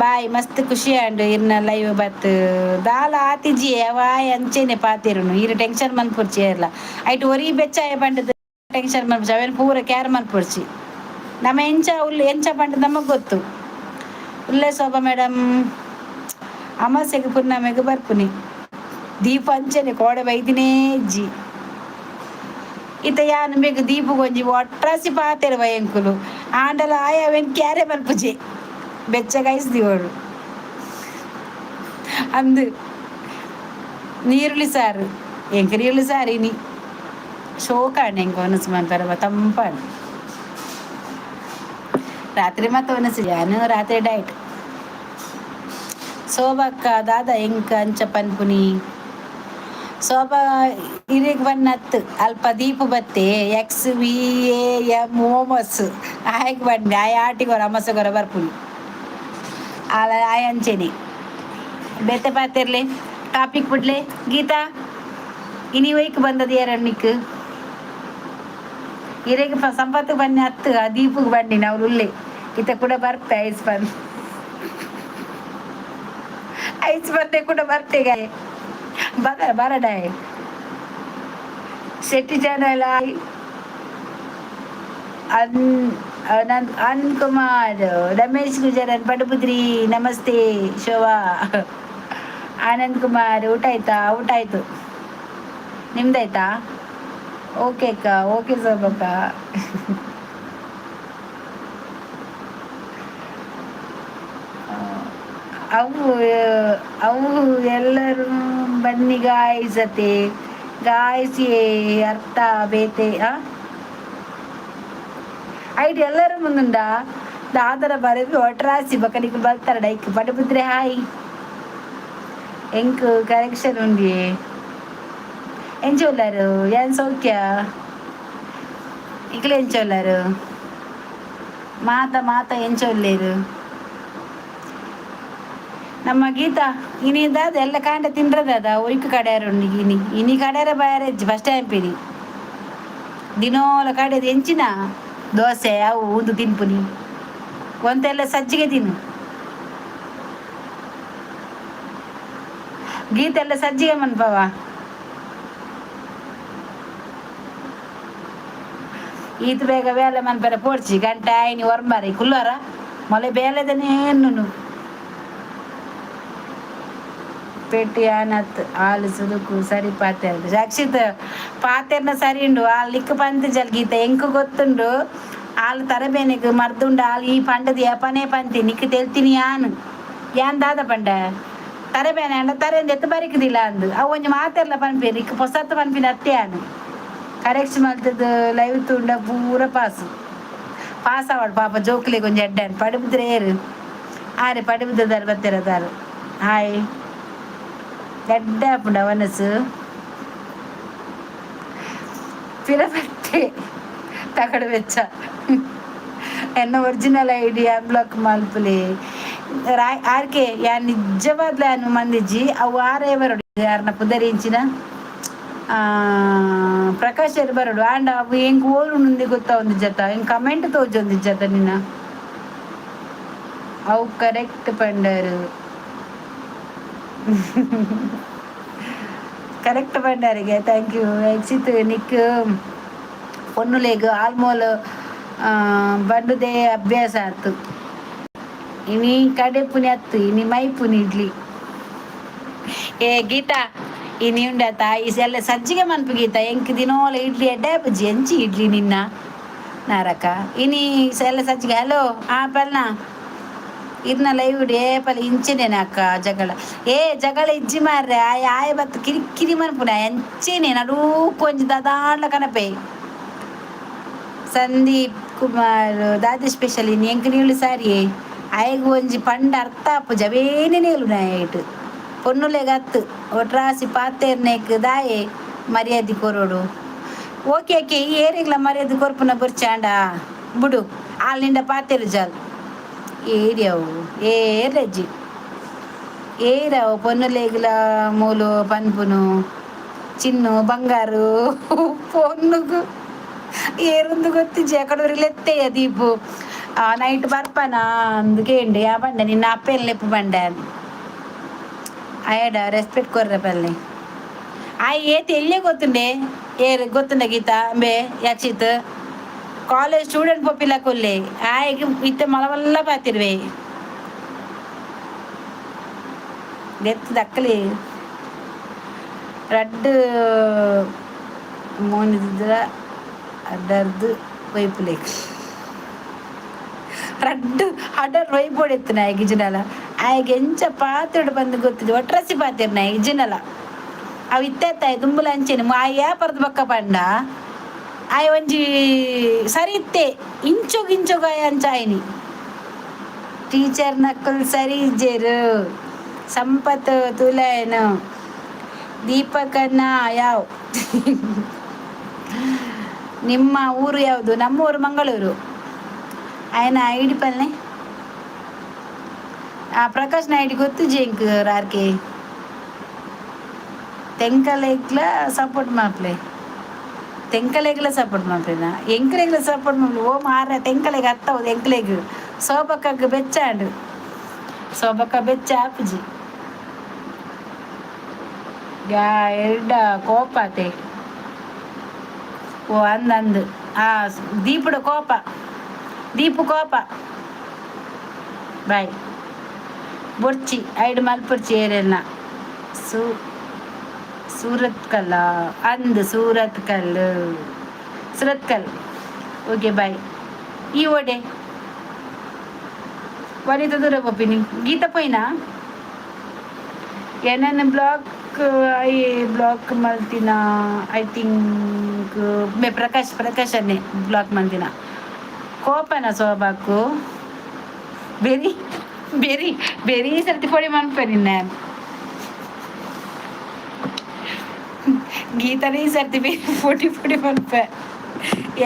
ಬಾಯ್. ಮಸ್ತ್ ಖುಷಿ ಆಂಡ್ ಇರ್ನ ಲೈವ್ ಬತ್. ದಾಲ ಆತಿಜಿ ಅವಾಯ್ ಅಂಚೆನೆ ಪಾತಿರುನು. ಈರ್ ಟೆನ್ಷನ್ ಮನ್ಪೊಡ್ಚಿ ಏರ್ಲ. ಐಟ್ ಒರಿ ಬೆಚ್ಚಾಯ ಪಂಡದು ಟೆನ್ಷನ್ ಮನ್ಪೊಡ್ಚಿ. ಅವೇನು ಪೂರ ಕ್ಯಾರ್ ಮನ್ಪೊಡ್ಚಿ. ನಮ್ಮ ಎಂಚ ಉಲ್ಲು ಎಂಚ ಪಂಡ ನಮಗ್ ಗೊತ್ತು. ಉಲ್ಲೆ ಶೋಭಾ ಮೇಡಮ್. ಅಮಾಸೆಗೆ ಪುನ್ನಮೆಗೆ ಬರ್ಪುನಿ. ದೀಪ ಅಂಚನೆ ಕೋಡೆ ಬೈದಿನೇ ಇಜ್ಜಿ. ಇತ್ತ ಯಾನ್ ಬೇಗ ದೀಪಗೊಂಜಿ ಒಟ್ರಾಸಿ ಪಾತೆರುವ ಎಂಕುಲು ಆಂಡಲ ಆಯ ಅವೇನ್ ಕ್ಯಾರೆ ಮಲ್ಪುಜೆ. ಬೆಚ್ಚಗಾಯಿಸ್ದಿವಳು ಅಂದು. ನೀರುಳ್ಳಿ ಸಾರು ಎಂಕ್ ನೀರುಳ್ಳಿ ಸಾರು ಇನಿ ಶೋಕಾಂಡ್. ಎಂಕ್ ಒನಸ್ ಮನ್ಪರ ತಂಪಾಂಡ್. ರಾತ್ರಿ ಮತ್ತೆ ಒನಸ್ ಯಾನು ರಾತ್ರಿ ಡೈಟ್. ಶೋಭಕ್ಕ ದಾದ ಎಂಕ್ ಅಂಚ ಪನ್ಪುನಿ? ಶೋಭಾ ಇರೆಗ್ ಬನ್ನತ್ ಅಲ್ಪ ದೀಪ ಬತ್ತೆ. X V A M momos ಆಯ್ಕೆ ಬನ್ನಿ. ಆಯ್ ಆಟಿಗೊರ ಅಮಸಗೊರ ಬರ್ಪುನಿ. ಅಲ್ಲ ಆಯ್ ಅಂಚೆನೆ ಬೇತೆ ಪಾತೆರ್ಲೆ. ಟಾಪಿಕ್ ಬಿಡ್ಲೆ. ಗೀತಾ, ಇನಿ ಒಯ್ಕ್ ಬಂದದ ಏರಣ್ಣಿಕ್ ಇರೆಗ್ ಸಂಪತ್ತು ಬನ್ನಿ ಹತ್ತು. ಆ ದೀಪಗ್ ಬನ್ನಿ ನಾವು ಉಲ್ಲೆ. ಇತ್ತ ಕೂಡ ಬರ್ಪೆ. ಐಸ್ ಬಂದ್ ಐಸ್ ಬಂದೆ ಕೂಡ ಬರ್ತೆಗ ಬರ ಬರಡಾಯ್. ಶೆಟ್ಟಿ ಚಾನಲ್ ಅನ್ ಅನಂತ್ ಅನ್ ಕುಮಾರ್, ರಮೇಶ್ ಗುಜರನ್ ಪಡುಬುದ್ರಿ, ನಮಸ್ತೆ ಶೋಭಾ. ಆನಂದ್ ಕುಮಾರ್, ಊಟ ಆಯ್ತಾ? ಊಟ ಆಯ್ತು, ನಿಮ್ದಾಯ್ತಾ? ಓಕೆ ಅಕ್ಕ, ಓಕೆ ಸೋಬಕ್ಕ. ಅವು ಅವು ಎಲ್ಲರೂ ಬನ್ನಿ ಗಾಯ್ಸ್ ಅತೆ ಗಾಯ್ಸ್. ಏ ಅರ್ಥ ಬೇತೆ ಆ ಐಟ್ ಎಲ್ಲರೂ ಮುಂದುಂಡ ದಾದರ ಬರೆದು ಒಟ್ರಾಸಿ ಬೊಕ ನಿಕುಲು ಬರ್ತಾರ ಡೈಕ್. ಪಡುಬುದ್ರೆ ಹಾಯ್. ಎಂಕ್ ಕರೆಕ್ಷನ್ ಉಂಡಿಯೇ. ಎಂಚ ಉಲ್ಲರು? ಏನ್ ಸೌಖ್ಯ? ಇಕ್ಲೆ ಎಂಚ ಉಲ್ಲರು? ಮಾತ ಮಾತ ಎಂಚ ಉಲ್ಲೇರು? ನಮ್ಮ ಗೀತಾ, ಇನಿ ದಾದ ಎಲ್ಲ ಕಾಂಡ ತಿಂಡ್ರದಾದ? ಒಯ್ಕ್ ಕಡೆಯಾರ ಉಂಡು ಇನಿ. ಇನಿ ಕಡೆಯರ ಬಾಯಾರ ಫಸ್ಟ್ ಟೈಮ್ ಪಿನಿ. ದಿನೋಲ ಕಡೆದು ಎಂಚಿನ? ದೋಸೆ ಅವು ಉಂದು ತಿನ್ಪುನಿ. ಒಂತೆಲ್ಲ ಸಜ್ಜಿಗೆ ತಿನ್ನು. ಗೀತೆಲ್ಲ ಸಜ್ಜಿಗೆ ಮನ್ಪವ. ಈತ ಬೇಗ ಬೇಲೆ ಮನ್ಪರೆ ಪೋಡ್ಚಿ ಗಂಟೆ ಆಯ್ನಿ ಒರ್ಂಬಾರಿ ಕುಲ್ಲೋರ ಮೊಲೆ ಬೇಲೆದನೇ ನುನು. ಪೆಟ್ಟಿ ಆನತ್ ಆಲು ಸುರುಕು ಸರಿ ಪಾತೆರ್ ರಕ್ಷಿತ್ ಪಾತೆರ್ನ ಸರಿ ಉಂಡು. ಆಲ್ ಲಿಕ್ಕ್ ಪಂತ್ ಜಲ್ ಗೀತ, ಎಂಕ್ ಗೊತ್ತುಂಡು. ಆಲ್ ತರಬೇನೆಗ್ ಮರ್ದುಂಡು. ಆಲ್ ಈ ಪಂಡದ್ ಏಪನೇ ಪಂತಿ ನಿಕ್ಕ್ ತೆಲ್ತಿನಿ. ಯಾನ್ ಯಾನ್ ದಾದ ಪಂಡೆ? ತರಬೇನೆ ಆಂಡ ತರೆಂದ್ ಎತ್ತು ಬರಿಕುದಿಲ್ಲ ಅಂದ್. ಅವು ಒಂಜಿ ಮಾತೆರ್ಲ ಪನ್ಪೆರ್. ನಿಕ್ಕ್ ಪೊಸತ್ ಪನ್ಪಿನ ಅತ್ತೆ. ಯಾನ್ ಕರೆಕ್ಷನ್ ಮಲ್ತುದು ಲೈವ್ ತೂಂಡ ಪೂರ ಪಾಸ್ ಪಾಸ್ ಆವಡ್. ಪಾಪ ಜೋಕ್ಲೆಗ್ ಒಂಜಿ ಎಡ್ಡೆ ಪಡುಬಿದ್ರೆ ಏರು ಆರೆ ಪಡುಬಿದ್ರದಾರ್ ಬತ್ತೆರದಾರ್. ಹಾಯ್, ಎಡ್ಡೆ ಆಪುಂಡ ವನಸು. ಪಿರ ಬತ್ತೆ ತಗಡು ಬೆಚ್ಚ. ಎನ್ನ ಒರಿಜಿನಲ್ ಐಡಿ ಅನ್ಬ್ಲಾಕ್ ಮಲ್ಪುಲೆ ರಾಯ್ ಆರ್ಕೆ. ಯಾನ್ ನಿಜವಾದ್ಲ ಯಾನ್ ಮಂದಿಜ್ಜಿ. ಅವು ಆರೇ ಬರೊಡು. ಯಾರ್ನ ಪುದರ್ ಎಂಚಿನ? ಪ್ರಕಾಶ್ ಬರೊಡು. ಆಂಡ ಅವು ಎಂಕ್ ಓಲುಂಡು ಗೊತ್ತಾವೊಂದಿಜ್ಜತ್ತ. ಎಂಕ್ ಕಮೆಂಟ್ ತೋಜೊಂದಿಜ್ಜತ್ತ ನಿನ್ನ. ಅವು ಕರೆಕ್ಟ್ ಪಂಡರು. ಕರೆಕ್ಟ್ ಪಂಡರಿಗೆ thank you. Rakshit, Nick ಪೊನ್ನುಲೆಗ್ ಆಲ್ಮೋಲ್ ಬಂಡುದೇ ಅಭ್ಯಾಸ ಆತು. ಇನಿ ಕಡೆಪುನಿ ಅತ್ತು, ಇನಿ ಮೈಪುನಿ ಇಡ್ಲಿ. ಏ ಗೀತಾ, ಇನಿ ಉಂಡತ ಈ ಎಲ್ಲ ಸಜ್ಜಿಗೆ ಮನ್ಪು ಗೀತಾ. ಎಂಕ್ ದಿನೋಲ ಇಡ್ಲಿ ಎಡ್ಡೆ ಆಪುಜಿ. ಎಂಚಿ ಇಡ್ಲಿ ನಿನ್ನ ನಾರಕ ಇನಿ ಎಲ್ಲ ಸಜ್ಜಿಗೆ. ಹಲೋ, ಆ ಪಲ್ನ ಇರ್ನ ಲೈವ್ ಏಪಲ ಇಂಚೆನೇನ ಅಕ್ಕ ಜಗಳ? ಏ, ಜಗಳ ಇಜ್ಜಿ ಮಾರ್ರೆ. ಆಯ್ ಆಯ ಬತ್ತು ಕಿರಿ ಕಿರಿ ಮನ್ಪುನ ಎಂಚೆನೆ ನಡೂಕು ಒಂಜಿ ದಾದಾಂಡ್ಲ ಕನಪೆ. ಸಂದೀಪ್ ಕುಮಾರ್, ದಾದ ಸ್ಪೆಷಲ್ ಇನಿ? ಎಂಕ್ ನೀಳು ಸಾರಿ ಆಯಗ್ ಒಂಜಿ ಪಂಡ ಅರ್ಥ ಆಪುಜ. ಅವೇನೆ ನೇಲುನ ಆಯ್ಟ್ ಪೊನ್ನುಲೆಗ್ ಅತ್ತು ಒಟ್ರಾಸಿ ಪಾತೆರ್ನೆಕ್ ದಾಯೆ ಮರ್ಯಾದೆ ಕೊರೊಡು? ಓಕೆ ಓಕೆ, ಈ ಏರೆಗ್ಲ ಮರ್ಯಾದೆ ಕೊರ್ಪುನ ಬೊರ್ಚಾಂಡ ಬುಡು. ಆಲ್ ನಿಂಡ ಪಾತೆರು ಜಾಲ್ ಏರ್ಯವು ಏರಜ್ಜಿ ಏರವು. ಪೊನ್ನುಲೆಗ್ಲ ಮೂಲು ಪನ್ಪುನು ಚಿನ್ನು ಬಂಗಾರು. ಪೊನ್ನುಗು ಏರುಂದು ಗೊತ್ತಿಜ್ಜಿ. ಅಕಡೆ ಲೆತ್ತೆಯ ದೀಪು ನೈಟ್ ಬರ್ಪನ ಅಂದ್ ಕೇಂಡೆ. ಯಾ ಪಂಡೆ, ನಿನ್ನ ಅಪ್ಪೆನ್ ಲೆಪ್ಪು ಪಂಡೆ. ಅಯಡ ರೆಸ್ಪೆಕ್ಟ್ ಕೊರ್ರೆ ಪಲ್ಲೆ. ಆಯ್ ಏತ್ ಎಲ್ಯ ಗೊತ್ತುಂಡೆ? ಏರ್ ಗೊತ್ತುಂಡ ಗೀತಾ? ಅಂಬೆ ಯಕ್ಷಿತ್ ಕಾಲೇಜ್ ಸ್ಟೂಡೆಂಟ್ ಪೋಪಿಲ್ಲ ಕೊಲ್ಲೆ. ಆಯ್ಗೆ ಇತ್ತೆ ಮಲವಲ್ಲ ಪಾತಿರ್ವೆ ದೆತ್ತು ದಕ್ಕಲಿ ರಡ್ಡ್ ಮೋನಿದ್ರ ಅಡ್ಡರ್ದು ವೈಪುಲೆ. ರಡ್ಡ್ ಅಡರ್ ವೈಪೊಡೆತ್ತಿನ ಆಯಗ್ ಇಜ್ಜಿಂಡಲ. ಆಯಗ್ ಎಂಚ ಪಾತೆರೊಡು ಪಂದ್ ಗೊತ್ತಿಜ್ಜಿ. ಒಟ್ರಾಸಿ ಪಾತೆರ್ನ ಇಜ್ಜಿಂಡಲ. ಅವು ಇತ್ತೆ ಅತ್ತ ದುಂಬುಲ ಅಂಚೆನೆ. ಆಯೆ ಯಾಪರ್ದ್ ಬೊಕ್ಕ ಪಂಡ ಆಯೆ ಒಂಜಿ ಸರಿ ಇತ್ತೆ ಇಂಚೊಗು ಇಂಚೊಗು ಆಯೆ ಅಂಚ ಆಯಿನಿ. ಟೀಚರ್ ನಕುಲ್ ಸರಿ ಇಜ್ಜೆರ್. ಸಂಪತ್ ತೂಲಯನ ದೀಪಕನ ಯಾವ್. ನಿಮ್ಮ ಊರು ಯಾವುದು? ನಮ್ಮ ಊರು ಮಂಗಳೂರು. ಆಯನ ಐಡಿ ಪಲ್ನೆ. ಆ ಪ್ರಕಾಶ್ ಐಡಿ ಗೊತ್ತಿಜ್ಜಿ ಎಂಕ್. ಆರ್ಕೆ ತೆಂಕಲೆಗ್ಲ ಸಪೋರ್ಟ್ ಮಲ್ಪಲೆ. ತೆಂಕಲೆಗ್ಲ ಸಪೋರ್ಟ್ ಮಲ್ಪೆನ? ಎಂಕ್ಲೆಗ್ಲ ಸಪೋರ್ಟ್ ಮಲ್ಪಲೆ. ಓ ಮಾರ್ರೆ, ತೆಂಕಲೆಗ್ ಅತ್ತವು. ಎಂಕ್ಲೆಗ್ ಸೋಬಕ್ಕಗ್ ಬೆಚ್ಚಾಂಡ್. ಸೋಬಕ್ಕ ಬೆಚ್ಚ ಆಪುಜಿ. ಯಾ ಎರ್ಡ ಕೋಪಾತೆ. ಓ ಅಂದ್ ಅಂದ್ ಆ ದೀಪುಡ ಕೋಪ, ದೀಪು ಕೋಪ. ಬಾಯ್ ಬೊರ್ಚಿ ಐಡ್ ಮಲ್ಪೊರ್ಚಿ ಏರೆಲ್ನ. ಸೂ ಸೂರತ್ಕಲ್ಲ ಅಂದ್ ಸೂರತ್ಕಲ್, ಸೂರತ್ಕಲ್. Okay bye. ಈ ಓಡೆ ವನಿತ ದೂರ ಪೋಪಿನಿ. ಗೀತ ಪೋಯಿನಾ? ಎನನ್ ಬ್ಲಾಕ್ I block ಮಲ್ತಿನ I think May Prakash. Prakash ಅನ್ನೆ ಬ್ಲಾಕ್ ಮಲ್ತಿನ. ಕೋಪನ ಸೋಬಾಕು? ಬೆರಿ ಬೆರಿ ಬೆರಿ ಸರ್ತಿ ಪೊಡಿ ಮನ್ಪೆ ನಿನ್ನ. ಗೀತನೇ ಈ ಸರ್ತಿ ಪೊಡಿ ಪೊಡಿ ಮನ್ಪೆ.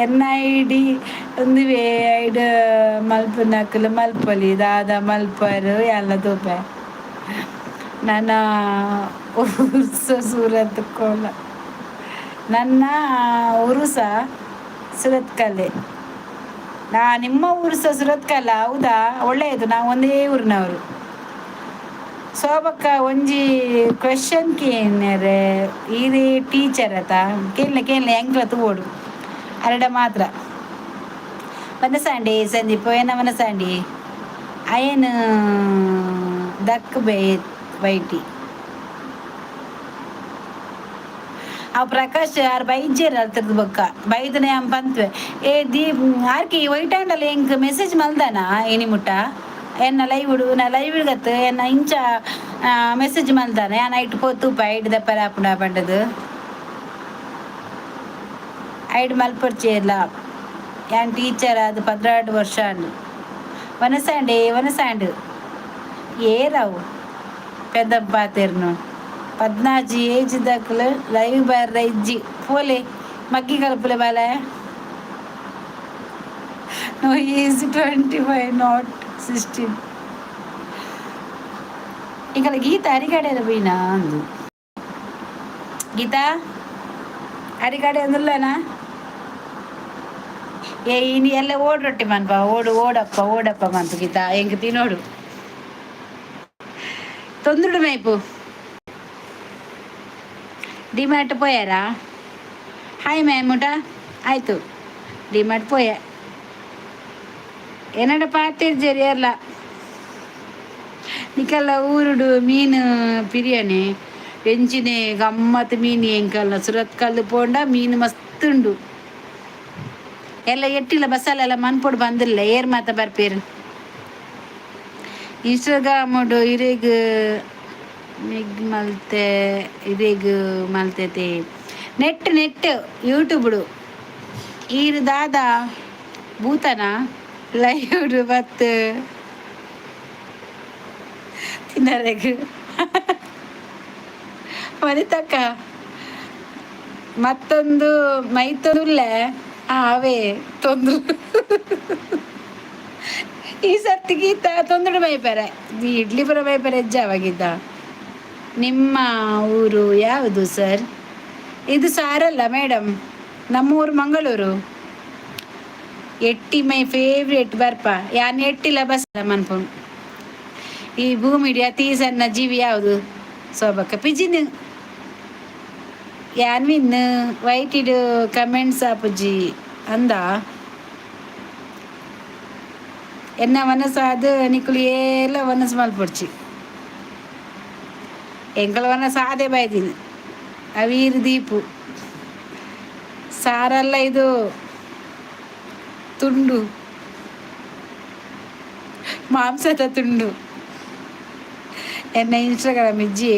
ಎನ್ I D ಉಂದುವೇ ಐಡ್ ಮಲ್ಪುನಕುಲು ಮಲ್ಪೊಲಿ. ದಾದ ಮಲ್ಪರು ಎಲ್ಲ ತೂಪೆ. ನನ್ನ ಉರ್ಸ ಸೂರತ್ ಕೋಲ. ನನ್ನ ಉರುಸ ಸುರತ್ಕಲ್ಲೆ. ನಾ ನಿಮ್ಮ ಊರು ಸಹ ಸುರತ್ಕಲ್ಲ, ಹೌದಾ? ಒಳ್ಳೆಯದು, ನಾವು ಒಂದೇ ಊರಿನವರು. ಸೋಬಕ್ಕ, ಒಂಜಿ ಕ್ವೆಶನ್ ಕೇನ್ಯರೆ. ಈರ್ ಟೀಚರ್ ಅತ? ಕೇನ್ಲೆ ಕೇನ್ಲೆ, ಎಂಕ್ಲ ತೂವೊಡು ಅರೆಡ ಮಾತ್ರ. ವನಸಾಂಡಿ ಸಂದೀಪ್ ಏನ ವನಸಾಂಡಿ ಅಯನ್ ದಕ್ ಬೇ ವೈಟಿ. ಆ ಪ್ರಕಾಶ್ ಆರ್ ಬೈಜೇರ್ ಅಲ್ತಿರ್ದು ಬೊಕ್ಕ ಬೈದನೆ ಅಂ ಪಂತ್ವೆ. ಏ ದೀಪ್, ಆರ್ಕಿ ವೈಟ್ ಹ್ಯಾಂಡಲ್ ಎಂಕ್ ಮೆಸೇಜ್ ಮಲ್ದಾನ ಏನಿ ಮುಟ್ಟ? ಎನ್ನ ಲೈವ್ ನಾ ಲೈವ್ ಗತ್ತು ಎನ್ನ ಇಂಚ ಮೆಸೇಜ್ ಮಲ್ದಾನ? ಯಾನ್ ಐಟ್ ಪೋತುಪ ಐಟ್ ದಪ್ಪರ ಆಪುಂಡ ಪಂಡದು. ಐಡ್ ಮಲ್ಪೊರ್ಚೇರ್ಲ. ಯಾನ್ ಟೀಚರ್ ಅದು 12 ವರ್ಷ ಆಂಡ್. ವನಸಾಂಡೆ ವನಸಾಂಡ್ ಏರವು ಪೆದ್ದ ಪಾತೆರ್ನು. 14 ಏಜ್ ದಕ್ಲು ಲೈವ್ ಬರ್ರ ಇಜ್ಜಿ. ಪೋಲೆ ಮಗ್ಗಿ ಕಲ್ಪುಲೆ ಬಾಲೆ. No, is 25, not 16. ಈಗ ಗೀತಾ ಅರಿಗಡೆ ಪೋಯಿನಾ ಅಂದು. ಗೀತಾ ಅರಿಗಡೆ ಅಂದ್ರಲ್ಲನಾ? ಏ, ಇನಿ ಎಲ್ಲ ಓಡ್ ರೊಟ್ಟಿ ಮನ್ಪ. ಓಡು ಓಡಪ್ಪ ಓಡಪ್ಪ ಮನ್ಪು. ಗೀತಾ ಎಂಕ್ ತಿನೋಡು ತೊಂದ್ರುಡು ಮೇಪು. ಡಿಮಾರ್ಟ್ ಪೋಯಾರಾ? ಹಾಯ್ ಮ್ಯಾಮ್, ಊಟ ಆಯಿತು. ಡಿಮಾರ್ಟ್ ಪೋಯ. ಏನಡ ಪಾತಿರ್ಜೇರಿ ಏರ್ಲ? ನಿಕಲ್ಲ ಊರುಡು ಮೀನು ಬಿರಿಯಾನಿ ಎಂಚಿನೆ ಗಮ್ಮತ್ ಮೀನು. ಎಂಕಲ್ನ ಸುರತ್ಕಲ್ಲು ಪೋಂಡ ಮೀನು ಮಸ್ತ್ ಉಂಡು. ಎಲ್ಲ ಎಟ್ಟಿಲ್ಲ ಬಸ್ಸಲ್ಲೆಲ್ಲ ಎಲ್ಲ ಮನ್ಪೊಡು ಬಂದಿಲ್ಲ. ಏರ್ ಮಾತ ಬರ್ಪೇರು? ಇನ್ಸ್ಟಾಗ್ರಾಮುಡು ಇರೆಗ್ ಮಿಗ್ ಮಲ್ತೆ, ಇರೆಗ್ ಮಲ್ತೇತೆ. ನೆಟ್ ನೆಟ್ ಯೂಟ್ಯೂಬ್ಡು. ಈರು ದಾದಾ ಭೂತನ ಲೈವ್ಡು ಬತ್ತು ತಿನ್ನರೆಗ್? ವನಿತಕ್ಕ ಮತ್ತೊಂದು ಮೈತೊಂದುಲ್ಲೆ. ಅವೇ ತೊಂದ್ರು. ಈ ಸರ್ತಿ ಗೀತ ತೊಂದರೆ ಮೈಪೆರೆ ಇಡ್ಲಿ ಪುರ ಮೈಪೆರೆ ಹೆಜ್ಜಾವಾಗಿದ್ದ. ನಿಮ್ಮ ಊರು ಯಾವುದು ಸರ್? ಇದು ಸಾರಲ್ಲ ಮೇಡಮ್, ನಮ್ಮೂರು ಮಂಗಳೂರು. ಎಟ್ಟಿ my favourite. ಬರ್ಪ ಯಾನ್ ಎಟ್ಟಿಲ್ಲ ಬಸ್ ಮನ್ಪು. ಈ ಭೂಮಿಡಿ ಅತಿ ಸಣ್ಣ ಜೀವಿ ಯಾವುದು ಸೋಬಕ್ಕ? ಪಿಜಿನ್. ಯಾನ್ ವಿನ್ ವೈಟಿಡ್ ಕಮೆಂಟ್ಸ್ ಆಪುಜಿ ಅಂದ. ಎನ್ನ ಮನಸ್ಸಾದ ನಿಕುಲು ಏಲ ಮನಸ್ಸು ಮಲ್ಪೊಡ್ಚಿ. ಎಂಕಲ ಮನಸ್ಸು ಆದೇ ಬಾಯ್ದಿನಿ. ಅವೀರ್ ದೀಪು ಸಾರಲ್ಲ, ಇದು ತುಂಡು, ಮಾಂಸದ ತುಂಡು. ಎನ್ನ ಇನ್ಸ್ಟಾಗ್ರಾಮ್ ಇಜ್ಜಿ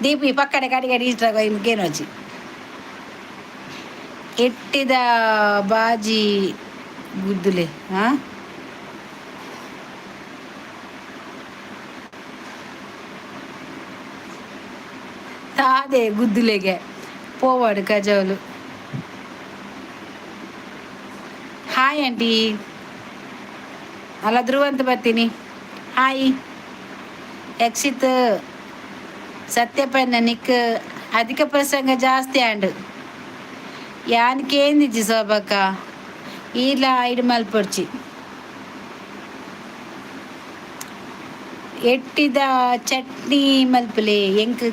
ದೀಪು. ಈ ಪಕ್ಕಡೆ ಕಡೆ ಕಡೆ ಇನ್ಸ್ಟಾಗ್ರಾಮ್ ಕೇನೋಚಿ. ಎಟ್ಟಿದ ಬಾಜಿ ಗುದ್ದುಲೆ. ಹಾಂ, ತಾದೆ ಗುದ್ದುಲೆಗೆ ಪೋವಾಡು ಕಜವಲು. ಹಾಯ್ ಆಂಟಿ ಅಲ್ಲ, ಧ್ರುವಂತ ಬರ್ತೀನಿ. ಹಾಯ್ ಯಕ್ಷಿತ್. ಸತ್ಯಪನ್ನ ನಿಕ್ ಅಧಿಕ ಪ್ರಸಂಗ ಜಾಸ್ತಿ ಆಂಡ್. ಯಾನ್ ಕೇಂದಿಜ್ಜಿ ಸೋಬಕ್ಕ. ಈಲ ಐಡ್ ಮಲ್ಪೊಡ್ಚಿ. ಎಟ್ಟಿದ ಚಟ್ನಿ ಮಲ್ಪುಲೆ. ಎಂಕ್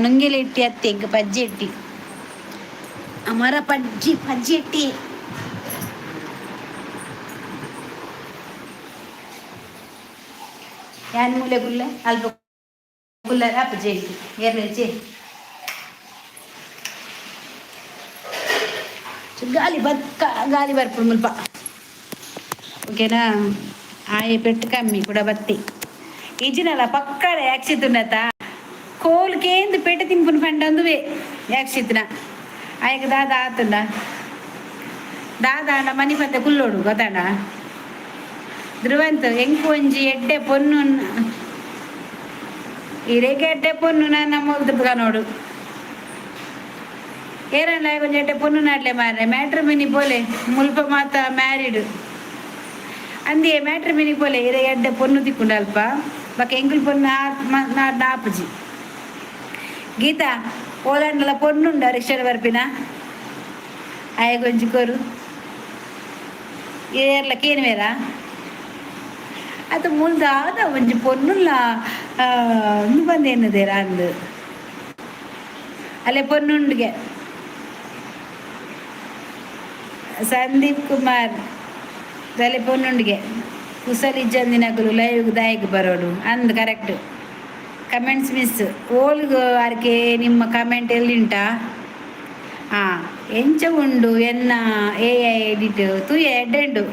ನುಂಗೆಲ ಎಟ್ಟಿ ಅತ್ತೆ, ಎಂಕ್ ಪಜ್ಜಿ ಎಟ್ಟಿ ಅಮರ ಪಜ್ಜಿ ಪಜ್ಜಿ ಎಟ್ಟಿ. ಯಾನ್ ಮೂಲೆ ಗುಲ್ಲೆ ಅಲ್ಪ ಗುಲ್ಲ ಅಪ್ಪ ಏರ್ಲೆ ಜೆ. ಗಾಲಿ ಬಕ್ಕ ಗಾಲಿ ಬರ್ಪುಂಡು ಮುಲ್ಪ. ಓಕೆನಾ? ಆಯೆ ಪೆಟ್ಟು ಕಮ್ಮಿ ಕೂಡ ಬತ್ತಿ ಇಜ್ಜಿನಲ್ಲ ಪಕ್ಕಡೆ ಯಾಕ್ಷಿತುಂಡತ ಕೋಲ್ ಕೇಂದು ಪೆಟ್ಟು ತಿನ್ಪುನ ಪಂಡ ಅಂದುವೆ ಯಾಕ್ಷಿತ್ನ. ಆಯಗ ದಾದ ಆತುಂಡ? ದಾದ ಆಂಡ ಮನಿ ಪತ್ತೆ ಕುಲ್ಲೋಡು ಗೊತ್ತಾಂಡ. ಧ್ರುವಂತ್, ಎಂಕು ಒಂಜಿ ಎಡ್ಡೆ ಪೊನ್ನು. ಇರೆಗೆ ಎಡ್ಡೆ ಪೊನ್ನು ನನ್ನ ಮೊಲ್ದು ನೋಡು. ಏರಲ್ಲ ಒಂಜಿ ಎಡ್ಡೆ ಪೊನ್ನು ನಾಡ್ಲೆ ಮಾರ್ರೆ. ಮ್ಯಾಟ್ರ್ ಮಿನಿ ಪೋಲೆ. ಮುಲ್ಪ ಮಾತ ಮ್ಯಾರಿಡ್ ಅಂದಿಯೇ. ಮ್ಯಾಟ್ರ್ ಮಿನಿ ಪೋಲೆ. ಇರೆ ಎಡ್ಡೆ ಪೊನ್ನು ತಿಕ್ಕುಂಡ ಅಲ್ಪ. ಬೊಕ ಎಂಕುಲು ಪೊನ್ನು ನಾಡ್ನ ಆಪುಜಿ. ಗೀತಾ, ಓಲಾಂಡಲ ಪೊನ್ನುಂಡ ರಿಕ್ಷಾಡ್ ಬರ್ಪಿನ? ಆಯಗೊಂಜಿ ಕೊರು. ಏರ್ಲ ಕೇನ್ವೇರಾ? ಅದು ಮುಲ್ದಾದ ಒಂಜಿ ಪೊನ್ನುಲ್ಲ ಉಂದು ಬಂದೇನದೇರ ಅಂದು ಅಲ್ಲೇ ಪೊನ್ನುಂಡಿಗೆ. ಸಂದೀಪ್ ಕುಮಾರ್ ತಲೆ ಪೊನ್ನುಂಡಿಗೆ ಕುಸಲ್ ಇಜ್ಜಂದಿನಕುಲು ಲೈವ್ ದಾಯಿಗೆ ಬರೋಡು ಅಂದ್ ಕರೆಕ್ಟ್. ಕಮೆಂಟ್ಸ್ ಮಿಸ್ ಓಲ್ಗ್ ಆರ್ಕೆ ನಿಮ್ಮ ಕಮೆಂಟ್ ಎಲ್ಲಿಂಟಾ? ಹಾಂ, ಎಂಚ ಉಂಡು ಎನ್ನ ಎ I edit ತೂಯ ಎಡ್ಡೆಂಡು.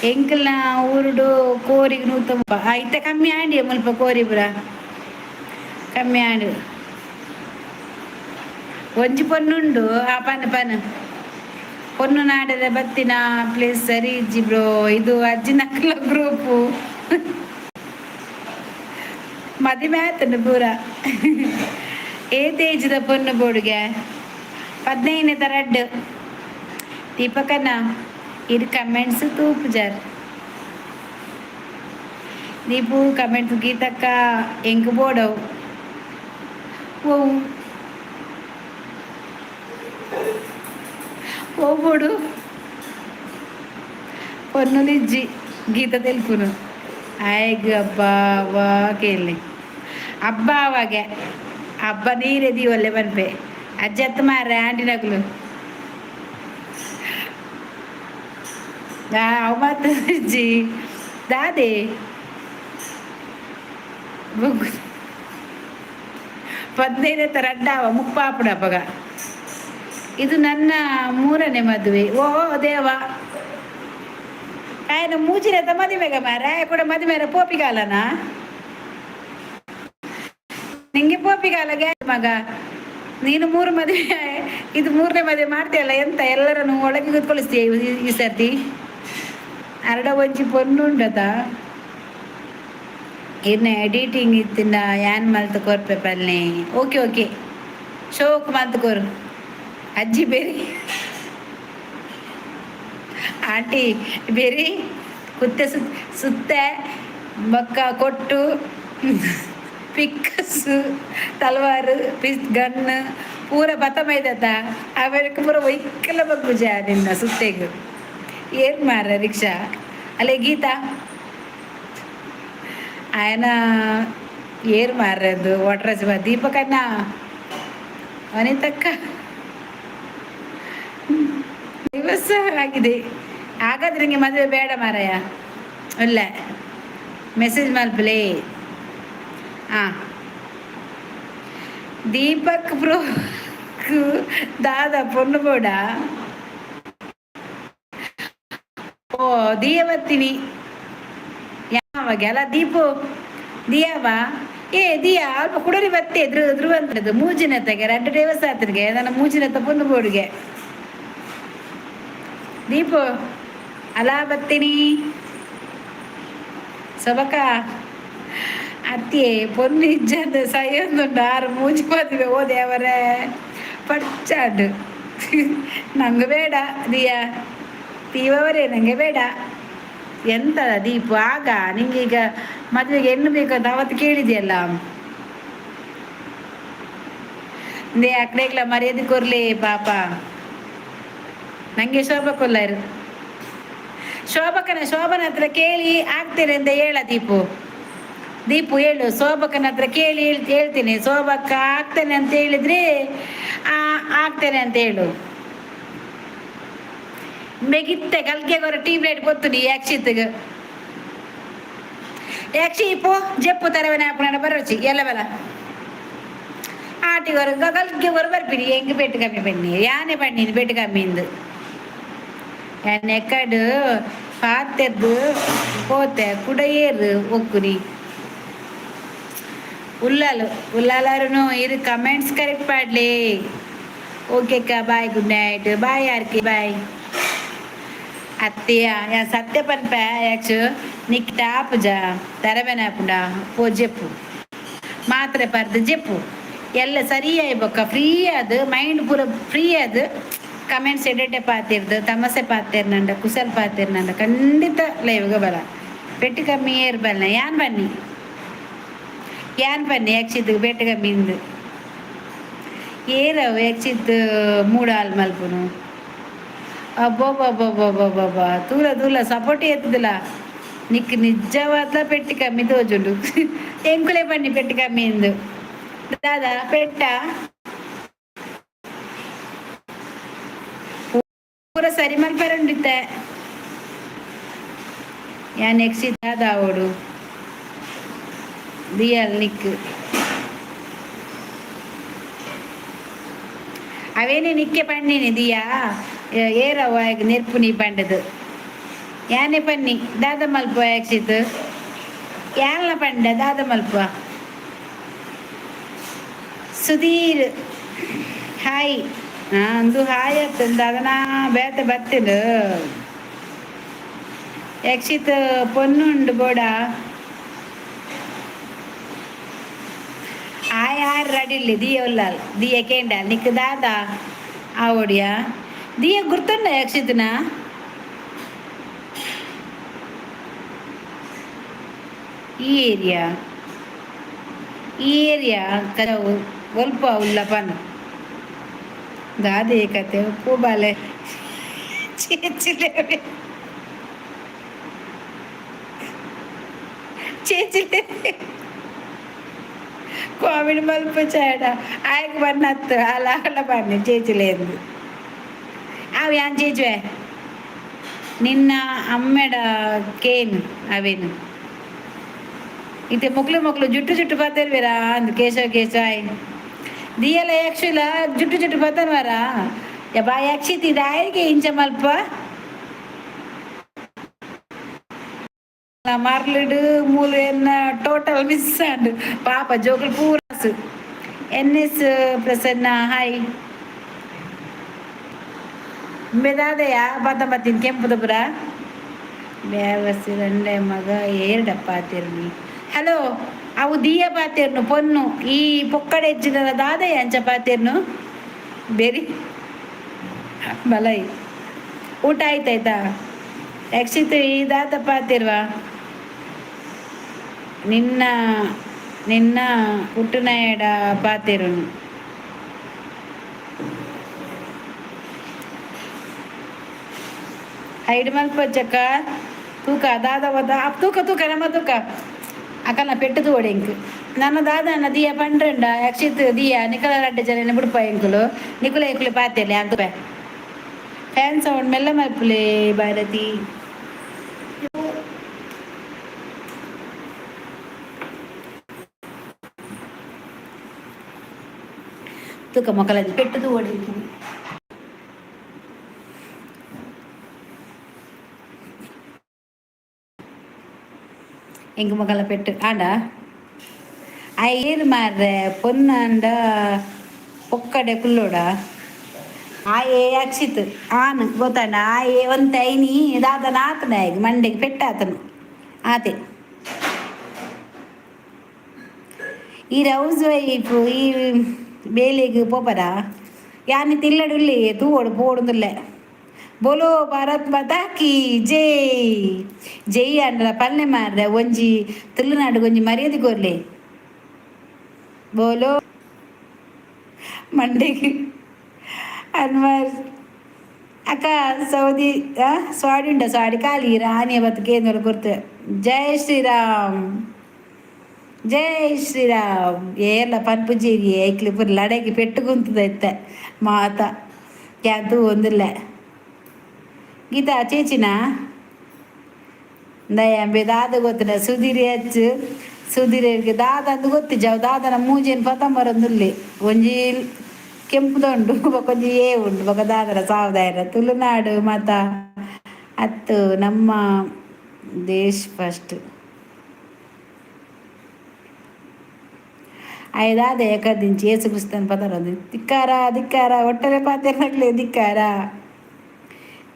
ಎಂಕಲ್ನ ಊರುಡು ಕೋರಿಗೆ ನೂತೊಂಬ ಇತ್ತೆ ಕಮ್ಮಿ ಆಂಡಿ ಮುಲ್ಪ ಕೋರಿ ಪುರ ಕಮ್ಮಿ ಆಂಡ್. ಒಂಜಿ ಪೊನ್ನುಂಡು. ಆ ಪನ್ ಪನ್ ಪೊನ್ನು ನಾಡದ ಬತ್ತಿನ ಪ್ಲೇಸ್ ಸರಿ ಇಜ್ಜಿ ಬ್ರೋ. ಇದು ಅಜ್ಜಿನಕ್ಲ ಗ್ರೂಪು. ಮದಿಮೆ ಆತಂಡು ಪೂರ. ಏತೇಜ್ದ ಪೊನ್ನು ಬೋಡುಗೆ? 15 ರಡ್ಡ್. ದೀಪಕಣ್ಣ, ಇದು ಕಮೆಂಟ್ಸ್ ತೂಪುಜಾರ್. ದೀಪು ಕಮೆಂಟ್ಸ್. ಗೀತಕ್ಕ, ಎಂಕ್ ಬೋಡವು. ಓ ಓ ಬೋಡು ಪೊನ್ನುಲಿಜ್ಜಿ ಗೀತ ತೆಲ್ಪುನು ಆಯ್ಗ್. ಅಬ್ಬಾ ವಾ ಕೇಳಿ ಅಬ್ಬ ಅವಾಗೆ ಅಬ್ಬ ನೀರೆ ದೀವಲ್ಲೆ ಪನ್ಪೆ. ಅಜ್ಜತ್ತ ಮಾರ್ರೆ ಆಂಟಿನಕುಲು. ಅವು ಮಾತ ಇಜ್ಜಿ ದಾದೆ ಬುಕ್ 15 ರಡ್ಡಾವ ಮುಪ್ಪಾಪುಡ ಅಪಗ. ಇದು ನನ್ನ ಮೂರನೇ ಮದುವೆ. ಓ ದೇವ, ಆಯನ ಮೂಜಿನತ ಮದುವೆಗ ಮಾರ ಕೂಡ ಮದುವೆ ಪೋಪಿಗಾಲನ ನಿಂಗೆ ಪೋಪಿಗಾಲ ಮಗ. ನೀನು ಮೂರು ಮದುವೆ, ಇದು ಮೂರನೇ ಮದುವೆ ಮಾಡ್ತೀಯಲ್ಲ, ಎಂತ ಎಲ್ಲರನ್ನು ಒಳಗೆ ಕೂತ್ಕೊಳಿಸ್ತೀಯ ಈ ಸರ್ತಿ? ಅರಡ ಒಂಜಿ ಪೊನ್ನುಂಡದ. ಇನ್ನು ಎಡಿಟಿಂಗ್ ಇತ್ತಿನ ಯಾನ್ ಮಲ್ತ್ ಕೊರ್ಪೆ ಪಲ್ನೆ. ಓಕೆ ಓಕೆ, ಶೋಕ್ ಮಲ್ತ್ ಕೊರು. ಅಜ್ಜಿ ಬೇರಿ, ಆಂಟಿ ಬೇರಿ ಕುತ್ತೆ ಸುತ್ತೆ ಬೊಕ್ಕ ಕೊಟ್ಟು ಪಿಕ್ಕಸ್ಸು ತಲ್ವಾರು ಪಿಸ್ ಗನ್ ಪೂರ ಬತ್ತ ಮೈದತ್ತ ಅವೆಕ್ ಪೂರ ಒಯ್ಕಲ ಬಗ್ಗುಜ ನಿನ್ನ ಸುತ್ತೆಗ್. ಏನ್ ಮಾರ ರಿಕ್ಷಾ ಅಲ್ಲೇ ಗೀತಾ ఆయన ಏರ್ ಮಾರ್ರದು ವಾಟರ್. ದೀಪಕಣ್ಣ, ವನಿತಕ್ಕ, ದಿವಸ ಆಗಿದೆ. ಹಾಗಾದ್ರೆ ನಿಂಗೆ ಮದುವೆ ಬೇಡ ಮಾರಾಯ. ಇಲ್ಲ ಮೆಸೇಜ್ ಮಲ್ಪಲೇ. ಹಾಂ, ದೀಪಕ್ ಬ್ರೋ ದಾದ ಪೊಣ್ಣು ಬೋಡ? ಓ ದಿಯವತ್ತಿನಿ ಯಾವಾಗ ಅಲ್ಲ ದೀಪು ದಿಯಾವ? ಏ ದಿಯಾ, ಅಲ್ಪ ಕುಡರಿ ಬತ್ತೆ ಧ್ರುವಂತದ್ದು ಮೂಜಿನತ್ತಗೆ ರಡ್ಡು ದೇವಸ ಆತನಿಗೆ ನನ್ನ ಮೂಜಿನತ್ತ ಪೊಣ್ಣು ಬೋಡಿಗೆ. ದೀಪು ಅಲಾ ಬತ್ತೀನಿ. ಸೊಬಕ ಅತ್ತೆ ಪೊನ್ನು ಇಜ್ಜಂದ ಸೈಯೊಂದುಂಡು. ಆರು ಮೂಜಿ ಮದುವೆ. ಓ ದೇವರೇ, ಪಡ್ಚಾಡು. ನಂಗೆ ಬೇಡ ದಿಯಾ ತೀವವರೇ, ನಂಗೆ ಬೇಡ. ಎಂತದ ದೀಪು, ಆಗ ನಿಂಗೆ ಈಗ ಮದುವೆಗೆ ಹೆಣ್ಣು ಬೇಕಂತ ಅವತ್ತು ಕೇಳಿದೆಯಲ್ಲ. They ಅಕ್ಡೆಗ್ಲ ಮರ್ಯಾದೆ ಕೊರ್ಲಿ ಪಾಪ. ನಂಗೆ ಶೋಭಾ ಕೊಲ್ಲಾರು. ಶೋಭಕನ ಶೋಭನ ಹತ್ರ ಕೇಳಿ ಆಗ್ತೇನೆ ಅಂತ ಹೇಳ ದೀಪು. ದೀಪು ಹೇಳು, ಶೋಭಕನ ಹತ್ರ ಕೇಳಿ ಹೇಳ್ತೀನಿ. ಶೋಭಕ್ಕ ಆಗ್ತೇನೆ ಅಂತ ಹೇಳಿದ್ರೆ ಆಗ್ತೇನೆ ಅಂತ ಹೇಳು. ಮೆಗಿತ್ತೆ ಕಲ್ಕೆ ಗೊರ ಟೀಮ್ ಲೈಟ್ ಗೊತ್ತು ಯಾಕ್ಷಿತ್ಗೆ. ಯಾಕ್ಷಿ ಇಪ್ಪು ಜಪ್ಪು ತರವನೆ ಹಾಪುನ ಬರೋಚಿ ಎಲ್ಲ ಬಲ ಆಟಿಗೊರ ಕಲ್ಕೆ ಗೊರ ಬರ್ಪಿನಿ. ಎಂಗ್ ಪೆಟ್ಟು ಕಮ್ಮಿ ಬನ್ನಿ ಯಾನೆ ಬನ್ನಿ ಪೆಟ್ಟು ಕಮ್ಮಿಂದು ಯಾನ್ ಎಕ್ಕಡು ಪಾತೆರ್ದು ಪೋತೆ ಕುಡ ಏರು ಒಕ್ಕುನಿ. ಉಲ್ಲಾಲು ಉಲ್ಲಾಲಾರುನು ಇರು ಕಮೆಂಟ್ಸ್ ಕರೆಕ್ಟ್ ಪಾಡ್ಲಿ. ಓಕೆ ಅಕ್ಕ, bye, good night. Bye RK, bye. ಅತ್ತೆಯ ಯಾನ್ ಸತ್ಯ ಪನ್ಪೆ ಯಾಕ್ಷು ನಿಕ್ ಟಾಪುಜ ತರಬೇನ ಪುಂಡ ಪೋ ಜೆಪ್ಪು ಮಾತ್ರೆ ಪರ್ದು ಜೆಪ್ಪು ಎಲ್ಲ ಸರಿಯಾಯಿ ಬೊಕ್ಕ ಫ್ರೀ ಅದು ಮೈಂಡ್ ಪೂರ ಫ್ರೀ ಅದು ಕಮೆಂಟ್ಸ್ ಎಡೆಟೆ ಪಾತಿರ್ದು ತಮಸೆ ಪಾತಿರ್ನಂಡ ಕುಸಲ್ ಪಾತಿರ್ನಂಡ ಖಂಡಿತ ಲೈವ್ಗೆ ಬಲ ಪೆಟ್ಟು ಕಮ್ಮಿ ಏರ್ ಬಲ್ಲ. ಯಾನ್ ಬನ್ನಿ, ಯಾನ್ ಬನ್ನಿ ಯಕ್ಷಿತ್ ಪೆಟ್ಟು ಕಮ್ಮಿ ಇಂದು ಏರವು ಯಕ್ಷಿತ್ ಮೂಡಾಲ್ ಮಲ್ಪುನು. ಅಬ್ಬಬ್ಬಬ್ಬಬ್ಬಬ್ಬಬ್ಬ, ತೂಲ ತೂಲ, ಸಪೋರ್ಟ್ ಎತ್ತದಿಲ್ಲ ನಿಕ್. ನಿಜವಾದ್ಲ ಪೆಟ್ಟಿ ಕಮ್ಮಿ ತೋಜುಂಡು. ಎಂಕುಲೆ ಬನ್ನಿ ಪೆಟ್ಟಿ ಕಮ್ಮಿ ಎಂದು. ದಾದಾ ಪೆಟ್ಟ ಪೂರ ಸರಿ ಮಲ್ಪರುಂಡಿತ್ತೆ. ಯಾ ನೆಕ್ಸ್ಟ್ ದಾದಾ ಅವಡು ದಿಯಲ್ ನಿಕ್. ಅವೇನೆ ನಿಕ್ಕೆ ಪಣ್ಣಿನಿ ದಿಯಾ. ಏರವ ನೆರ್ಪು ನೀ ಪಂಡದು. ಯಾನೆ ಪನ್ನಿ ದಾದ ಮಲ್ಪ ಯಾಕ್ಷಿತ್ ಯಾನ್ಲ ಪಂಡ ದಾದ ಮಲ್ಪ. ಸುಧೀರ್ ಹಾಯ್. ಅಂದು ಹಾಯ್ ಅತ್ತಂದ ಅದನ್ನ ಬೇತೆ ಬತ್ತಿನ. ಯಕ್ಷಿತ್ ಪೊನ್ನುಂಡು ಬೋಡ. ಆಯ್ ಆರ್ ರಡಿಲ್ಲಿ ದಿಯ ಉಲ್ಲಾಲ್ ದಿಯ ಕೇಂಡ ನಿಕ್ ದಾದ ಆವೋಡಿಯಾ. ದಿಯ ಗುರ್ತುಂಡ ಯಕ್ಷಿತ್ನ? ಈ ಏರಿಯಾ, ಈ ಏರಿಯಾ ಕದವು ಒಲ್ಪ ಉಲ್ಲ ಪನ್ ದಾದೆ ಕತೆ ಪೂ ಬಾಲೆ ಚೇಚಿಲೆ ಚೇಚಿಲೆ. ಕಾಮಿಡಿ ಮಲ್ಪ ಚಾಡ ಆಯ್ಕೆ ಬನ್ನತ್ತು ಅಲ್ಲ ಅಲ್ಲ ಬನ್ನಿ ಚೇಚಿಲೆ ಎಂದು. ಅವು ಯಾನ್ ಚೇಚುವೆ ನಿನ್ನ ಅಮ್ಮೆಡ ಕೇನ್ ಅವೇನು. ಇತ್ತೆ ಮೊಕ್ಲು ಮೊಕ್ಲು ಜುಟ್ಟು ಜುಟ್ಟು ಪಾತೆರ್ವೇರಾ ಅಂದ್. ಕೇಶವ ಕೇಶವ ಆಯ್ ದಿಯಲ ಯಕ್ಷುಲ ಜುಟ್ಟು ಜುಟ್ಟು ಪತ್ತನ್ವಾರ. ಯಬ್ಬಾ ಯಕ್ಷಿತಿ ದಾಯಿಗೆ ಇಂಚ ಮಲ್ಪ ಮರ್ಲಿಡು ಮೂಲು ಎನ್ನ ಟೋಟಲ್ ಮಿಸ್ ಆಂಡ್. ಪಾಪ ಜೋಕುಲು ಪೂರಾಸು. ಎನ್ ಎಸ್ ಪ್ರಸನ್ನ ಹಾಯ್. ದಾದೆಯ ಬತ್ತ ಬತ್ತೀನಿ ಕೆಂಪುದ ಪುರ ಬೇವಸಿ ರಂಡೆ ಮಗ ಏರ್ಡ ಪಾತಿರ್ನಿ. ಹಲೋ, ಅವು ದಿಯ ಪಾತಿರ್ನು ಪೊನ್ನು ಈ ಪೊಕ್ಕಡೆ ಹೆಚ್ಚಿನ ದಾದೆಯ ಅಂಚ ಪಾತಿರ್ನು ಬೇರಿ ಬಲೈ. ಊಟ ಆಯ್ತಾಯ್ತಾ ಯಕ್ಷಿತ್? ಈ ದಾತ ಪಾತಿರ್ವಾ? ನಿನ್ನ ನಿನ್ನ ಪುಟ್ಟನಾಯಡ ಪಾತಿರುನು. ಹೈಡ್ ಮಲ್ಪೊಚ್ಚಕ್ಕ ತೂಕ ದಾದ ವದ ತೂಕ ತೂಕ ನಮ್ಮ ತೂಕ ಅಕಲ್ನ ಪೆಟ್ಟು ತೂವಡೆ ಎಂಕ್ ನನ್ನ ದಾದ ಅನ್ನ ದಿಯ ಪಂಡ್ರಂಡ. ಯಕ್ಷಿತ್ ದಿಯ ನಿಕಲ ರಡ್ಡೆ ಜನ ಬುಡ್ಪ ಎಂಕುಲು ನಿಕುಲ ಎಂಕುಲು ಪಾತೆರ್ಲೆ ಅಂತ. ಫ್ಯಾನ್ ಸೌಂಡ್ ಮೆಲ್ಲ ಮಲ್ಪುಲೆ ಭಾರತಿ. ತೂಕ ಮೊಕಲಂಜಿ ಪೆಟ್ಟು ತೂವಡೆ. ಎಂಕ್ ಮೊಕಲ ಪೆಟ್ಟು ಆಂಡ ಏರು ಮಾರ್ರೆ ಪೊನ್ನಾಂಡ ಪೊಕ್ಕಡೆ ಕುಲ್ಲೋಡ. ಆಯೆ ಅಕ್ಷಿತ್ ಆನ್ ಗೊತ್ತಾಂಡ. ಆಯೆ ಒಂತೆ ಐನಿ ದಾದನ ಆತನ ಆಯ್ಗೆ ಮಂಡೆಗೆ ಪೆಟ್ಟಾತನು ಆತೆ. ಈ ಹೌಸ್ ವೈಫ್ ಈ ಬೇಲೆಗ್ ಪೋಪರ ಯಾನ್ ತಿಲ್ಲಡುಲ್ಲೆ ತೂವೊಡು ಪೋಡುಂದುಲ್ಲೆ. ಬೋಲೋ ಭಾರತ್ ಮಾತಾ ಕಿ ಜೈ. ಜೈ ಅಂಡಲ ಪಲ್ಲೆ ಮಾರ್ರೆ. ಒಂಜಿ ತುಳುನಾಡುಗ್ ಒಂಜಿ ಮರ್ಯಾದೆ ಕೊರ್ಲೆ. ಬೋಲೋ ಮಂಡೆಗ್. ಅನ್ವರ್ ಅಕ್ಕ ಸೌದಿ ಸ್ವಾಡಿ ಉಂಡ ಸ್ವಾಡಿ ಖಾಲಿ ರಾಣಿ ಬತ್ತು ಕೇಂದ್ರ ಗುರ್ತು. ಜೈ ಶ್ರೀರಾಮ್, ಜೈ ಶ್ರೀರಾಮ್. ಏರ್ಲ ಪನ್ಪುಜೀರಿ ಐಕ್ಲು ಪೂರ ಲಡಾಯಿಗೆ ಪೆಟ್ಟು ಇತ್ತೆ ಮಾತ ಯಾನ್ ತೂವೊಂದುಲ್ಲೆ. ಗೀತಾ ಚೇಚಿನ ದಯಾಂಬೆ ದಾದ ಗೊತ್ತಿನ ಸುಧೀರ್ ಅಚ್ಚು ಸುಧೀರಿಗೆ ದಾದ ಅಂದ್ ಗೊತ್ತಿಜ್ಜಿ. ಅವು ದಾದನ ಮೂಜೆನ್ ಪತಂಬರೊಂದುಲ್ಲೆ. ಒಂಜಿ ಕೆಂಪುದ ಉಂಡು, ಬೊಕೊಂಜಿ ಏ ಉಂಡು, ಬೊಕ ದಾದನ ಸಾವುದಾಯನ. ತುಳುನಾಡು ಮಾತ ಅತ್ತು ನಮ್ಮ ದೇಶ್ ಫಸ್ಟ್. ಆಯ್ ದಾದ ಏಕದಿಂಚಿ ಏಸು ಕ್ರಿಸ್ತನ್ ಪದರೊಂದು. ಧಿಕ್ಕಾರ ಧಿಕ್ಕಾರ ಒಟ್ಟರೆ ಪಾತೆರ್ನಕ್ಲೆ ಧಿಕ್ಕಾರ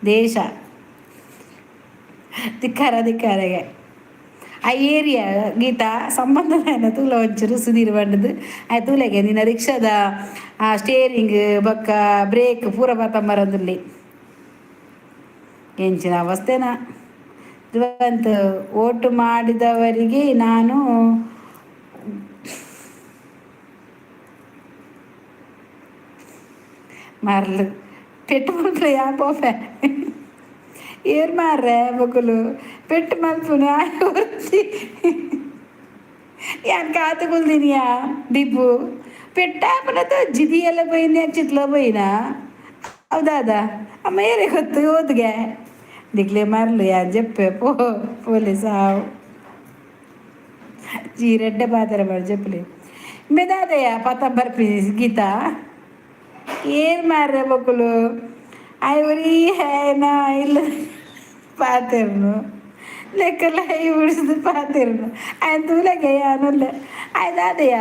ದೇಶ ಧಿಕ್ಕಾರ ಧಿಕ್ಕಾರಗೆ. ಆ ಏರಿಯಾ ಗೀತಾ ಸಂಬಂಧ ತೂಲ ಒಂಚೂರು ಸುಧೀರ್ ಬಂಡದು ಆಯ್ ತೂಲೆಗೆ ನಿನ್ನ ರಿಕ್ಷಾದ ಆ ಸ್ಟೇರಿಂಗ್ ಬೊಕ್ಕ ಬ್ರೇಕ್ ಪೂರ ಬತ್ತಂಬರೊಂದುಲ್ಲೆ. ಎಂಚಿನ ಅವಸ್ಥೆನಾ ಧ್ರುವಂತ್. ಓಟು ಮಾಡಿದವರಿಗೆ ನಾನು ಮರ್ಲು. ಪೆಟ್ಟು ಮಲ್ಪುನ ಯಾ ಪೋಪೆ ಏರ್ ಮಾರ್ರೆ ಮೊಕುಲು ಪೆಟ್ಟು ಮಲ್ಪುನ ಒರ್ತಿ. ಯಾನ್ ಕಾತು ಕುಲ್ದಿನಿಯಾ ದೀಪು ಪೆಟ್ಟಾಪುನ ತೋಜ್ಜಿ ದಿಯೆಲ್ಲ ಪೋಯಿನ ಚಿತ್ಲ ಪೋಯಿನ ಹೌದಾದ ಅಮ್ಮ ಏರೆ ಗೊತ್ತು ಓದ್ಗೆ ದಿಕ್ಲೆ ಮರ್ಲು ಯಾನ್ ಜೆಪ್ಪೆ ಪೋ ಪೊಲೀಸ್ ಆವು ಜೀರೆಡ್ಡೆ ಪಾತೆರ ಬೇಡ ಜೆಪ್ಪುಲೆ ಮೆದಾದಯ್ಯ ಪತ ಬರ್ಪಿ ಗೀತಾ ಏರ್ ಮಾರ್ರೆ ಮೊಕುಲು ಆಯ್ ಒರಿ ನಾ ಇಲ್ಲ ಪಾತೆರ್ನು ಲೆಕ್ಕಲ ಬಿಡಿಸಿದು ಪಾತೆರ್ನು ಆಯ್ನ ತೂಲಗೆ ಯಾನುಲ್ಲ ಆಯ್ದಾದಯ್ಯ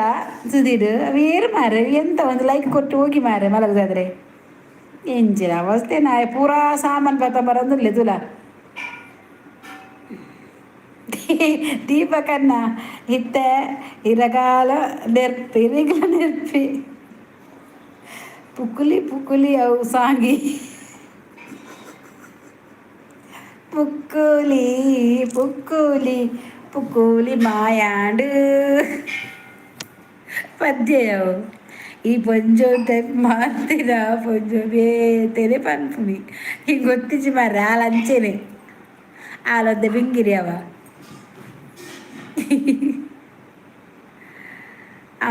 ಸುಧೀರ್ ಅವು ಏರು ಮಾರ್ರೆ ಎಂತ ಒಂದು ಲೈಕ್ ಕೊಟ್ಟು ಹೋಗಿ ಮಾರ್ರೆ ಮಲಗದಾದ್ರೆ ಎಂಚಿನ ಅವಸ್ಥೆ ನಾಯ ಪೂರಾ ಸಾಮಾನು ಪತ ಬರಂದಿಲ್ಲ ತುಲ ದೀಪಕನ್ನ ಇತ್ತೆ ಇರಗಾಲ ನೆರ್ಪಿ ಇರೆಗ್ಲ ನೆರ್ಪಿ ಪುಕ್ಕುಲಿ ಪುಕ್ಕುಲಿ ಅವು ಸಾಂಗಿ ಪುಕ್ಕುಲಿ ಪುಕ್ಕುಲಿ ಪುಕ್ಕುಲಿ ಮಾಯಾಂಡು ಪದ್ಯವು ಈ ಪೊಂಜೋ ಟೈಪ್ ಮಾತಿನ ಪೊಂಜೋ ಬೇತೆನೆ ಪನ್ಪುನಿ ಹಿಂಗೆ ಗೊತ್ತಿಜ್ಜಿ ಮಾರ್ರೆ ಆಲ್ ಅಂಚೆನೆ ಆಲೊಂದೆ ಬಿಂಗಿರಿ ಅವ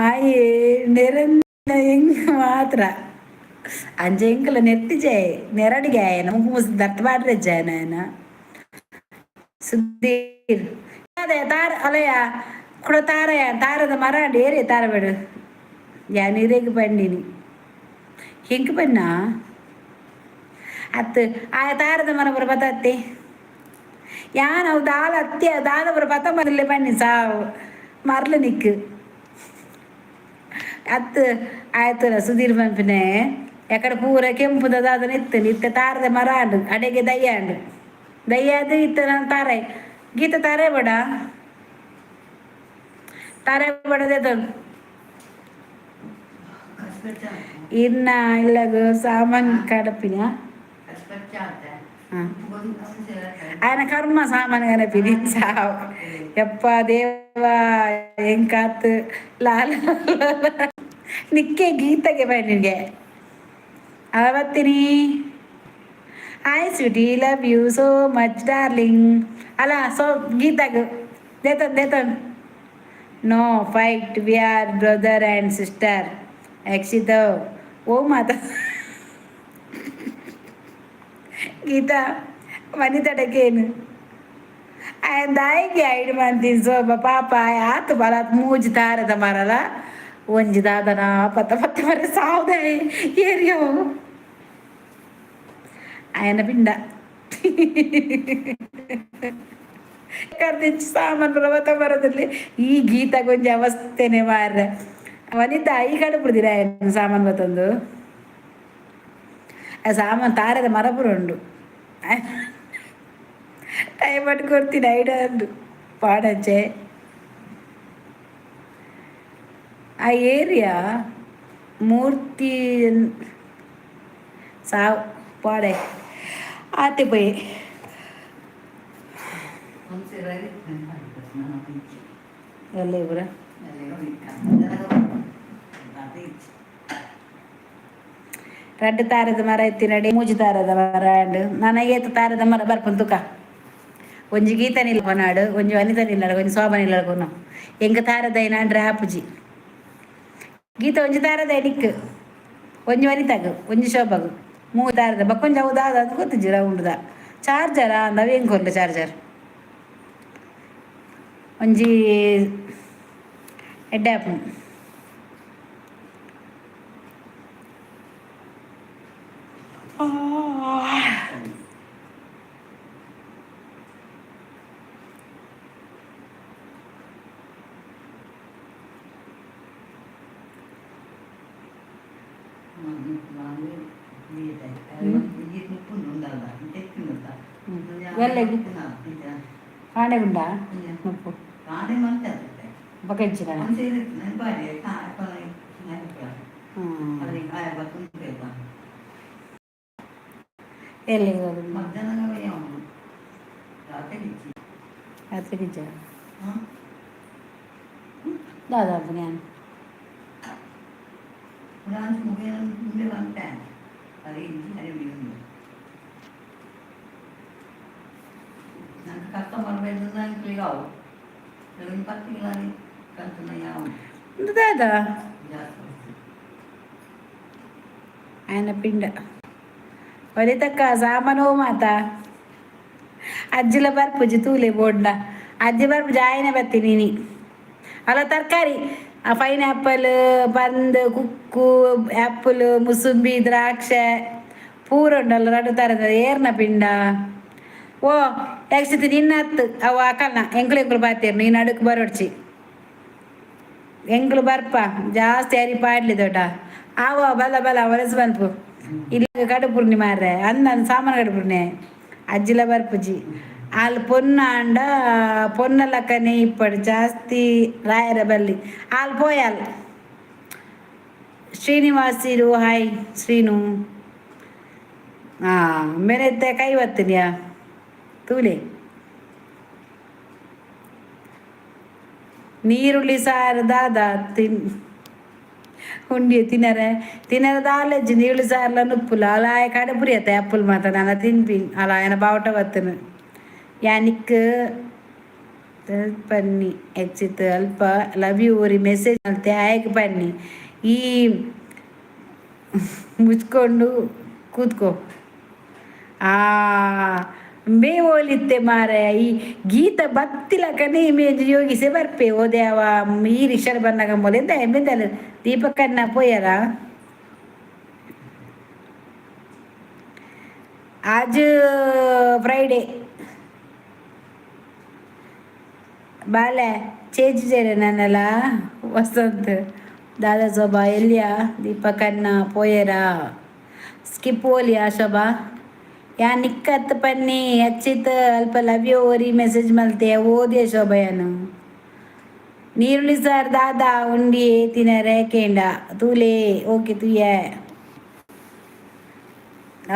ಆಯೆ ನೆರಂದ ಎಂಕ್ ಮಾತ್ರ ಅಂಚ ಎಂಕಲ ನೆತ್ತಿಜೆ ನೆರಡಿಗೆ ಆಯನ ಮುಕ್ಕು ದರ್ತ ಪಾಡ್ರೆಜ್ಜಾಯನ ಆಯನ ಸುಧೀರ್ ಅದೇ ತಾರ ಅಲಯ ಕುಡ ತಾರಯ ತಾರದ ಮರ ಏರಿ ತಾರ ಬೇಡು ಯಾನ್ ಇರೆಗ್ ಪಂಡಿನಿ ಎಂಕ್ ಪನ್ನ ಅತ್ತು ಆಯ ತಾರದ ಮರ ಪೂರ ಬತ್ತತ್ತೆ ಯಾನ್ ಅವು ದಾಲ ಅತ್ಯ ದಾದ ಪೂರ ಪತ್ತ ಮರಲೆ ಪನ್ನಿ ಸಾವು ಮರ್ಲ ನಿಕ್ಕು ಅತ್ತು ಆಯ್ತು ಸುಧೀರ್ ಪನ್ಪಿನೆ ಎಕಡೆ ಪೂರ ಕೆಂಪುದ ದಾದ ಇತ್ತು ಇತ್ತೆ ತಾರದ ಮರ ಆಂಡು ಅಡೆಗೆ ದಯ್ಯ ಆಂಡು ದಯ್ಯಾದು ಇತ್ತ ನಾನು ತಾರೆ ಗೀತ ತಾರೆ ಬೇಡ ತಾರೆ ಬೇಡದೆ ಇನ್ನ ಇಲ್ಲಗ ಸಾಮಾನ್ ಕಡಪಿನ ఆయన ಕರ್ಮ ಸಾಮಾನು ಕನಪಿನಿ ಸಾವು ಯಪ್ಪ ದೇವ ಎಂಕಾತ್ ಲಾಲ ನಿಕ್ಕೆ ಗೀತಗೆ ಬನ್ನಿಗೆ ಅವತ್ತಿನಿ. Hi sweetie, love you so much darling. ಅಲ್ಲ ಸೊ ಗೀತಾಗ ದೇತನ್ ದೇತನ್. No fight, we are brother and sister. Akshita ಓ ಮಾತಾ ಗೀತಾ ವನಿತಡಕೇನು ಆಯನ್ ದಾಯಿಗೆ ಐಡ್ ಮಂತಿನ್ ಸೋಬ ಪಾಪ ಆತು ಬಲಾತ್ ಮೂಜಿ ತಾರದ ಮರಲ ಒಂಜಿ ದಾದನ ಪತ್ತ ಪತ್ತ ಮರ ಸಾವ್ದ ಏರಿಯೋ ఆయన పిండ ಕರ್ದಿಂಚಿ ಸಾಮಾನು ಪ್ರವತ ಬರೋದ್ರಲ್ಲಿ ಈ ಗೀತ ಗೊಂಜಿ ಅವಸ್ಥೆನೆ ಮಾರ್ರೆ ವನಿತಾ ಈ ಕಡೆ ಬಿಡ್ದಿರ ಸಾಮಾನು ಬತ್ತೊಂದು ಆ ಸಾಮಾನು ತಾರದ ಮರಪುರ ಉಂಡು ಟೈಮ್ ಕೊಡ್ತೀನಿ ಐಡಿಯಾ ಉಂಡು ಪಾಡಂಚೆ ಆ ಏರಿಯಾ ಮೂರ್ತಿ ಸಾವು ಪಾಡೆ ಆತೆ ಪೋಯಿ. ಎಲ್ಲ ಇವರ ರಡ್ಡು ತಾರದ ಮರ ಇತ್ತಿನಡೆ ಮೂಜಿ ತಾರದ ಮರ ಅಂಡು ನನಗೆ ತಾರದ ಮರ ಬರ್ಪುನ್ ತುಕ ಒಂಜಿ ಗೀತ ನಿಲ್ಲ ಒಂಜಿ ವನಿತ ನಿಲ್ಲಡು ಒಂಜಿ ಶೋಭ ನಿಲ್ಲಡು ಎಂಕ ತಾರದ ನಾಂಡ್ರೆ ಆಪುಜಿ ಗೀತ ಒಂಜಿ ತಾರದ ನಿಕ್ಕು ಒಂಜಿ ವನಿತಾಗು ಒಂಜಿ ಶೋಭಗು ಮೂ ತಾರದ ಬಕ್ಕೊಂಜಿ ಅವು ದಾದ ಅದು ಗೊತ್ತಿಜ್ಜಿ ರೌಂಡ್ದ ಚಾರ್ಜರ್ ಅಂದ ಅವು ಎಂಕ್ ಚಾರ್ಜರ್ ಒಂಜಿ ಎಡ್ಡೆ ಆಪುಂಡು. ಎಲ್ಲೆಗ್ ಕಾಣೆಗುಂಡ ಮುಪ್ಪು ಬೊಕ ಎಲ್ಲಿಗೆ ಹೋಗುದು ರಾತ್ರಿಗೆ ದಾದಾಪು ഞാൻ ದಾದಾ ఆయన ಪಿಂಡ ವನಿತಕ್ಕ ಸಾಮಾನು ಮಾತ ಅಜ್ಜಿಲ ಬರ್ಪುಜಿ ತೂಲೆ ಬೋಡ್ನ ಅಜ್ಜಿ ಬರ್ಪುಜಿ ಆಯನೆ ಬತ್ತೀನಿ ನೀ. ಅಲ್ಲ ತರಕಾರಿ ಪೈನಾಪಲ್ ಪಂದ್ ಕುಕ್ಕು ಆ್ಯಪಲ್ ಮುಸುಂಬಿ ದ್ರಾಕ್ಷೆ ಪೂರ ಉಂಡಲ್ಲ ರಡ್ಡು ತರದ ಏರ್ನ ಪಿಂಡ. ಓ ಯಕ್ಷತಿ ನಿನ್ನ ಹತ್ತು ಅವು ಅಕಲ್ನ ಎಂಕ್ಲು ಎಂಕ್ಲು ಬಾತೇರು ನೀನು ಅಡುಕು ಬರೋಡ್ಚಿ ಎಂಕ್ಲು ಬರ್ಪ ಜಾಸ್ತಿ ಅರಿ ಪಾಡ್ಲಿ ದೊಡ್ಡ ಆವ ಬಲ ಬಲ ವಲಸು ಬನ್ಪು ಇಲ್ಲ ಕಡುಪುರ್ನಿ ಮಾರ್ರೆ ಅಂದ ಸಾಮಾನು ಕಡುಪುರ್ನಿ ಅಜ್ಜಿಲ ಬರ್ಪುಜಿ ಅಲ್ಲಿ ಪೊನ್ನಾಂಡ ಪೊನ್ನ ಲಕ್ಕನೆ ಇಪ್ಪಡು ಜಾಸ್ತಿ ರಾಯರ ಬಲ್ಲಿ ಆಲ್ ಪೋಯಾಲ್. ಶ್ರೀನಿವಾಸಿರು ಹಾಯ್ ಶ್ರೀನು. ಹಾಂ ಮೇಲೆತ್ತೆ ಕೈ ಬತ್ತೀನಿಯಾ ತೂಲೆ. ನೀರುಳ್ಳಿ ಸಾರು ದಾದ ತಿನ್ ಉಂಡಿ ತಿನ್ನರೆ ತಿನ್ನರೆ ದಾಲೆಜ್ಜಿ ನೀರುಳ್ಳಿ ಸಾರ್ಲ ನುಪ್ಪುಲ ಅಲ್ಲ ಆಯ ಕಡೆ ಪುರಿಯತ್ತೆ ಅಪ್ಪುಲ್ ಮಾತ ನಾನು ತಿನ್ಪಿ ಅಲ್ಲ ఆయన ಬಾವುಟ ಬತ್ತನು. ಯಾನಿಕ್ ಪನ್ನಿ ಎಚ್ಚಿತ್ ಅಲ್ಪ ಲವ್ you ಊರಿ ಮೆಸೇಜ್ ಮಲ್ತೆ ಆಯಕ್ ಪನ್ನಿ ಈ ಮುಚ್ಕೊಂಡು ಕೂತ್ಕೋ. ಆ ಮೇ ಓಲಿತ್ತೆ ಮಾರಾಯ ಈ ಗೀತ ಬತ್ತಿಲಕನೆ ಇಮೇಜ್ ಯೋಗಿಸೆ ಬರ್ಪೆ ಓದೆ ಅವ ಈ ರಿಕ್ಷಾ ಬಂದಾಗ ಮೊದಲಿಂದ ಎಮ್ಮೆಂದಲ್ಲ ದೀಪಕ್ಕನ್ನ ಪೋಯಾರ. आज ಫ್ರೈಡೆ ಬಾಲೆ ಚೇಂಜ್ ನನ್ನಲ್ಲ. ವಸಂತ್ ದಾದಾ ಶೋಭಾ ಎಲ್ಲಿಯಾ ದೀಪಕನ್ನ ಪೋಯರಾ ಸ್ಕಿಪ್ ಓಲಿಯಾ ಶೋಭಾ ಯಾ ನಿಕ್ಕತ್ ಪನ್ನಿ ಅಚ್ಚಿತ್ ಅಲ್ಪ ಲವ್ you ಓರಿ ಮೆಸೇಜ್ ಮಲ್ತೆ ಓದಿಯ ಶೋಭಾ. ಯಾನು ನೀರುಳ್ಳಿ ಸಾರ್ ದಾದಾ ಉಂಡಿ ತಿನ್ನರೆ ಕೇಂಡ ತೂಲೆ ಓಕೆ ತುಯ್ಯ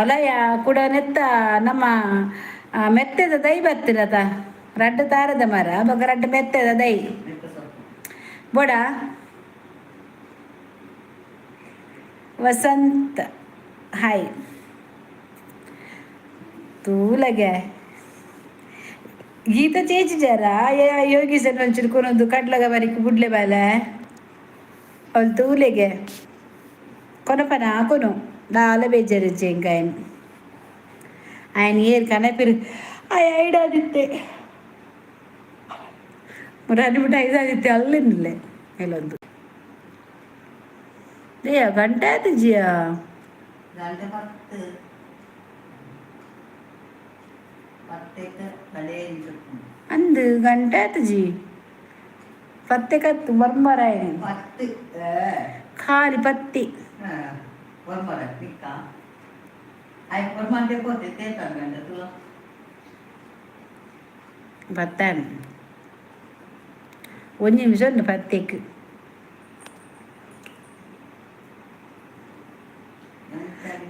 ಅಲಯ ಕೂಡ ನೆತ್ತ ನಮ್ಮ ಮೆತ್ತೆದ ದೈ ಬತ್ತಿರತ ರಡ್ಡು ತಾರದ ಮರ ಬೊಕ ರಡ್ಡು ಮೆತ್ತೆದ ದೈ ಬೋಡ. ವಸಂತ್ ಹಾಯ್ ತೂಲಗೆ ಗೀತ ಚೇಚಿಜಾರ ಯೋಗೀಶನ್ ಒಂಚೂರು ಕೊನೊಂದು ಕಡ್ಲಗ ಬರಿಕ್ ಬುಡ್ಲೆ ಬಾಲೆ ಅವಳು ತೂಲೆಗೆ ಕೊನಪನ ಕೊನು ದಾಲ ಬೇಜಾರಿಜ್ಜೆ ಇಂಕ ఆయన ఆయన ಏರ್ ಕನಪಿರು ಆಯ್ ಐಡಾದಿತ್ತೆ ಮುರಾನಿ ಬಿಟ್ಟು ಐದಾದಿತ್ತೆ ಅಲ್ಲಿಂದಲೇ ಇಲ್ಲೊಂದು ದೇಯ ಗಂಟೆ ಆಯ್ತು ಜಿಯಾ. ಗಂಟೆ ಪತ್ತು ಪತ್ತೆಕ್ ಕಡೆ. ಅಂದು ಗಂಟೆ ಆಯ್ತು ಜಿ ಪತ್ತೆ ಕತ್ತು ಬರ್ಮರಾಯ. ಪತ್ತು. ಖಾಲಿ ಪತ್ತಿ. ಬರ್ಮರ ಪಿಕ್ಕ ಆಯ್ತು ಬರ್ಮಂಟೆ ಹೋತೆ ತೇತಾನ ಗಂಟೆ ತುಲ. ಪತ್ತಾನು ಒಂಜಿ ನಿಮಿಷ ಉಂಡು ಪತ್ತೆಕ್.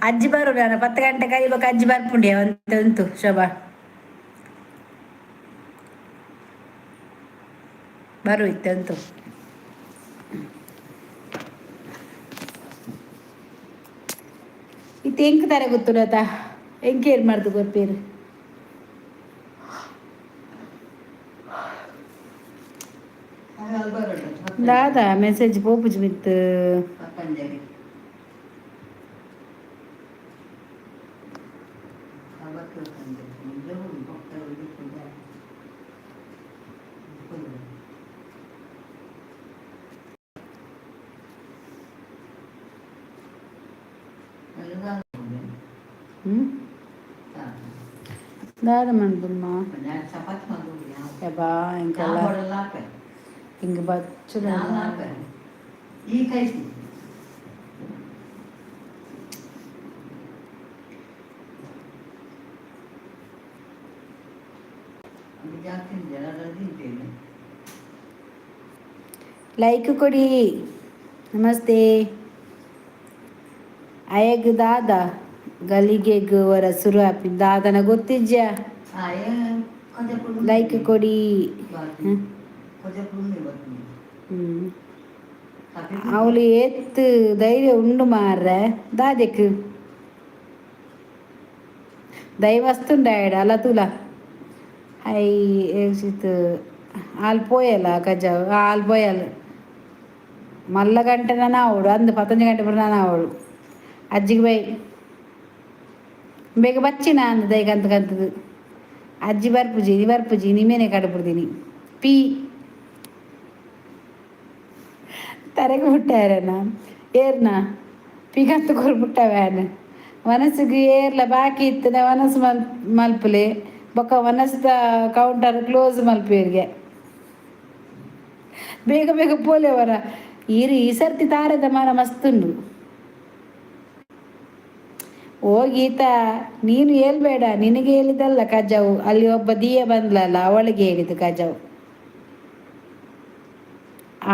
ಅಜ್ಜಿ ಬರು ನಾನು 10 ಗಂಟೆ ಕರಿಬೇಕು ಅಜ್ಜಿ ಬರ್ಪುಂಡಿ ಅಂತ ಉಂಟು ಶೋಭಾ ಬರು ಇತ್ತಂತು. ಇತ್ತೆ ಎಂಕ್ ತರ ಗೊತ್ತುಲತ ಎಂಕೇರ್ ಮಾಡ್ದು ಕೊರ್ಪೇರು. ದಾದಾ ಮೆಸೇಜ್ ಪೋಪುಜಿ ಮಿತ್. ಪತಂಜಲಿ ಹ್ಞೂ ದಾದ ಮನ್ಪುಮ್ಮ. ಚಪಾತಿ. ಯಬ್ಬಾ ಎಂಕಲ್ಲ ಹಿಂಗೆ ಬಚ್ಚದ. ಈ ಕೈಸಿ ಜಾಸ್ತಿ ತಿಂತೇನೆ. ಲೈಕ್ ಕೊಡಿ. ನಮಸ್ತೆ ಅಯಗ್ ದಾದ ಗಲಿಗೆಗ್ ವರ ಸುರು ಆಪಿ ದಾದನ ಗೊತ್ತಿಜ್ಜ. ಲೈಕ್ ಕೊಡಿ. ಹ್ಮ್ ಅವಳು ಏತ್ ಧೈರ್ಯ ಉಂಡು ಮಾರ್ರೆ ದಾದೆಕ್ ದೈವಸ್ತುಂಡಾಯಡ ಅಲ್ಲ ತೂಲ. I Yakshit ಆಲ್ ಪೋಯಲ್ಲ ಕಜಾವ್ ಆಲ್ ಪೋಯಲ್. ಮಲ್ಲ ಗಂಟೆ ನಾನು ಅವಳು ಅಂದು ಪತ್ತೊಂಜಿ ಗಂಟೆ ಪೂರ ನಾನು ಅವಳು ಅಜ್ಜಿಗೆ ಬೈ ಬೇಗ ಬಚ್ಚಿನ ಅಂದ ದೈಗಂತ ಕಂತದು ಅಜ್ಜಿ ಬರ್ಪುಜಿ ನೀ ಬರ್ಪುಜಿ ನಿಮೇನೆ ಕಡಪುಡ್ದೀನಿ ಪಿ ತರೆಗೆ ಬಿಟ್ಟಾರನ ಏರ್ನ ಪಿಗಂತ ಕೊರ್ಬಿಟ್ಟವ್ಯಾನ ಮನಸ್ಸಿಗೆ ಏರ್ಲ ಬಾಕಿ ಇತ್ತನ ಮನಸ್ಸು ಮಲ್ಪುಲೆ ಬೊಕ್ಕ ಮನಸ್ದ ಕೌಂಟರ್ ಕ್ಲೋಸ್ ಮಲ್ಪೇರಿಗೆ. ಬೇಗ ಬೇಗ ಪೋಲೆವರ ಈರು ಈ ಸರ್ತಿ ತಾರದ ಮರ ಮಸ್ತುಂಡು. ಓ ಗೀತಾ, ನೀನು ಹೇಳ್ಬೇಡ. ನಿನಗೆ ಹೇಳಿದಲ್ಲ ಕಜವು, ಅಲ್ಲಿ ಒಬ್ಬ ದಿಯ ಬಂದ್ಲಲ್ಲ, ಅವಳಿಗೆ ಹೇಳಿದ್ದು ಕಜವು.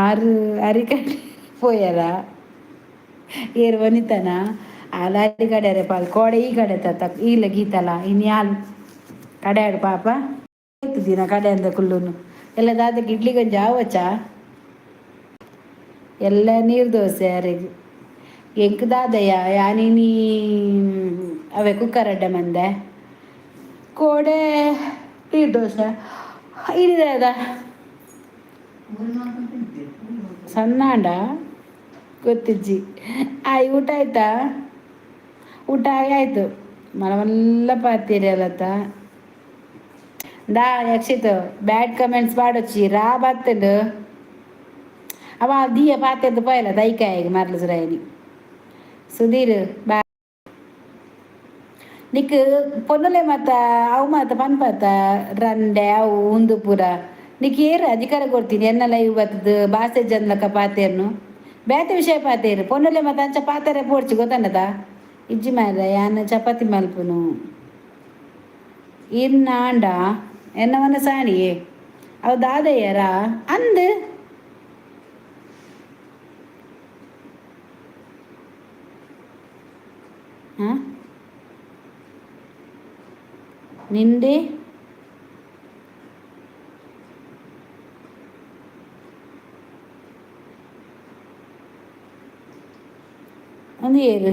ಆರು ಅರಿಕಡೆ ಪೋಯಾರ ಏರು ವನಿತನ ಆಲ್ ಅರಿ ಕಡೆ ಪಾಲ್ ಕೋಡೆ ಈ ಕಡೆ ತತ್ತ ಇಲ್ಲ ಗೀತಲ್ಲ ಇನ್ಯಾಲ್ ಕಡೆ ಆಡು ಪಾಪ ದಿನ ಕಡೆ ಅಂದ ಕುಲ್ಲುನು ಎಲ್ಲ ದಾದಕ್ಕೆ ಇಡ್ಲಿ ಗಂಜಿ ಆವಚ್ಚ ಎಲ್ಲ ನೀರು ದೋಸೆ ಯಾರಿಗೆ ಎಂಕ್ ದಾದಯ್ಯ ಯಾನಿನಿ ಅವೇ ಕುಕ್ಕರ್ ಅಡ್ಡೆ ಮಂದೆ ಕೋಡೆ ನೀರು ದೋಸೆ ಇಡಿದಾದ. ಪೂರಿ ಮಾಡ್ಕೊಂಡು ತಿಂತೀರಿ ಪೂರಿ ಮಾಡ್ಕೊಂಡು. ಸಣ್ಣಾಂಡ ಗೊತ್ತಿಜ್ಜಿ. ಆಯ್ ಊಟ ಆಯ್ತಾ? ಊಟ ಆಯ್ತು. ಮಲಮಲ್ಲ ಪಾತೀರಿ ಅಲ್ಲತ್ತ ದಾ ಯಕ್ಷಿತ್ ಬ್ಯಾಡ್ ಕಮೆಂಟ್ಸ್ ಪಾಡೊಚ್ಚಿ ರಾ ಬತ್ತಂಡು ಅವ ದಿಯ ಪಾತೆದ್ದು ಪೋಯಲ ದೈಕಾಯಿಗೆ ಮರ್ಲು ಸುರಾಯಿನಿ. ಸುಧೀರ್ ಬಾ ನಿಕ್ ಪೊನ್ನುಲೆ ಮತ್ತ ಅವು ಮಾತ ಪನ್ಪತ್ತ ರಂಡೆ ಅವು ಉಂದು ಪೂರ ನಿಕ್ ಏರು ಅಧಿಕಾರ ಕೊಡ್ತೀನಿ ಎನ್ನ ಲೈವ್ ಬತ್ತದು ಬಾಸೆ ಜನ್ಲಕ ಪಾತೇರ್ನು ಬೇತೆ ವಿಷಯ ಪಾತೇರು ಪೊನ್ನುಲೆ ಮತ್ತ ಅಂಚ ಪಾತೆರೆ ಪೋಡ್ಚಿ ಗೊತ್ತನ್ನದ ಇಜ್ಜಿ ಮಾರ್ರೆ. ಯಾನ್ ಚಪಾತಿ ಮಲ್ಪುನು ಇರ್ನ ಆಂಡ ಎನ್ನವನ ಸಾಣಿಯೇ ಅವು ದಾದಯ್ಯರ ಅಂದ್ ಹಾಂ ನಿಂದೆ ಒಂದು ಏರು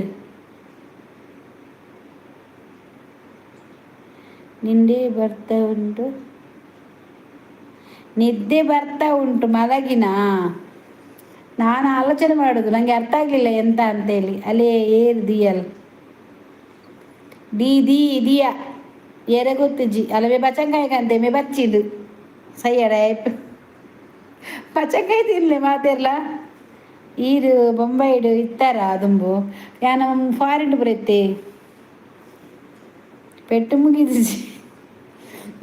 ನಿಂದೆ ಬರ್ತಾ ಉಂಟು, ನಿದ್ದೆ ಬರ್ತಾ ಉಂಟು ಮಲಗಿನ. ನಾನು ಆಲೋಚನೆ ಮಾಡೋದು ನನಗೆ ಅರ್ಥ ಆಗಲಿಲ್ಲ ಎಂತ ಅಂತೇಳಿ. ಅಲ್ಲಿ ಏರು ದಿಯಲ್ ದಿ the ದಿಯ ಏರೆ ಗೊತ್ತಿಜ್ಜಿ ಅಲ್ಲ. ಮೇ ಬಚಂಕಾಯಿ ಕಂತೆ ಮೇ ಬಚ್ಚಿಂಡು ಸಯ್ಯಡ ಪಚಂಕಾಯಿ ತಿನ್ಲೆ ಮಾತೆರ್ಲ. ಈರು ಬೊಂಬೈಡು ಇತ್ತಾರ ದುಂಬು ಯಾನ ಫಾರಿನ್ ಬರುತ್ತೆ ಪೆಟ್ಟು ಮುಗಿದಿಜಿ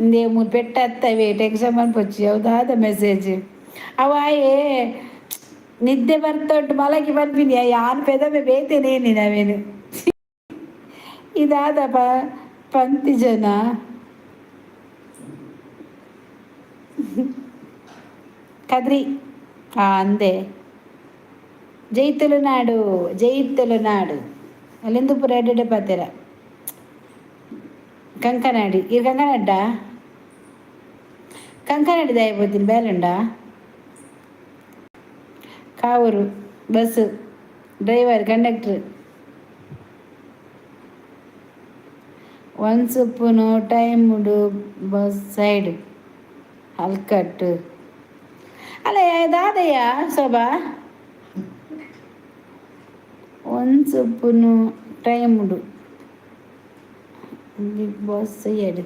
ಇಂದೇ ಮೂರು ಪೆಟ್ಟು ಅತ್ತವೆ ಟೆನ್ಷನ್ ಮನ್ಪೊಚ್ಚಿ. ಹೌದಾದ ಮೆಸೇಜ್ ಅವಾಯೇ ನಿದ್ದೆ ಬರ್ತಾ ಉಂಟು ಮಲಗಿ ಪನ್ಪಿನಿ ಯಾನ್ ಪೆದಮೆ ಬೇತೇನೇನಿ ನಾವೇನು ಇದಾದ ಪಂತಿ ಜನ ಕದ್ರಿ ಆ ಅಂದೆ. ಜೈ ತುಳುನಾಡು, ಜೈ ತುಳುನಾಡು. ಅಲ್ಲಿಂದ ಪೂರ ಎಡ್ಡೆ ಪಾತೆರ. ಕಂಕನಾಡಿ ಈ ಕಂಕನಾಡ್ಡ ಕಂಕನಾಡಿ ದಾಯ ಪೋತಿನ ಬೇಲುಂಡ. ಕಾವೂರು ಬಸ್ಸು ಡ್ರೈವರ್ ಕಂಡಕ್ಟ್ರ್ ಒನ್ಸುಪ್ಪುನು ಟೈಮುಡು ಬಸ್ ಸೈಡ್ ಹಲ್ಕಟ್ಟು ಅಲ್ಲ ದಾದಯ್ಯ ಶೋಭಾ ಒನ್ಸುಪ್ಪುನು ಟೈಮುಡು ಬಿಗ್ ಬಾಸ್ ಸೈಡ್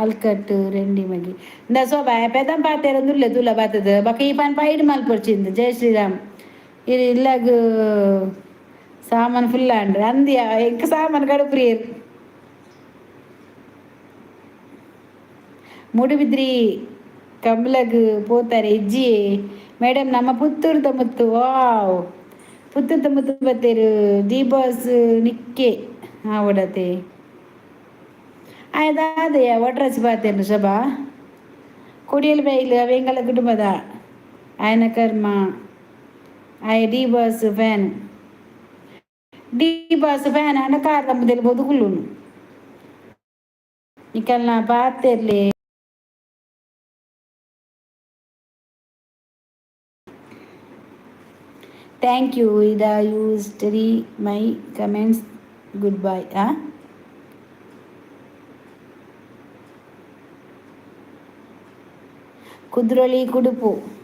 ಅಲ್ಕಟ್ಟು ರೆಂಡಿ ಮಗಿ ಇಂದ ಶೋಭಾ ಪೆದಂ ಪಾತೆರ ತುಲ್ಲ ಬಾತದ ಬೊಕ ಈ ಪನ್ ಪೈಡ್ ಮಲ್ಪೊಡ್ಚಿಂದು. ಜೈ ಶ್ರೀರಾಮ್. ಇರು ಇಲ್ಲಗ್ ಸಾಮಾನು ಫುಲ್ ಆಂಡ್ ಅಂದ್ಯ ಎಂಕ್ ಸಾಮಾನು ಕಡುಪ್ರಿಯರು. ಮೂಡುಬಿದ್ರಿ ಕಂಬ್ಲಗ್ ಪೋತಾರೆ ಇಜ್ಜಿ ಮೇಡಮ್. ನಮ್ಮ ಪುತ್ತೂರ್ದ ಮುತ್ತು, ವಾವ್, ಪುತ್ತೂರ್ದ ಮುತ್ತು ಬತ್ತೇರು. ಡಿ ಬಾಸ್ ನಿಕ್ಕೆ ಆವಡತೆ ಆಯ್ದಾದಯ್ಯ ಒಟ್ರಾಸಿ ಪಾತೇನು ಶೋಭಾ ಕೊಡಿಯಲ್ ಬೈಲ್ ಅವೆಂಗಲ ಕುಟುಂಬದ ಆಯನ ಕರ್ಮ ಆಯ. D boss fan, D boss fan ಅನ್ನ car ನಂಬುದೆಲ್ಲ ಬದುಕುಲ್ಲುನು ನಿಕಲ್ನ ಪಾತೆರ್ಲೆ. Thank you Ida, you study my comments. Good bye. ಆ ಕುದ್ರೋಳಿ, ಕುಡುಪು.